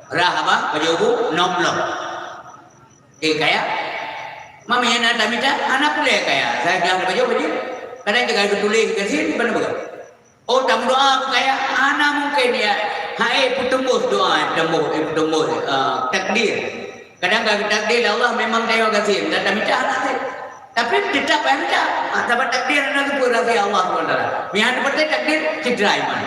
Rhah abah, pajoh bu, nom lom. Eh, kaya? Mami hana tamita, hana peureulèe kaya. Saya bilang pajoh, pajoh. Kadang jaga geutuléh, gaséh, di mana peugah. Oh, tameudoa keu kaya, hana mungken ya. Hai, peutumbôh doa, peutumbôh, eh, peutumbôh, eh, takdir. Kadang ka geutakdir lé Allah memang tanyoe gasien, dan tamita hana gasien. Tapi teutap payah mita. Ah, sabab takdir hana geupeu rahasia Allah subhanahu wa taala. Meuhan teupeuteuh takdir, cedera iman.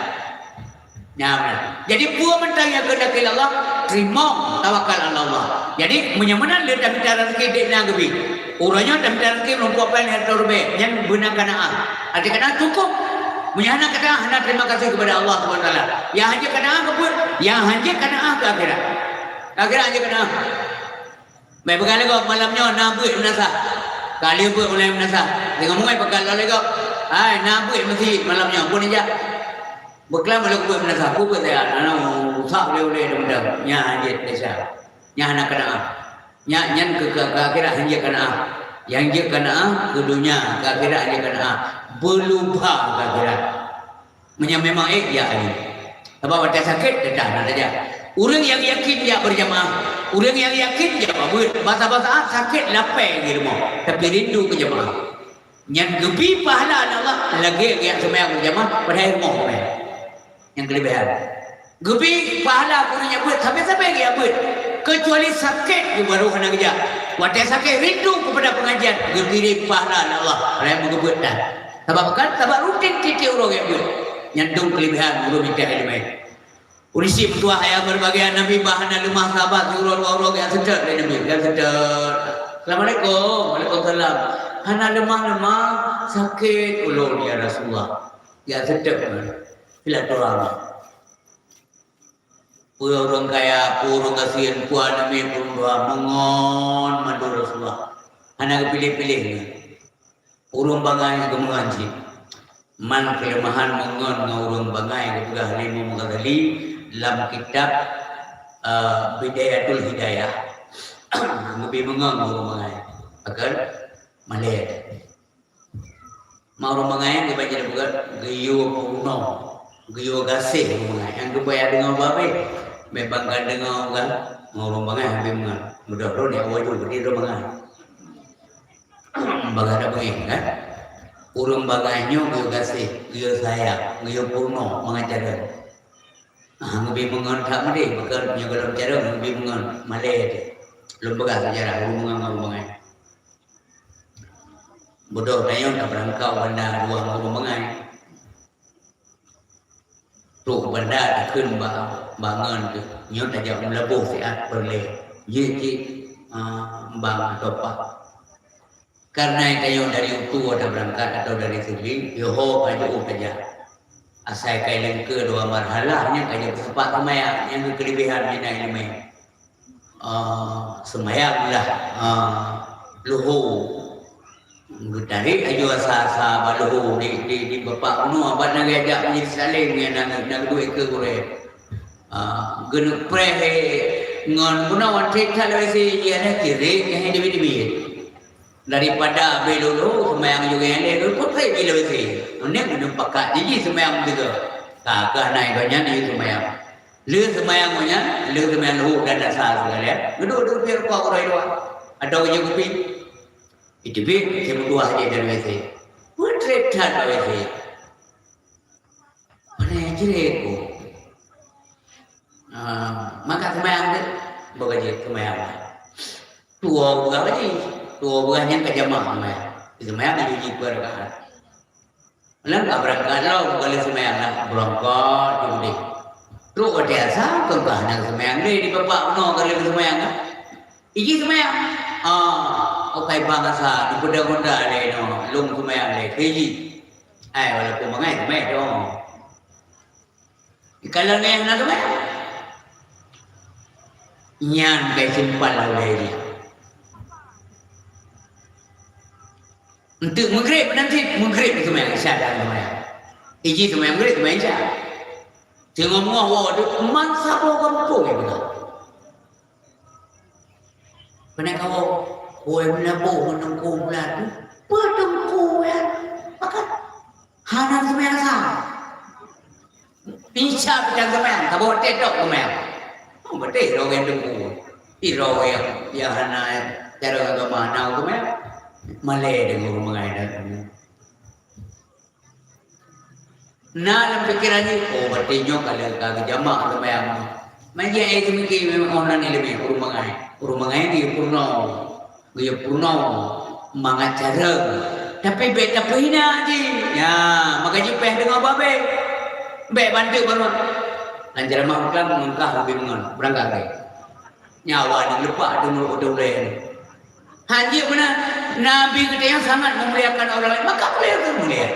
Nyan. Jadi, peue mantong nyang geukeundak lé Allah, teurimong, tawakal ala Allah. Jadi, meunyoe meunan lé tamita raseuki, dek na geubi. Uroe nyoe tamita raseuki meureumpok péng lhèe reutôh ribèe, nyan beuna kana'ah. Arti kana'ah cukup. Meunyoe hana kana'ah, hana terima kasih kepada Allah Subhanahu Wa Taala. Nyang hanjeuet kana'ah keu peue? Nyang hanjeuet kana'ah keu akhirat. Keu akhirat hanjeuet kana'ah. Baik, peugah lé gob, malam nyoe na beuet meunasah. Ka lheueh beuet mulai meunasah. Teungoh muai peugah lé gob, "Hai, na beuet meuseujid malam nyoe, phôn ijak." Beuklam lé beuet meunasah, peue beuet saya, na rusak ulèe-ulèe teumantong. Nyan hanjeuet desya. Nyan hana kana'ah. Nyan, nyan keu, keu, keu akhirat hanjeuet kana'ah. Nyang jeuet kana'ah keu donya, keu akhirat hanjeuet kana'ah. Beuluha keu akhirat. Meunyoe memang ék, jak laju. Sabab watèe sakét, teudah na tajak. Ureueng nyang yakin jak beurjamaah, ureueng nyang yakin jak beuet. Basa-basa sakét lapée di rumoh, tapi rindu keu jamaah. Nyan geubi pahala lé Allah lagèe jak seumayang beurjamaah padahai rumoh seumayang. Nyang keuleubehan. Geubi pahala keu ureueng nyang beuet, sabe-sabe geujak beuet. Keucuali sakét geuh baru hana geujak. Watèe sakét rindu keupada peungajian, geubri pahala lé Allah, padahai meugeubeuet that. Sabab kan, sabab rutin tiep-tiep uroe geujak beuet. Nyan dum keuleubehan ureueng mita ileumèe. Ureueng syiek meutuah ayah beureubagian Nabi bah hana leumah sahabat siuroe dua uroe geujak seutôt lé Nabi, geujak seutôt. "Assalamualaikum." "Waalaikumsalam." "Hana leumah-leumah, sakét ulôn ya Rasulullah." Geujak seutôt silaturahmi. Peue ureueng kaya, peue ureueng gasien, peue aneuk miet, peue ureueng tuha, meungon mandum Rasulullah. Hana geupiléh-piléh lé. Ureueng bangai geumeungon cit. Man keuleumahan meungon ngon ureueng bangai geupeugah lé Imam Ghazali lam kitab, eh, Bidayatul Hidayah. Geubi meungon ureuëng bangai. Pakon? Malée. Ma ureuëng bangai geuba jeuet buet geuyue peurunoe, geuyue gaséh ureuëng bangai. Nyang geuba deungoe babeh, memang ka deungoe ureuëng bangai habéh meungon. Mudah-mudahan ya Allah juga di ureuëng bangai. Bagah dak beungéh kan? Ureuëng bangai nyoe geuyue gaséh, geuyue sayang, geuyue peurunoe mangat carông. Ah, geubi meungon that meudeh, bukan nyoe golom carông, geubi meungon malée teuh. Lôn peugah seujarah ureuëng meungon ngon ureuëng bangai. Beudôh tanyoe tabeurangkau banda dua ureuëng bangai. Trok banda takheun ba, bangon teuh. Nyoe tajak meulaboh siat peureulée. Jeuet cit, ah, bang atau pak. Karena tanyoe dari Utoe tabeurangkat atau dari Sigli, yoho ka jeuet tajak. Asai kai leungkeu dua marhalah nyan ka jeuet seupat seumayang, nyang keuleubehan mina ileumèe. Ah, seumayang lah, ah, luho. Geutarék aju asa-asa bak luho di, di, di bapak bunoe, abang na geujak meujeuet saleuem ngon na, na geudue keu gurée. Ah, geuneuk preh ngon bunoe wan trép that lé W C, jih ada kirek nyang teubiet-teubiet. Daripada abéh lolo seumayang juga nyang lé, lolo pun trép jih lé W C. Uneuk geuneuk pakat jih seumayang tiga. Ka keuh na gobnyan jih seumayang. Lheueh seumayang nyan, lheueh seumayang luhur dan asar sekalian, duduk-duduk di rukoh uroe dua. Atau keu kupi. Iteubiet, saya meutuah je dari W C. Peutrép that dari W C. Mana yang cerit ko? Ah, maka seumayang tu, bagaji seumayang. Tua buah lagi. Tua buah nyang ka jamak seumayang. Seumayang laju jih dua rakaat. Lam ka beurangkat lom, ka lheueh seumayang lah, beurangkat ju udeh. Trok watèe asa, kon ka hana seumayang lé, di bapak bunoe ka lheueh seumayang lah. Iji seumayang. Ah, okai bang asa, dipeudong honda lé nyoe, lôn seumayang lé, keujih. Ai, walaupun bangai seumayang dong. Kalau nyan hana seumayang, nyan kai simpan lah ulèe jih. Enteuk meugreb nanti, meugreb seumayang Isya dan seumayang. Iji seumayang meugreb, seumayang Isya. Teungoh-ngoh woe teuk man saboh gampông nyang peugah. Keuneuk kawoe, woe meulaboh ngon teungku bulan tu, peue teungku nyan? Pakat hana seumayang sa. Isya pih hana seumayang, saboh watèe tok seumayang. Oh, beutôi droe ngon teungku. Ih, droe nyang, nyang hana cara agama hana seumayang. Malèe deungoe ureueng bangai dan Na lam pikeran jih, "Oh, watèe nyoe ka lheueh ka geujamak seumayang nyoe." Meunyo ai teumiki memang oh nan ileumèe, ureueng bangai. Ureueng bangai geuyue peurunoe. Geuyue peurunoe mangat carông. Tapi bèk tapeuhina jih. Ya, maka jipèh deungoe babeh. Bèk bantu baroe. Lam ceramah Islam meungkah leubeh meungon. Beurangkat lé. Nyawa neuleupah deungon udeb ulèe. Hanjeuet meunan, Nabi geutanyoe sangat meumuliakan orang lain, maka beliau pun mulia.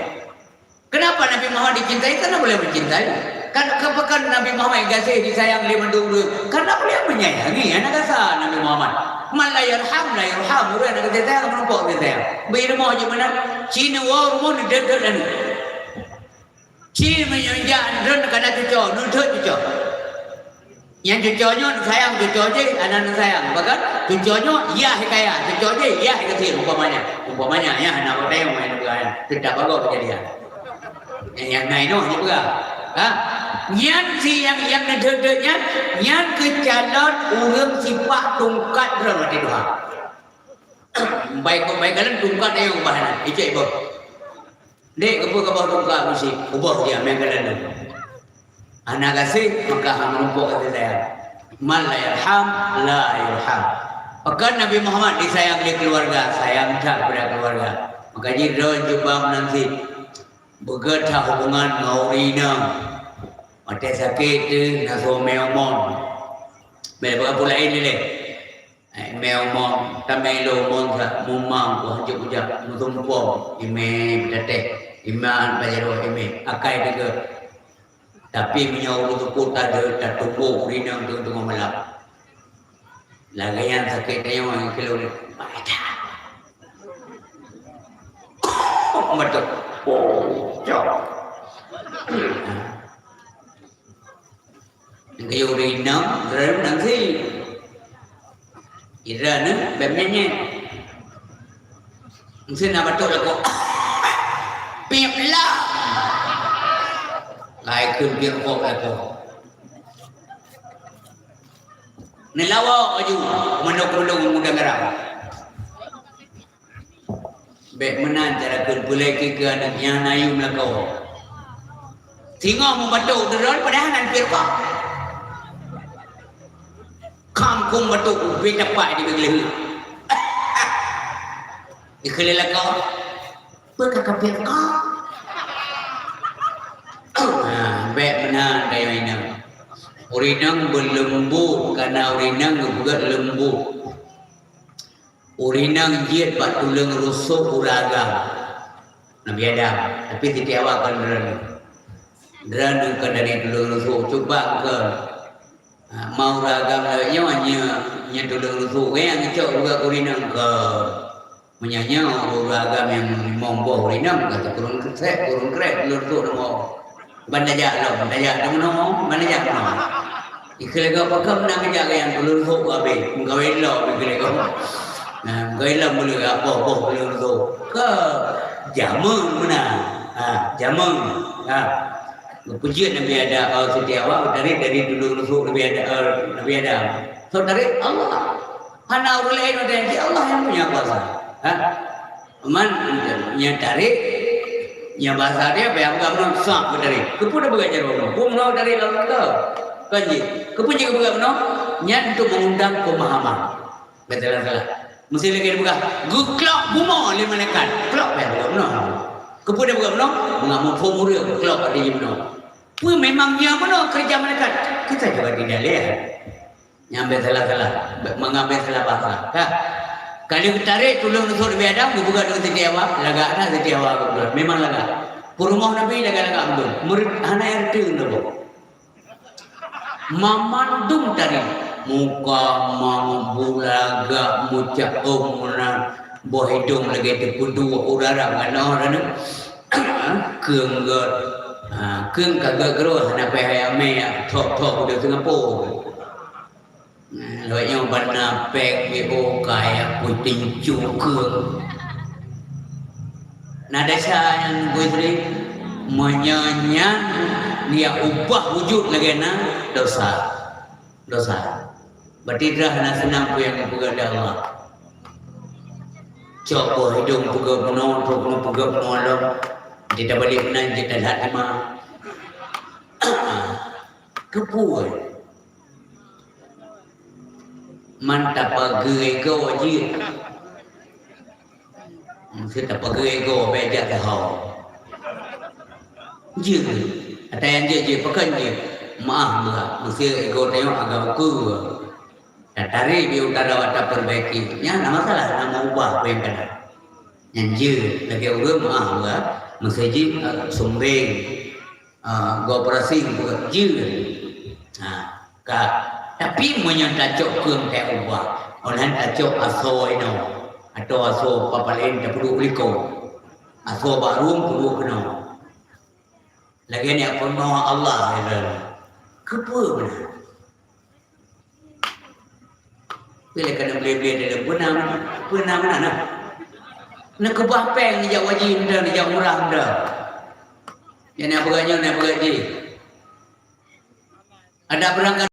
Kenapa Nabi Muhammad dicintai? Karena beliau mencintai. Kan, kenapa kan Nabi Muhammad gaséh disayang lé mandum ureueng? Karena beliau menyayangi. Hana gasa Nabi Muhammad. Man la yarham la yurham. Ureueng hana gaséh sayang, meurumpok gaséh sayang. Beuileumu jih meunan, ci neuwoe rumoh neudeuet-deuet aneuk. Ci meunyoe jak droen kana cuco, neudeuet cuco. Nyang cuco nyoe sayang cuco jih, hana neusayang. Bahkan cuco nyoe yah kaya, cuco jih yah keusiet umpamanya. Umpamanya, ya, hana watèe main peugah, teutap bagoe keujadian. Nyang, nyang na inoe jipeugah. Ha? Nyan si nyang, nyang neudeuet-deuet nyan, nyan keucalon ureueng sipak tungkat droen watèe tuha. Baik, baik kalian tungkat nyang ubah na, icek boh. Dek, keupeue kaboh tungkat musik? Ubah je, meunan keunan tu. Hana gaséh, maka hana meurumpok gaséh sayang. Man la yarham, la yurham. Pakon Nabi Muhammad disayang lé keuluwarga, sayang that keupada keuluwarga. Maka jih droen jubah meunan cit. Beugét that hubungan ngon ureueng inong. Watèe sakét teuh na soe mé umon. Bèk beuka peue laén dilèe. Eh, mé umon, tamé lôn umon sa, mumang ku hanjeuet kujak, meusumpom, imé beutateh, iman bak jaroe imé, akai teuka. Tapi meunyoe ureueng seupôt tadeuet, tatumbok ureueng inong teungoh malam. Lagèe nyan sakét tanyoe nyang keu lôn. Beutôi. Oh, cok. Nyang keu ureueng inong, ureueng inong sih. Idra ni beb nyenyet. Meusé na batuk lakoe. Piep lah. Lai kheun piep kok lakoe. Neulawok laju mandum-mandum muda garam. Bèk meunan cara kheun peulai keu aneuk nyan na yum lakoe. Singoh meubatok droe padahai hana piep kok. Kam kong batok ubé tapak di beugléh. Ikheun lé lakoe. Peue ka kapiep kok? Ah, bèk meunan kayèe inong. Ureueng inong beuleumbot, kana ureueng inong geupeugah leumbot. Ureueng inong jeuet bak tuleueng rusok ureueng agam. Nabi Adam, tapi siti awak kon droeneuh. Droeneuh kon dari tuleueng rusok, cuba kon. Ha, ma ureueng agam lagèe nyoe, nyoe, nyoe tuleueng rusok, nyang geucok juga ureueng inong kon. Meunyoe nyoe ureueng agam nyang limong boh ureueng inong, ka sikureueng sép, kureueng krèk tuleueng rusok nyoe. Ban tajak lom, ban tajak meunoe, ban tajak meunoe. Ikheun lé gob pakon na geujak keu nyang tuleueng rusok habéh, meugawé lom ikheun lé gob. Nah, meugawé lom meuleueh boh-boh tuleueng rusok. Keu jameun meunan. Ha, jameun. Ha. Geupeujeuet Nabi Adam, eh, Siti Hawa, tarék dari tuleueng rusok Nabi Adam, eh, Nabi Adam. Soe tarék? Allah. Hana ureueng laén, Allah nyang punya kuasa. Ha? Man, nyang tarék, nyang bahasa dia, payah peugah meunoe, sah beutarék. Keupeue tapeugah jaroe meunoe? Peue meunoe tarék lam keu? Kan jih. Keupeue jih geupeugah meunoe? Nyan untuk mengundang pemahaman. Beutôi lah salah. Mesti lagi dipeugah, geuklok bumoe lé malaikat. Klok payah peugah meunoe. Keupeue tapeugah meunoe? Meungamuk phon ureueng, geuklok bak jih meunoe. Peue memang nyan meunoe keureuja malaikat? Kita juga tidak lihat. Nyan bèk salah-salah, bèk mangat bèk salah bahasa. Ka? Ka lheueh geutarek tuleueng rusok Nabi Adam, geupeugah deungon Siti Hawa, lagak na Siti Hawa geupeugah. Memang lagak. Peurumoh Nabi lagak-lagak beutôi. Meurit-, hana reuteun lom. Mamandum tadi. Muka mangat, bulagak, mucak ôm meunan, boh idong lagèe teupeuduek urara ngon orang. Keueng gèt. Ha, keueng ka gèt keudroe, hana payah amé, thok-thok udah Singapura. Lawét nyoe ban na péng, B O, kaya peuting cukeueng. Na desya nyang bui sri, meunyoe nyan dia ubah wujud lagèe na, dosa. Dosa. Berarti dah hana seunang peue nyang geupeugah lé Allah. Cok boh idong peugah bunoe, trok bunoe peugah bunoe lom. Jeuet tabalek meunan, jeuet talhat teuma. Keupeue? Man tapageue ego jih. Meusé tapageue ego, bèk jak teuhôi. Jeuet. Ata nyang jeuet, jeuet. Pakon jeuet? Meu'ah beuh. Meusé ego tanyoe agak ukeue. Tatarek di utara, tapeurbaiki. Nyan na masalah, na meuubah peue nyang ka na. Nyan jeuet. Lagèe ureueng meu'ah beuh. Meusé jih, eh, sumbeng. Ah, geuoperasi buet jeuet. Ha, ka. Tapi meunyoe tacok keueng teuh ubah, oh lheueh tacok asoe inoe, atau asoe papalén tapeuduek likot. Asoe bak rueng peuduek keunoe. Lagèe nyan peurunoe Allah, ya. Keupeue meunan? Bila kena beli-beli dalam benang, benang mana nah? Nak keubah peng jak wajib dah, jak murah dah. Yang nak berat nyoe, nak berat jih. Ada berangkat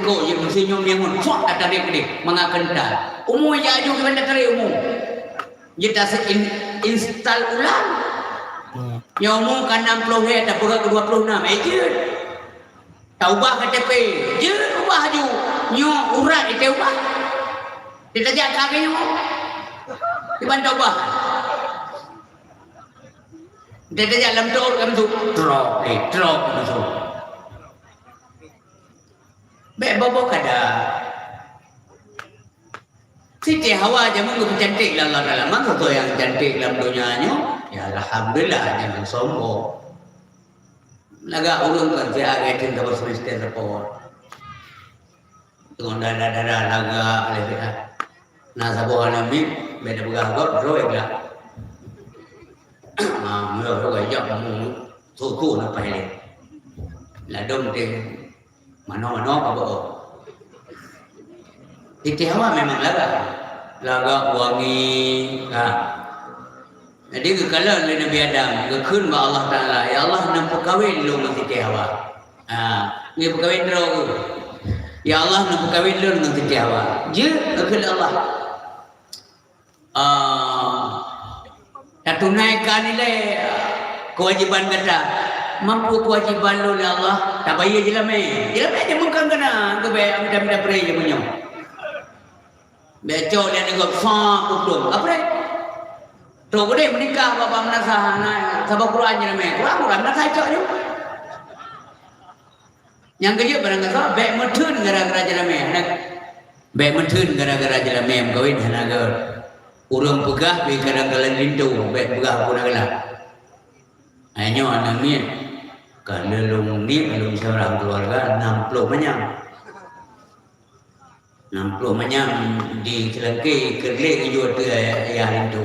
kok je mesti nyom yang pun, fuak kata dia pedih, mangat kental. Umur jak aju kita tarik umur. Dia tak se-, in-, install ulang. Hmm. Yang umur ke enam puluh ya, tak berat ke dua puluh enam. Eh, je. Taubah K T P. Jeuet ubah aju. Nyoe urat ite ubah. Ditajak kaki nyoe. Diban taubah. Ditajak lam trok, lam tu. Trok, eh, trok, lam tu. Bèk bobo kada. Siti Hawa jameun geupeucantik lé Allah Taala. Man soe nyang cantik lam donya nyoe? Ya, alhamdulillah, jangan sombong. Lagak ureueng kon siat geutem saboh semester repot. Deungon dara-dara lagak lé siat. Na saboh aneuk miet, bèk tapeugah gob, droe glak. Ah, meunyoe droe jak mu, soe-soe na paih lé. Ladôm teuh. Manoe-manoe ka beuôt. Siti Hawa memang lagak. Lagak wangi. Ha. Jadi geukalon lé Nabi Adam, geukheun bak Allah Taala, "Ya Allah, neupeukawen lôn ngon Siti Hawa." Ha, geupeukawen droe geuh. "Ya Allah, neupeukawen lôn ngon Siti Hawa." Jeuet, geukheun lé Allah. Ah, tatunaikan ilée, ah, keuwajéban gata. Mampu keuwajéban lôn, ya Allah, tabayeue jeulamé. Jeulamé jameun kon keunan, geubek mita-mita pré jameun nyoe. Bèk cok lé aneuëk gob, fa, kuplong. Apré. Trok udeh meunikah bak, bak meunasah, na saboh Quran jeulamé. Quran, Quran meunasah cok nyoe. Nyang keujeuet barang gasoe, bèk meutheun gara-gara jeulamé, hana. Bèk meutheun gara-gara jeulamé meukawen, hana gèt. Ureuëng peugah bèk kadang-kadang linto, bèk peugah peue na geulah. Hai nyoe aneuk miet, ka lôn niet lôn seurang keuluwarga nam ploh manyam. Nam ploh manyam di Seulangke, keu lhèe geujok ateueh yah linto.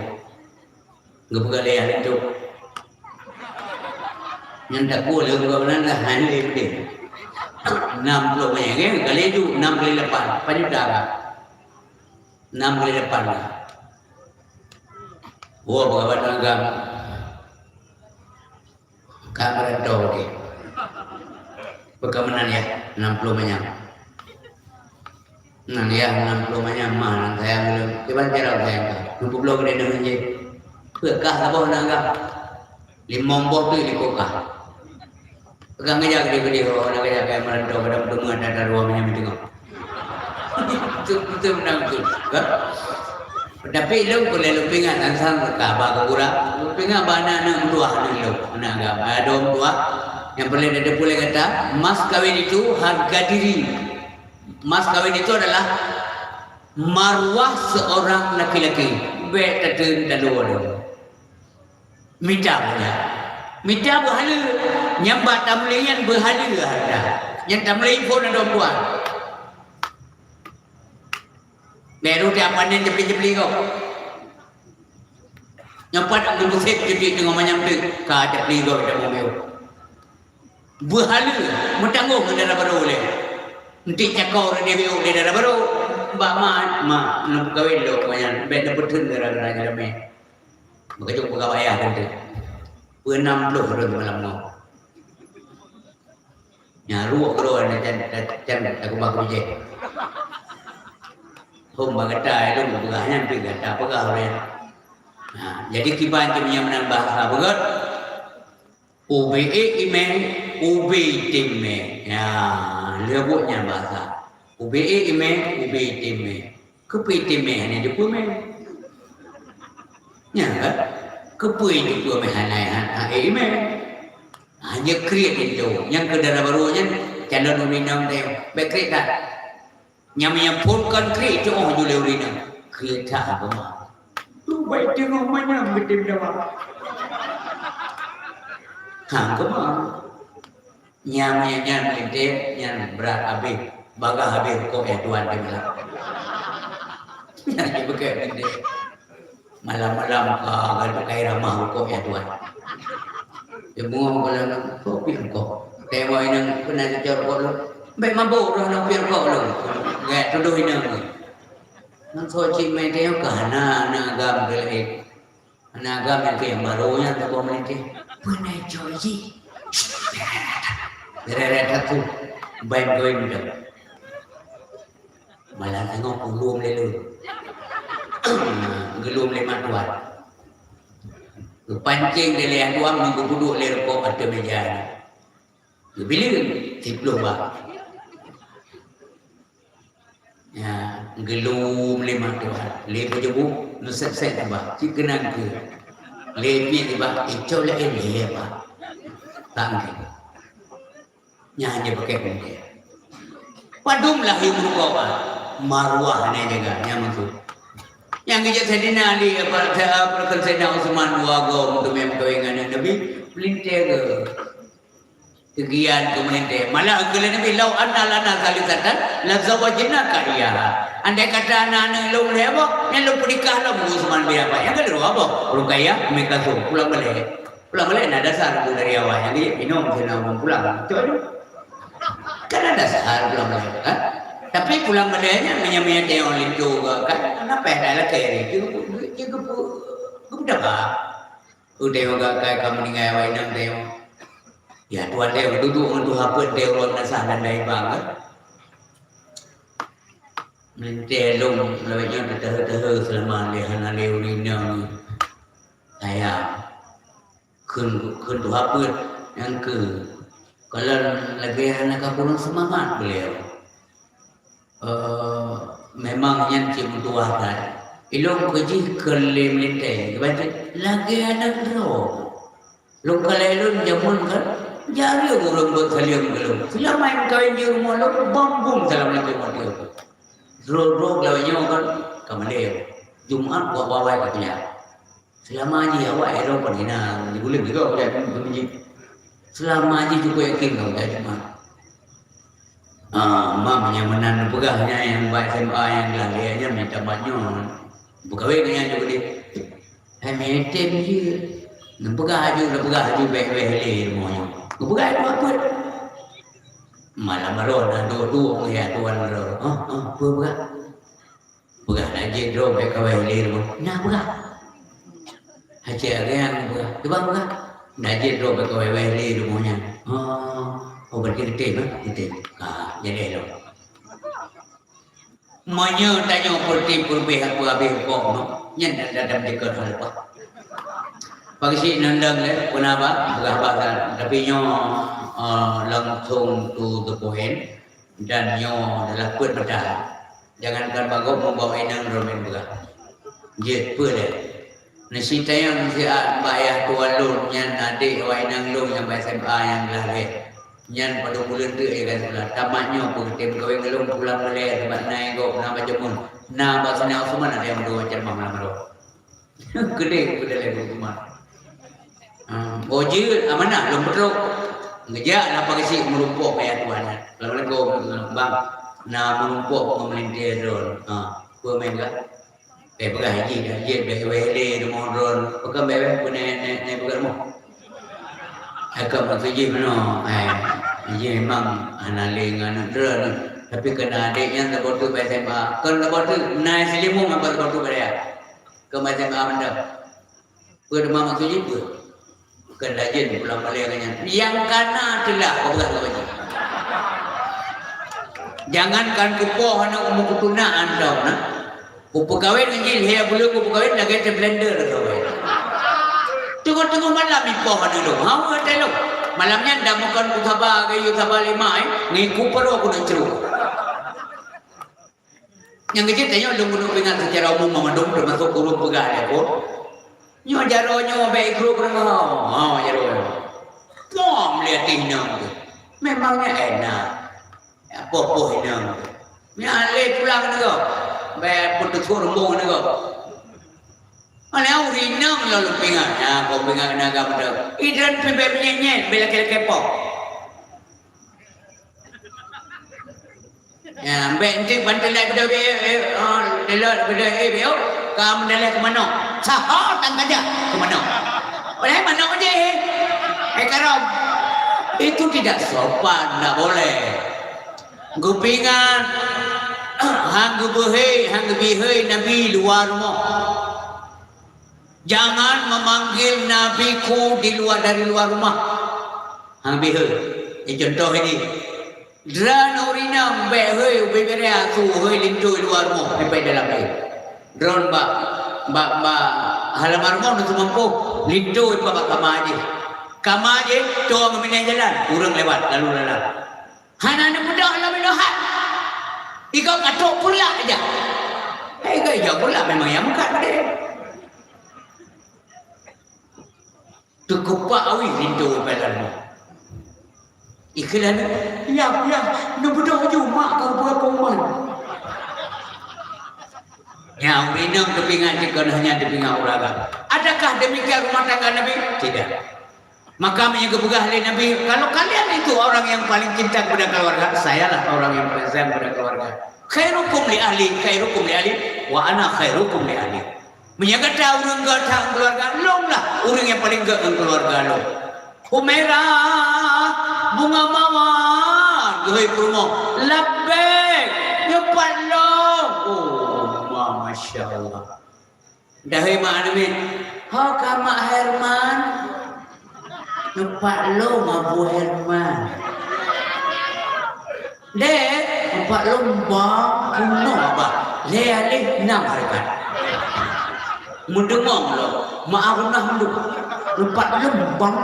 Geupeugah lé yah linto. Nyan takue lé gobnyan lah, hai lé beudeh. Nam ploh manyam, kan? Kali ju, nam kali lapan, empat juta ka. Nam kali lapan ka. Woe, peugah bak agam. Ka meuranto, oke. Peugah meunan yah, nam ploh manyam. Nan yah nam ploh manyam mah nan sayang ulôn. Kiban cara sayang ka. Neupeuglok keu deungon jih. Peue kah saboh na gam? Limong boh teuk likot kah. Peugah ngeujak gede-gede, oh, na geujak kaya meuranto, padahai meuteumé ata-ata dua manyam teungoh. Beutôi, beutôi, meunan beutôi. Kan? Tapi lôn peureulèe lôn peuingat, asai ka ba geugurak. Lôn peuingat bak aneuk-aneuk meutuah aneuk lôn. Aneuk agam, ada meutuah. Nyang peureulèe tateupeue lé gata, mas kawin itu harga diri. Mas kawin itu adalah marwah seorang laki-laki. Bèk tateun talo lôn. Mita beunyan. Mita beuhaleue. Nyang bak tamulai nyan beuhaleue hareuta. Nyang tamulai phôn adoe puan. Baru tiap panen jepli-jepli kok. Nyang pat geubeuséb jeuet teungoh manyam teuk ka jepli kok ita mobil. Beuhaleue, meutanggong keu dara barô lé. Entik cakor di biu di dara barô. Bak mak, mak, neupeukawen lôn ngon nyan. Bèk neupeutheun gara-gara jeulamé. Meukeujot peugah bak yah teuntèe. Peue nam ploh rhot malam nyoe. Nyan ruek keudroe nyan can, can, can takubah keubijéh. Hom bak gata, eh, lôn peugah nyan pih gata peugah ulèe. Nah, jadi kiban cit meunyoe meunan bahasa beugöt, ubé ék imé, ubé item mé. Ya, lheueh buet nyan bahasa. Ubé ék imé, ubé item mé. Keupeue item mé hana jipeumeung? Nyan kan? Keupeue jipeumeung hana, hana ék imé? Hana kriet itu. Nyang keu dara barô nyan, calon ureueng inong teuh. Bèk kriet that. Nyang meunyoe phôn kon kriet, itu oh ju lé ureueng inong. Kriet that apa mah? Tu baik teungoh manyam geutem dawa. Ha, keumah. Nyang, nyang, nyang meulintèe, nyan brat habéh, bagah habéh rukok yah tuan teuh malam. Nyan jipeugah meulintèe. Malam-malam ka, ka pakai ramah rukok yah tuan. Dia bungong keu lôn, "Kok piep rukok?" Teuka inong, "Peue na cocok rukok lôn?" "Bèk mabök, roh nyoe piep rukok lôn." Gèt tudoh inong. Ngon soe cit mé teuka hana, hana agam teuh laén. Aneuk agam nyang keu nyang barô nyan saboh meulintèe. Peue na cok jih? Reret aku. Bai meugoe muda. Malam teungoh kulom lé lôn. Geulom lé mak tuan. Geupancéng lé ayah tuan, geupeuduek lé rukok ateueh méja nyan. Geubileuen siplôh bak. Ya, geulom lé mak tuan, lé peujeubu, neusét-sét bah, cit keunan keu. Lé piet bah, icok lé lé bah. Tang keu. Nyan hana pakai bungkôh. Padum lah yum rukok bah. Marwah nyan jaga, nyan maksud. Nyang geujak Saidina Ali, apa, apa, Saidina Utsman dua gom tu memang kawin dengan Nabi, peulintèe ke. Keugian keu meulintèe. Malah geukheun lé Nabi, "Lau anna lana tsalisatan, lazawwajnaka iyyaha." Andai kata na aneuk lôn lhèe boh, nyan lôn peunikah lom ngon Utsman bin Affan. Nyang keudua boh, Ruqayyah, Ummi Kalsum. Pulang balek. Pulang balek na dasar bu dari awai. Nyang geujak inong sinan ureueng pulang. Cok tu. Kan na dasar pulang balek, kan? Tapi pulang balik nyan, meunyo-meunyo teuh linto geuh kan, na payah dak lakée lé. Jeuet geupeudaba. Udeb geuh kai ka meuninggai awak inong teuh. Ya, tuan teuh dudoe ngon tuha peuet teuh ureueng nasah dan dai bang kan. Meulintée lôn lawét nyoe teuteue-teue seulama lé hana lé ureueng inong. Sayang. Kheun, kheun tuha peuet nyang keu, kalon lagée hana ka kureueng seumangat beuleue. Eh, memang nyan cit meutuwah that. Ilôn keujih keu lé meulintée, geubacut lagée aneuk droe. Lôn kalon lôn jameun kan, jak ureueng beuet saleuem keu lôn. Seulama nyang kawén di rumoh lôn, bang bum salam lagée watée. Droe-droe lawét nyoe kan, ka malée. Jumat buat bawai ka kuliah. Seulama jih awak ero pun hina, di buleuen juga udah kami jih. Seulama jih cukup yakin kau udah cuma. Ah, mam nyang meunan peugah nya nyang bak S M A nyang geulalie nya minta mat nyoe. Beukawén dengan nyoe gede. Hai metem je. Neupeugah aju, neupeugah aju beh-beh le rumoh nyoe. Neupeugah itu apa? Malam baru na dua-dua ya tuan baru. Ah, ah, apa peugah? Peugah na jeuet droe bèk kawai lé rumoh. Na peugah. Hase agam peugah. Cuba peugah. Na jeuet droe bèk kawai lé rumoh nyan. Oh, oh berarti geutem, eh? Geutem. Ka, jadi lom. Meunyoe tanyoe peureulèe peureubèh aku habéh rukok nyoe, nyan dak dadam jeuet hana leupah. Pagisi nandang lé, peuna ba, peugah ba kan. Tapi nyoe, eh, langsung to the point. Dan nyoe adalah peuet meudahan. Jangankan bak gob, bak inong droe meubeugah. Jeuet peue lé? Neusitayang siat bak yah tuan lôn nyan adék awak inong lôn nyang bak S M A nyang glah lé. Nyan padub buleuen teuk ia ka sikula. Tamat nyoe peugeutem kawén ngon lôn pulang balè sabab na gob na bajameun. Na bak Sina Usman ada nyang meudoa ceramah malam-malam. Keudeh keudeh lé hukuman. Ha, oh jeuet amanah lôn peutrok. Geujak na pagisi meurumpok kaya Tuhan. Assalamualaikum, bang. Na meurumpok ngon meulintèe droe. Ha, peue meunan? Eh, peugah jih dah, jih bèk wéh lé rumoh droe. Peue keu bèk wéh, peue nèk, nèk, nèk peugah rumoh. Hai ka maksud jih meunoe, eh, jih memang hana lé ngon aneuk droe. Tapi keu na adék nyan saboh teuk bak S M A. Kon saboh teuk, na silimong apa saboh teuk bak dia. Keu bak S M A mantong. Peue teuma maksud jih peue? Keu rajin pulang balè nyan. Nyang kana teulah peugah lagèe nyan. Jangankan kupoh aneuk umu kutuna antong na. Kupeukawén ngon jih lhèe buleuen kupeukawén lagèe teublender kawén. Teungoh-teungoh malam ipoh aneuk lôn. Hawa teuh lôn. Malam nyan dak meukon kusaba gayue saba lima, eh. Ngiku paro keuneuk cruh. Nyang keujeuet tanyoe lôn keuneuk peuingat seucara umum mandum teumasok ureueng peugah lé phon. Nyoe jaroe nyoe bèk ikru keurumoh. Ha, jaroe nyoe. Pom lé até inong tu. Memang nyan enak. Ya, poh-poh inong tu. Nyan lé pulang nyoe. Bèk peuteukot rumbong nyoe. Alah ureueng inong lôn peuingat. Nyan, kong peuingat keunaga mantong. Idran pih bèk meunyèt-nyèt, bèk lakèe-lakèe poh. Ya, bèk enteuk bantai lai beudôh, eh, eh, oh, delot beudôh, eh, bèk, oh, ka meudaleh keu manok. Saho tan saja keu manok. Oleh manok je, eh. Eh, karom. Itu tidak sopan, tidak boleh. Geupeuingat, han geubeuhe, han geubihei Nabi luwa rumoh. Jangan memanggil nabiku di luar, dari luar rumah. Han biheu. Eh, contoh ini. Droeneuh ureueng inong bèk hei ubé bèrèe asu hei linto i luwa rumoh, i dalam lé. Droeneuh bak, bak, bak halaman rumoh na seumampôh, linto i bak kama jih. Kama jih, toe ngon binéh jalan, ureueng lewat, lalu lalang. Hana neumeudoh lom inoe hat. Igoe ka trok peureulak ija. Hai igoe ija peureulak memang nyang meukat padé. Teukupak awih linto i dalam. Ikheun aneuk, "Yah, yah, neubeudoh ju mak kah beurapa uman." Nyang ureueng inong teupeuingat jih keunoe nyan teupeuingat ureueng agam. Adakah demikian rumah tangga Nabi? Tidak. Maka meunyoe geupeugah lé Nabi, "Kalau kalian itu orang yang paling cinta kepada keluarga, sayalah orang yang paling sayang kepada keluarga. Khairukum li ahli, khairukum li ahli, wa ana khairukum li ahli." Meunyoe gata ureueng gét that ngon keuluwarga, lôn lah ureueng nyang paleng gét ngon keuluwarga lôn. Humairah, bunga mawar, geuhôi peurumoh, labbaik. Masya Allah. Dahai mak aneuk miet, "Ho ka Mak Herman?" "Neupat lom Abu Herman." "Dek, neupat lom Bang." "Bunoe bah, lhèe aléh nam hareukat." Meudeungoe lom, mak Arunah meuduek, "Neupat lom Bang."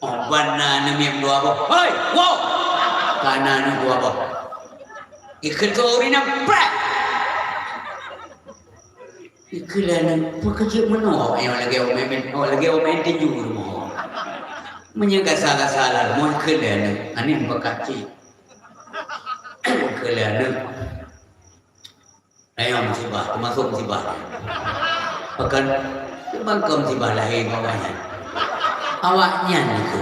Oh, ban na aneuk miet dua boh. "Hoi, woe!" Ka na aneuk dua boh. Ikheun keu ureueng inong, prek! Ikheun lé aneuk, peue keuh jeuet meunoe awak nyoe lagèe omè, awak lagèe omè tinju rumoh. Meunyoe gasa-gasa lam rumoh, ikheun lé aneuk, aneuk meubakat cit. Ikheun lé aneuk. Tanyoe musibah, teumasok musibah. Pakon, bangkong musibah lahé bak awaknyan. Awaknyan itu.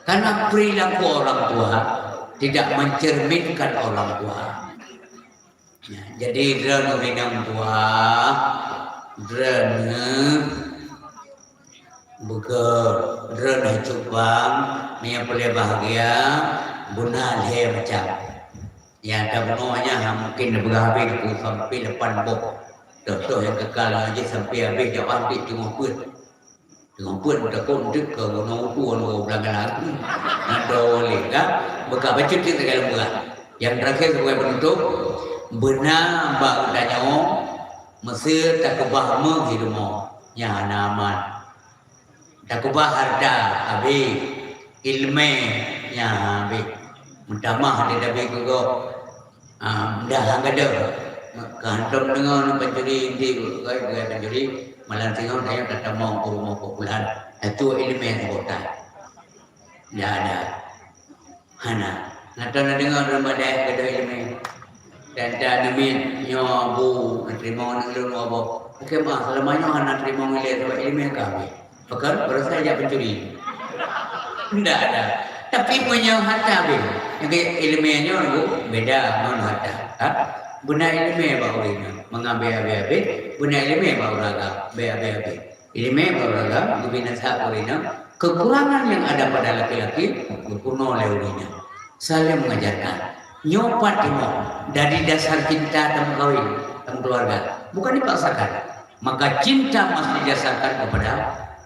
Karena perilaku orang tua tidak mencerminkan orang tua. Ya, jadi droeneuh ureueng inong tuha, droeneuh beugöt, droeneuh hai cubang, meunyoe peureulèe bahagia, beuna lhèe macam. Nyang tabunoe nyan ha mungken neupeugah habéh, sampai lapan boh. Contoh nyang kekal nyoe jih sampai habéh, jak habéh teungoh peuet. Teungoh peuet meutakot, eunteuk keu gunong upu ngon ureueng blang galak. Nyan droe lé, kan? Beuka bacut cit takalon beurah. Nyang terakhir sebagai penutup, beuna bak geutanyoe, meusé takeubah meuh di rumoh, nyan hana aman. Takeubah hareuta, habéh. Ileumèe, nyan habéh. Meutamah di Nabi keu gob. Ah, dah hana gadôh. Ka hantom deungoe pancuri inti, kai, kai pancuri, malam singoh tanyoe tatamong u rumoh Pak Pulan. Atuek ileumèe saboh that. Dah ada. Hana. Nyan na deungoe ureueng bak dayah gadôh ileumèe. Dan, dan aneuk miet nyoe bu, neuteurimong aneuk lôn waboh. Oke, ma, seulama nyoe hana teurimong ilèe sabab ileumèe ka habéh. Pakon, baroesa jak pancuri. Ndak ada. Tapi meunyoe hareuta habéh, nyang keu ileumèe nyoe, bu, beda ngon hareuta. Ha? Beuna ileumèe bak ureueng inong, mangat bèk habéh-habéh, beuna ileumèe bak ureueng agam, bèk habéh-habéh. Ileumèe bak ureueng agam, geubinasa ureueng inong, kekurangan yang ada pada laki-laki, geupeurunoe lé ureueng inong. Saling mengajarkan. Nyoe pat timoh, dari dasar cinta tameukawen, tameukeuluarga. Bukan dipaksakan. Maka cinta mesti didasarkan kepada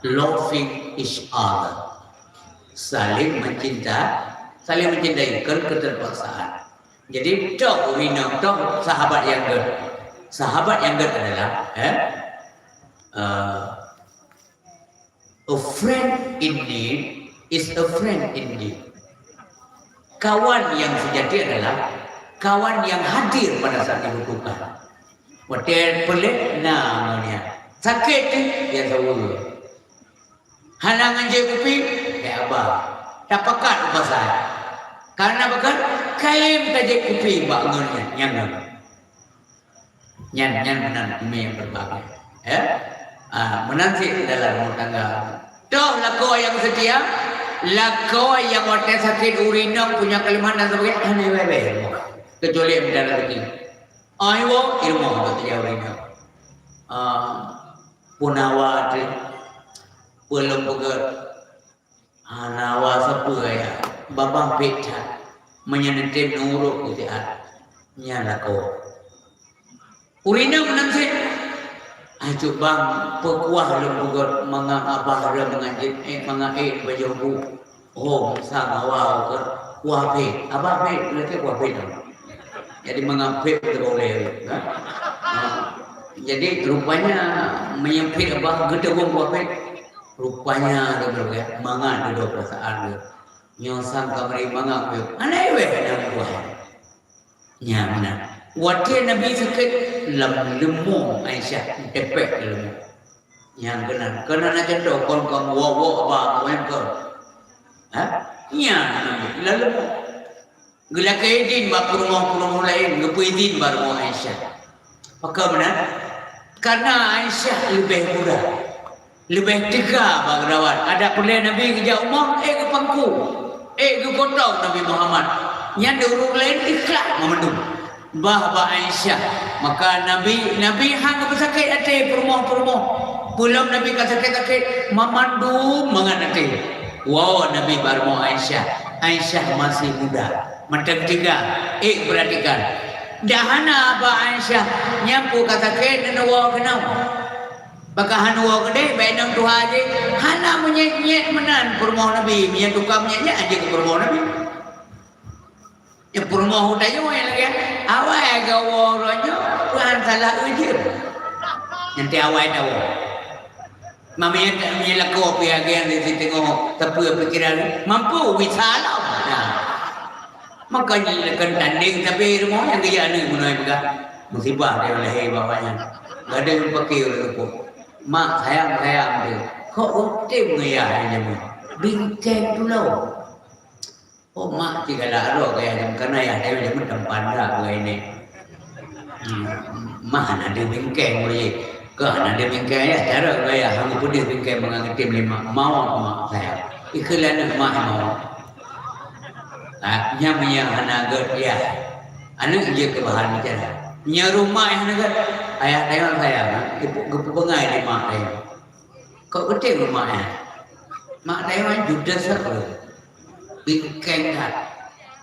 loving each other. Saling mencinta, saling mencintai, bukan keterpaksaan. Jadi, toh ureueng inong, toh sahabat nyang gèt. Sahabat nyang gèt adalah, eh, eh, a friend in need is a friend indeed. Kawan yang sejati adalah kawan yang hadir pada saat dibutuhkan. Watèe peureulèe na ngon nyan. Sakét teuh, ya saweue. Hana ngon jép kupi, ya abah. Tapakat u pasai. Karena pakon, kayém tajép kupi bak ngon nyan, nyan ngon. Nyan, nyan meunan umi nyang berbahagia. Ya? Ah, meunan cit dalam rumah tangga. Toh lakoe nyang seutia, lakoe nyang watèe sakét ureueng inong punya kelemahan dan sebagainya, hana iwèh-wèh. Kecuali minta rezeki. Ai woe, ilmu untuk teujaweub inong. Ah, peunawa teuh, peulom peugèt. Hana wa sapeue ya, babah bèk that, meunyoe neutem nurot keu siat, nyan lakoe. Ureueng inong meunan cit, "Acut bang, peukuah lôn peugèt mangat abah lôn mangat jeuet, eh, mangat ék bajèe bu." Oh, meusang hawa keu kuah bèk. Abah bèk, lakèe kuah bèk. Jadi mangat bèk teuka ulèe, ha? Ha. Jadi rupanya meunyoe bèk abah geuteubiet kuah bèk. Rupanya, mangat dudoe perasaan geuh. Nyoe sang ka meuri mangat geuh. Hana iwèh lam kuah. Nyan meunan. Watèe Nabi sakét lam leumô Aisyah, tepek lam leumô. Nyan keunan. Keunan na contoh, kon ka wok-wok ba, nyan kon. Ha? Nyan Nabi lam leumô. Geulakèe idin bak peurumoh-peurumoh laén, geupeu idin bak rumoh Aisyah. Pakon meunan? Karena Aisyah leubeh muda, leubeh teuga bak geurawat. Adak peureulèe Nabi geujak u rumoh, ék geupangku, ék geugotong Nabi Muhammad. Nyan di ureueng laén ikhlas meumandum. Bah bak Aisyah, maka Nabi, Nabi han geupeusakét até peurumoh-peurumoh. Peulom Nabi ka sakét-sakét, meumandum mangat até. Woe Nabi bak rumoh Aisyah. Aisyah masih muda. Mantong teuga, ék peuratikan. Dah hana Aba Aisyah, nyan peue ka sakét neuwoe keunoe. Pakon hana woe keudeh, bak inong tuha jih, hana meunyét-nyét meunan peurumoh Nabi, meunyoe tukang meunyét-nyét jeuet keu peurumoh Nabi. Nyan peurumoh geutanyoe lagèe, awai geuwoe uroe nyoe, peue han salah eu jeuet. Nyan awai tawoe. Meunyoe, meunyoe lakoe pih agian di siteungoh teupeu pikiran, mampu bisa lom. Nah. Maka nyoe lakon tandeng sabe rumoh nyang geujak aneuk meunoe peugah. Musibah dia lahé bak awak nyan. Gadôh pake ureueng teupeu. Mak sayang-sayang dia. Kok rutem ngon yah nyan jameun. Bingkeng tulông. Oh, mak cit galak roh gaya nyan, karena yah nyan jameun tampan dak gaya nyan. Hmm, mah hana deuh bingkeng ulèe. Keu hana deuh bingkeng yah, cara gaya hana peudeuh bingkeng mangat geutem lé mak. Mawöt mak sayang. Ikheun lé aneuk mak mawöt. Ah, nyan meunyo hana gèt yah. Aneuk jeuet keu bahan bicara. Nyan rumoh hana gèt. Ayah tayang sayang, geupeu-, geupeubeungai lé mak tayang. Kok geutem rumoh nyan? Mak tayang judes sapeue. Bingkeng that.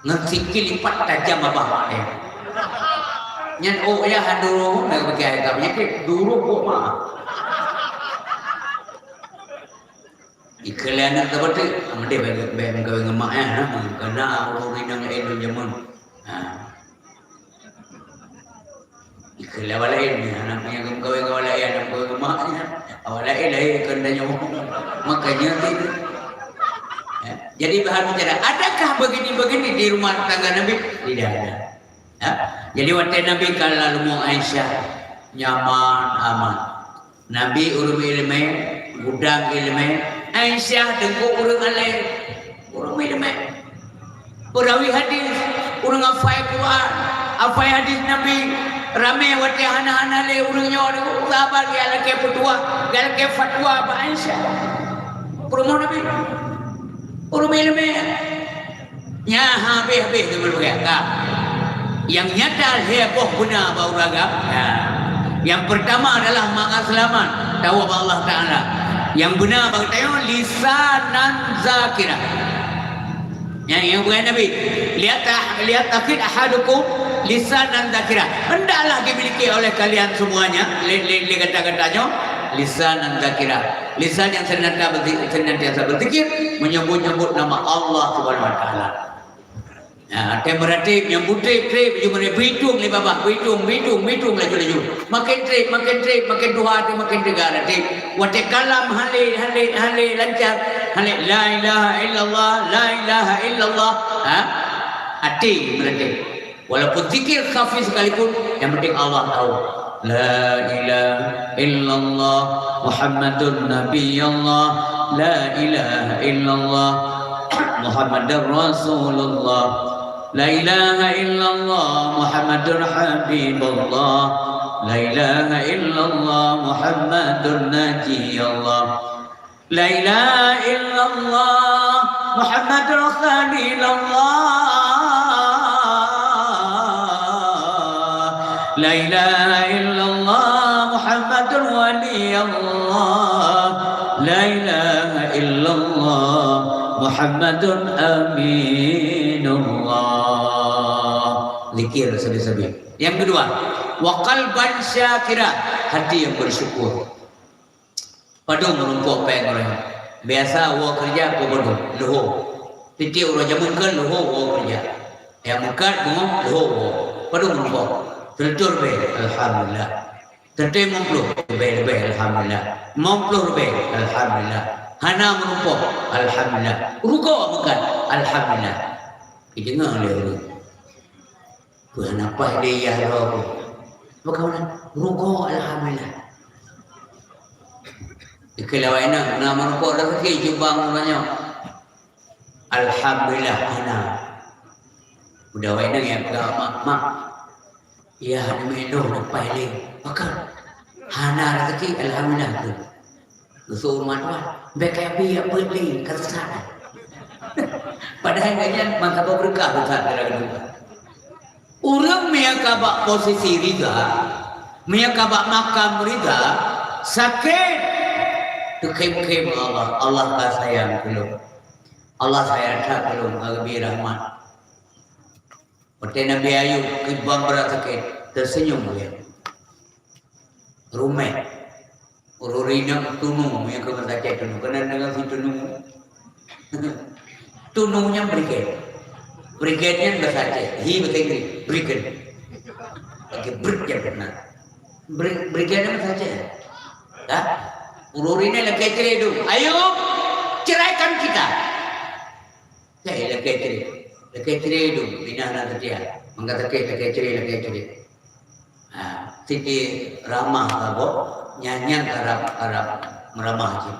Ngon sikil lipat tajam babah mak tayang. Nyan ôk yah han durôh, na bagi ayah ka peunyakét, durôh ôk mak. Ikheun lé aneuk sabe teuk, amadé bèk, bèk meukawen ngon mak nyan, ha, karena ureueng inong laén lôn jameun. Ha. Ikheun lé awak laén, aneuk nyang geumeukawen ngon awak laén, aneuk meukawen ngon mak nyan. Awak laén lahé keu tanyoe. Makanya tu. Ya. Jadi bahan bicara, adakah begini-begini di rumah tangga Nabi? Tidak ada. Ya. Jadi watèe Nabi ka lam rumoh Aisyah, nyaman amat. Nabi ureueng ileumèe, gudang ileumèe, Aisyah teungku ureueng alèh, ureueng ileumèe. Peurawi hadis, ureueng hafai Quran, hafai hadis Nabi, ramè watèe hana-hana lé ureueng nyoe, sahabat geulakèe peutuah, geulakèe fatwa bak Aisyah. Peurumoh Nabi, ureueng ileumèe. Nyan habéh-habéh teuma lagèe ka. Nyang nyata lhèe boh beuna bak ureueng agam. Ya. Yang pertama adalah mangat seulamat tawoe bak Allah Taala. Nyang beuna bak geutanyoe lisanan zakira. Nyang, nyang peugah Nabi, "Liyattah-, liyattakhidh ahadukum lisanan zakira." Hendaklah dimiliki oleh kalian semuanya, lé, lé, lé gata-gata nyoe, lisanan zakira. Lisan yang senantiasa berzi-, senantiasa berzikir, menyebut-nyebut nama Allah Subhanahu wa Taala. Nah, watèe meuratéb, nyang beutrép-trép, laju meuratéb, beuitông lé babah, beuitông, beuitông, beuitông laju-laju. Makin trép, makin trép, makin tuha, makin teuga ratéb. Watèe kalam halé, halé, halé lancar, halé, "La ilaha illallah, la ilaha illallah." Ha? Até meuratéb. Walaupun zikir khafi sekalipun, yang penting Allah tahu. La ilaha illallah Muhammadun Nabiyullah. La ilaha illallah Muhammadur Rasulullah. La ilaha illallah Muhammadur Habibullah. La ilaha illallah Muhammadun Najiyullah. La ilaha illallah Muhammadur Khalilullah. La ilaha illallah Muhammadur Waliyullah. La ilaha illallah Muhammadun Aminullah. Zikir sabe-sabe. Yang kedua, wa qalban syakira, hati yang bersyukur. Padum meurumpok péng ureueng. Biasa woe keureuja peupadum, leuho. Tiep-tiep uroe jameun kheun leuho woe keureuja. Nyang meukat beungoh leuho woe. Padum meurumpok? Sireutoh leubeh, alhamdulillah. Teuntèe limong ploh leubeh-leubeh, alhamdulillah. Limong ploh leubeh, alhamdulillah. Hana meurumpok, alhamdulillah. Rugoe meukat, alhamdulillah. Jideungoe lé ureueng. Peue hana paih lé yah droe pih. Maka meunan, rugoe alhamdulillah. Dikeue lawai nang, na meurumpok raseuki jubang uroe nyoe. Alhamdulillah hana. Udah wai nang nyang peugah mak, "Mak, yah aneuk miet lôn na paih lé." Pakon? Hana raseuki, alhamdulillah tu. Geuseuôt mak tuan, "Bèk kayée pih jak beuet lé, ka sesat." Padahai gobnyan mantong beureukat, beureukat dalam hidup. Ureueng meunyo ka bak posisi ridha, meunyo ka bak makam ridha, sakét, teukhém-khém Allah, Allah ka sayang keu lôn. Allah sayang that keu lôn, ka geubri rahmat. Watèe Nabi Ayub kiban brat sakét, teusenyum lé. Ruméh. Ureueng inong tunu, nyang keu meusakét tunu. Keunan deungon si tunu. Tunu nyan brigade. Brigade nyan bahasa Aceh. Hi bahasa Inggris. Brigade. Oke, brigade nyan. Bri-, brigade nyan bahasa Aceh. Hah? Ureueng inong lakèe cerai tu. Ayub, ceraikan kita. Cai lakèe cerai. Lakèe cerai dum, pinah na seutia. Mangka sakét lakèe cerai, lakèe cerai. Ha, Siti Ramah ka gob, nyan-nyan karab, karab meuramah cit.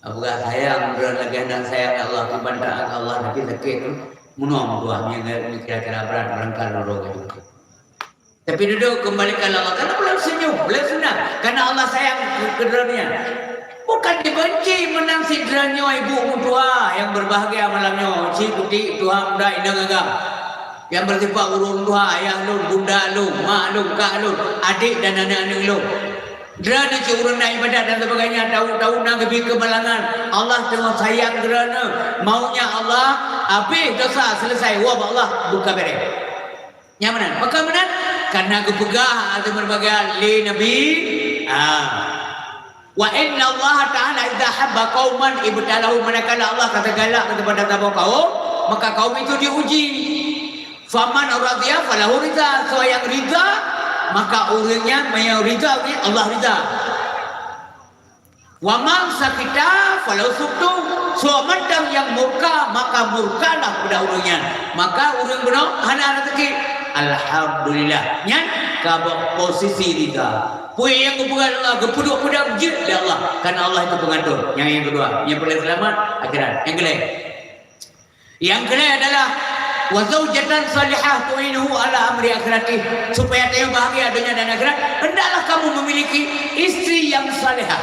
Abu sayang, droe lagèe nan sayang Allah, kiban taat Allah, tapi sakét tu, meunoe meutuah, nyang kira-kira brat, barangkali droe ka jeuet. Tapi dudoe keumbalikan Allah, karena beuleuen senyum, beuleuen seunang, karena Allah sayang keu, keu droeneuh. Bukan dibenci meunan sidroe nyoe ibu meutuah nyang berbahagia malam nyoe, si putik tuha muda inong agam, nyang bersifat ureueng tuha, ayah lôn, bunda lôn, mak lôn, kak lôn, adik dan aneuk-aneuk lôn. Droeneuh cit ureueng na ibadat dan sebagainya, tahu-tahu na geubri keumalangan. Allah teungoh sayang droeneuh. Maunya Allah, habéh dosa, selesai, woe bak Allah, buka bereh. Nyang meunan. Pakon meunan? Karena geupeugah ateueh meureubagian lé Nabi, ah, "Wa inna Allah Ta'ala idza habba qauman ibtalahu." Manakala Allah ka teugalak kepada saboh kaum, maka kaum itu diuji. "Faman radiya falahu ridha." Soe nyang ridha, maka ureueng nyan, nyang ridha, Allah ridha. "Wa man sakhita falahu sukhtu." Soe mantong nyang murka, maka murkalah kepada ureueng nyan. Maka ureueng bunoe hana raseuki. Alhamdulillah. Nyan ka bak posisi ridha. Peue nyang geupeugah Allah, geupeuduek peudong jeuet lé Allah. Karena Allah itu pengatur. Nyang, nyang keudua, nyang paling selamat akhirat. Nyang keulhèe. Nyang keulhèe adalah, "Wa zaujatan salihah tu'inuhu ala amri akhirati." Supaya tanyoe bahagia donya dan akhirat, hendaklah kamu memiliki istri yang salihah,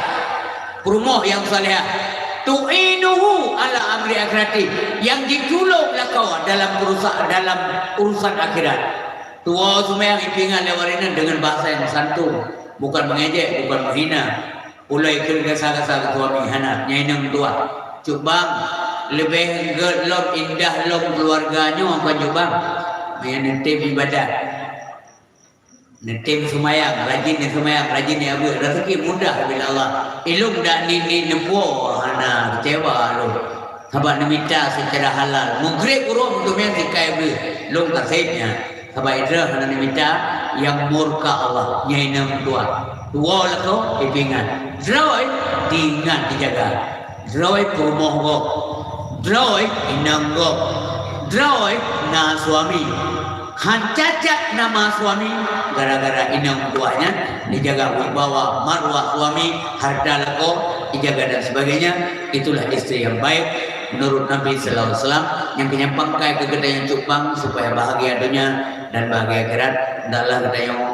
peurumoh yang salihah. "Tu'inuhu ala amri akhirati," yang ditulông lakoe dalam urusan, dalam urusan akhirat. Tuwoe seumayang, ipeuingat lé awak nyan deungon bahasa yang santun, bukan mengejek, bukan menghina. Ulôn kheun gasa-gasa keu suami, hana, nyan inong tuha. Cut bang, leubeh gèt lom, indah lom keuluwarga nyoe kon cut bang. Meunyoe neutem ibadat, neutem seumayang, rajin neuseumayang, rajin neubeuet, raseuki mudah bila Allah. Ilôn dak ni, ni neupuwoe, hana, kecewa lôn. Sabab neumita seucara halal. Mugreb ureueng teumé sikai beuh. Lôn kaseb nyan. Sabab droe hana neumita nyang murka Allah. Nyan inong tuha. Tuwoe lakoe, ipeuingat. Droe diingat, dijaga. Droe peurumoh gob. Droe inong gob. Droe na suami. Han cacat nama suami gara-gara inong tuha nyan, dijaga wibawa, marwah suami, harta lakoe, dijaga dan sebagainya. Itulah istri yang baik menurut Nabi sallallahu alaihi wasallam, nyang keunyang pangkai keu geutanyoe cut bang supaya bahagia donya dan bahagia akhirat. Hendaklah geutanyoe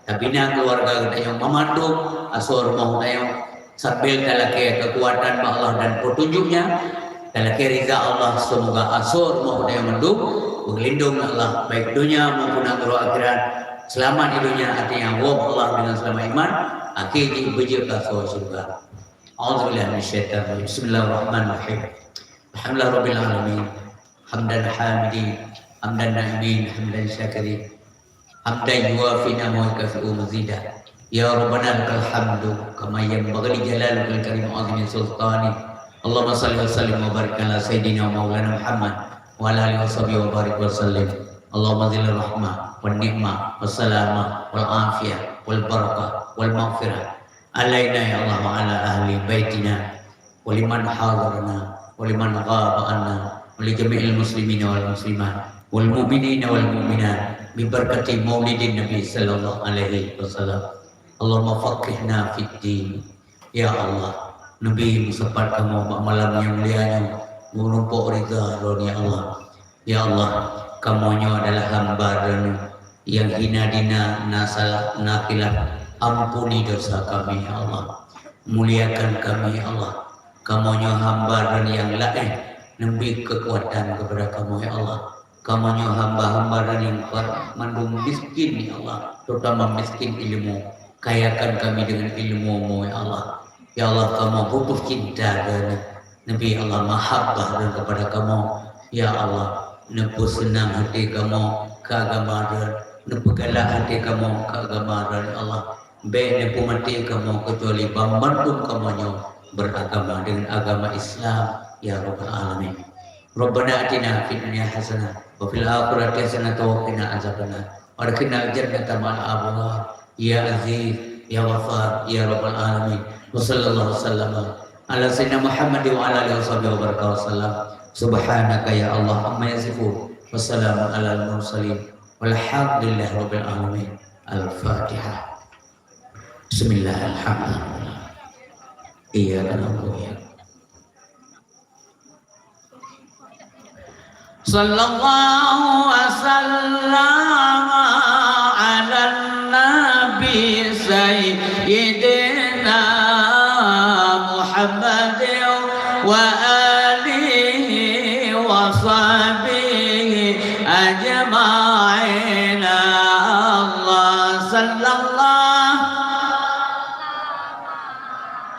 tabina keuluwarga geutanyoe, meumandum asoe rumoh geutanyoe, sambil talakèe keukuatan bak Allah dan petunjuk-Nya, talakèe ridha Allah, semoga asoe rumoh geutanyoe mandum geugeulindong Allah, baik donya maupun nanggroe akhirat. Seulamat di donya, artinya woe bak Allah dengan seulamat iman, akhé jih beujeuet keu asoe syeuruga. A'udzubillahi minasyaitonirrajim. Bismillahirrahmanirrahim. Alhamdulillahirabbil alamin. Hamdan hamidin, hamdan na'imin, hamdan syakirin. Hamdan yuwafi ni'amahu wa yukafi'u mazidah. Ya Rabbana lakal hamdu kama yanbaghi li jalalikal karim wa 'azimi sultanik. Allahumma shalli wa sallim wa barik ala sayyidina wa maulana Muhammad wa ala alihi wa sahbihi wa barik wa sallim. Allahumma anzil rahmah wan ni'mah was salamah wal afiyah wal barakah wal maghfirah alaina ya Allah wa ala ahli baitina wa liman hadarana wa liman ghaba anna wa li jami'il muslimina wal muslimat wal mu'minina wal mu'minat bi barakati maulidin Nabi sallallahu alaihi wasallam. Allahumma faqihna fid din. Ya Allah, neubi meusapat kamoe bak malam nyang mulia nyoe, meurumpok ridha Droe, ya Allah. Ya Allah, kamoe nyoe adalah hamba Droeneuh nyang hina dina, na salah, na khilaf. Ampuni dosa kami, ya Allah. Muliakan kami, ya Allah. Kamoe nyoe hamba Droeneuh nyang laén, neubi keukuatan keupada kamoe, ya Allah. Kamoe nyoe hamba-hamba Droeneuh nyang kuat mandum miskin, ya Allah, terutama miskin ilmu. Kayakan kami dengan ilmu-Mu, ya Allah. Ya Allah, kamoe butuh cinta Droeneuh. Neubi, ya Allah, mahabbah Droeneuh keupada kamoe, ya Allah. Neupeuseunang até kamoe keu agama Droen, neupeugalak até kamoe keu agama Droen, ya Allah. Bék neupeumaté kamoe keucuali banmandum kamoe nyoe beuragama deungon agama Islam, ya Rabbal Alamin. Rabbana atina fid dunya hasanah wa fil akhirati hasanah wa qina azabannar. Wa adkhilnal jannata ma'al abrar. Ya Aziz, ya Ghaffar, ya Rabbal Alamin. Wa sallallahu wasallama ala sayyidina Muhammad wa ala alihi wa sahbihi wa baraka wa sallam. Subhanaka ya Allah amma yasifun. Wa salamun alal mursalin. Walhamdulillahi rabbil alamin. Al-Fatihah. Bismillah, alhamdulillah. Iyyaka na'budu wa iyyaka صلى الله وسلم على النبي سيدنا محمد وآله وصحبه أجمعين. الله صلى الله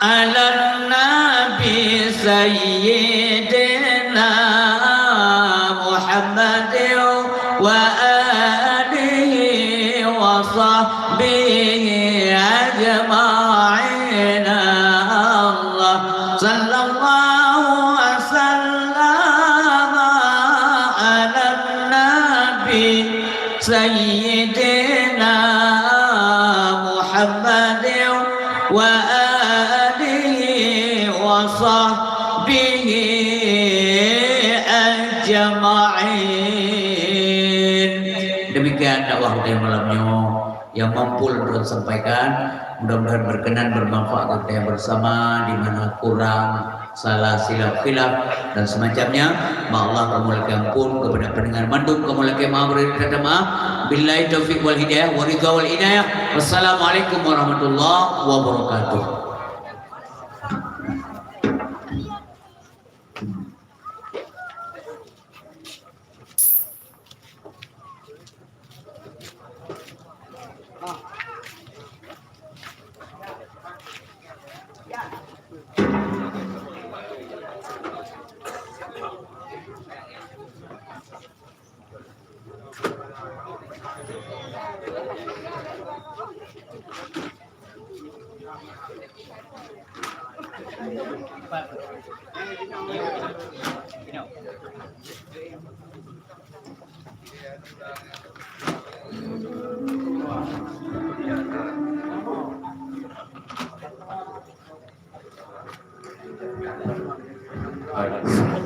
على النبي سيدنا محمد وآله وصحبه أجمعين. الله صلى الله وسلم على النبي سيدنا محمد وآله وصحبه أجمعين. Demikian dakwah geutanyoe malam nyoe nyang mampu lôn sampaikan. Mudah-mudahan berkenan, bermanfaat keu geutanyoe bersama, di mana kurang salah, silap, khilaf dan semacamnya. Bak Allah kamoe lakée ampôn, keupada pendengar mandum kamoe lakée maaf, bri that maaf. Billahi taufiq wal hidayah, wa ridha wal inayah. Wassalamualaikum warahmatullahi wabarakatuh.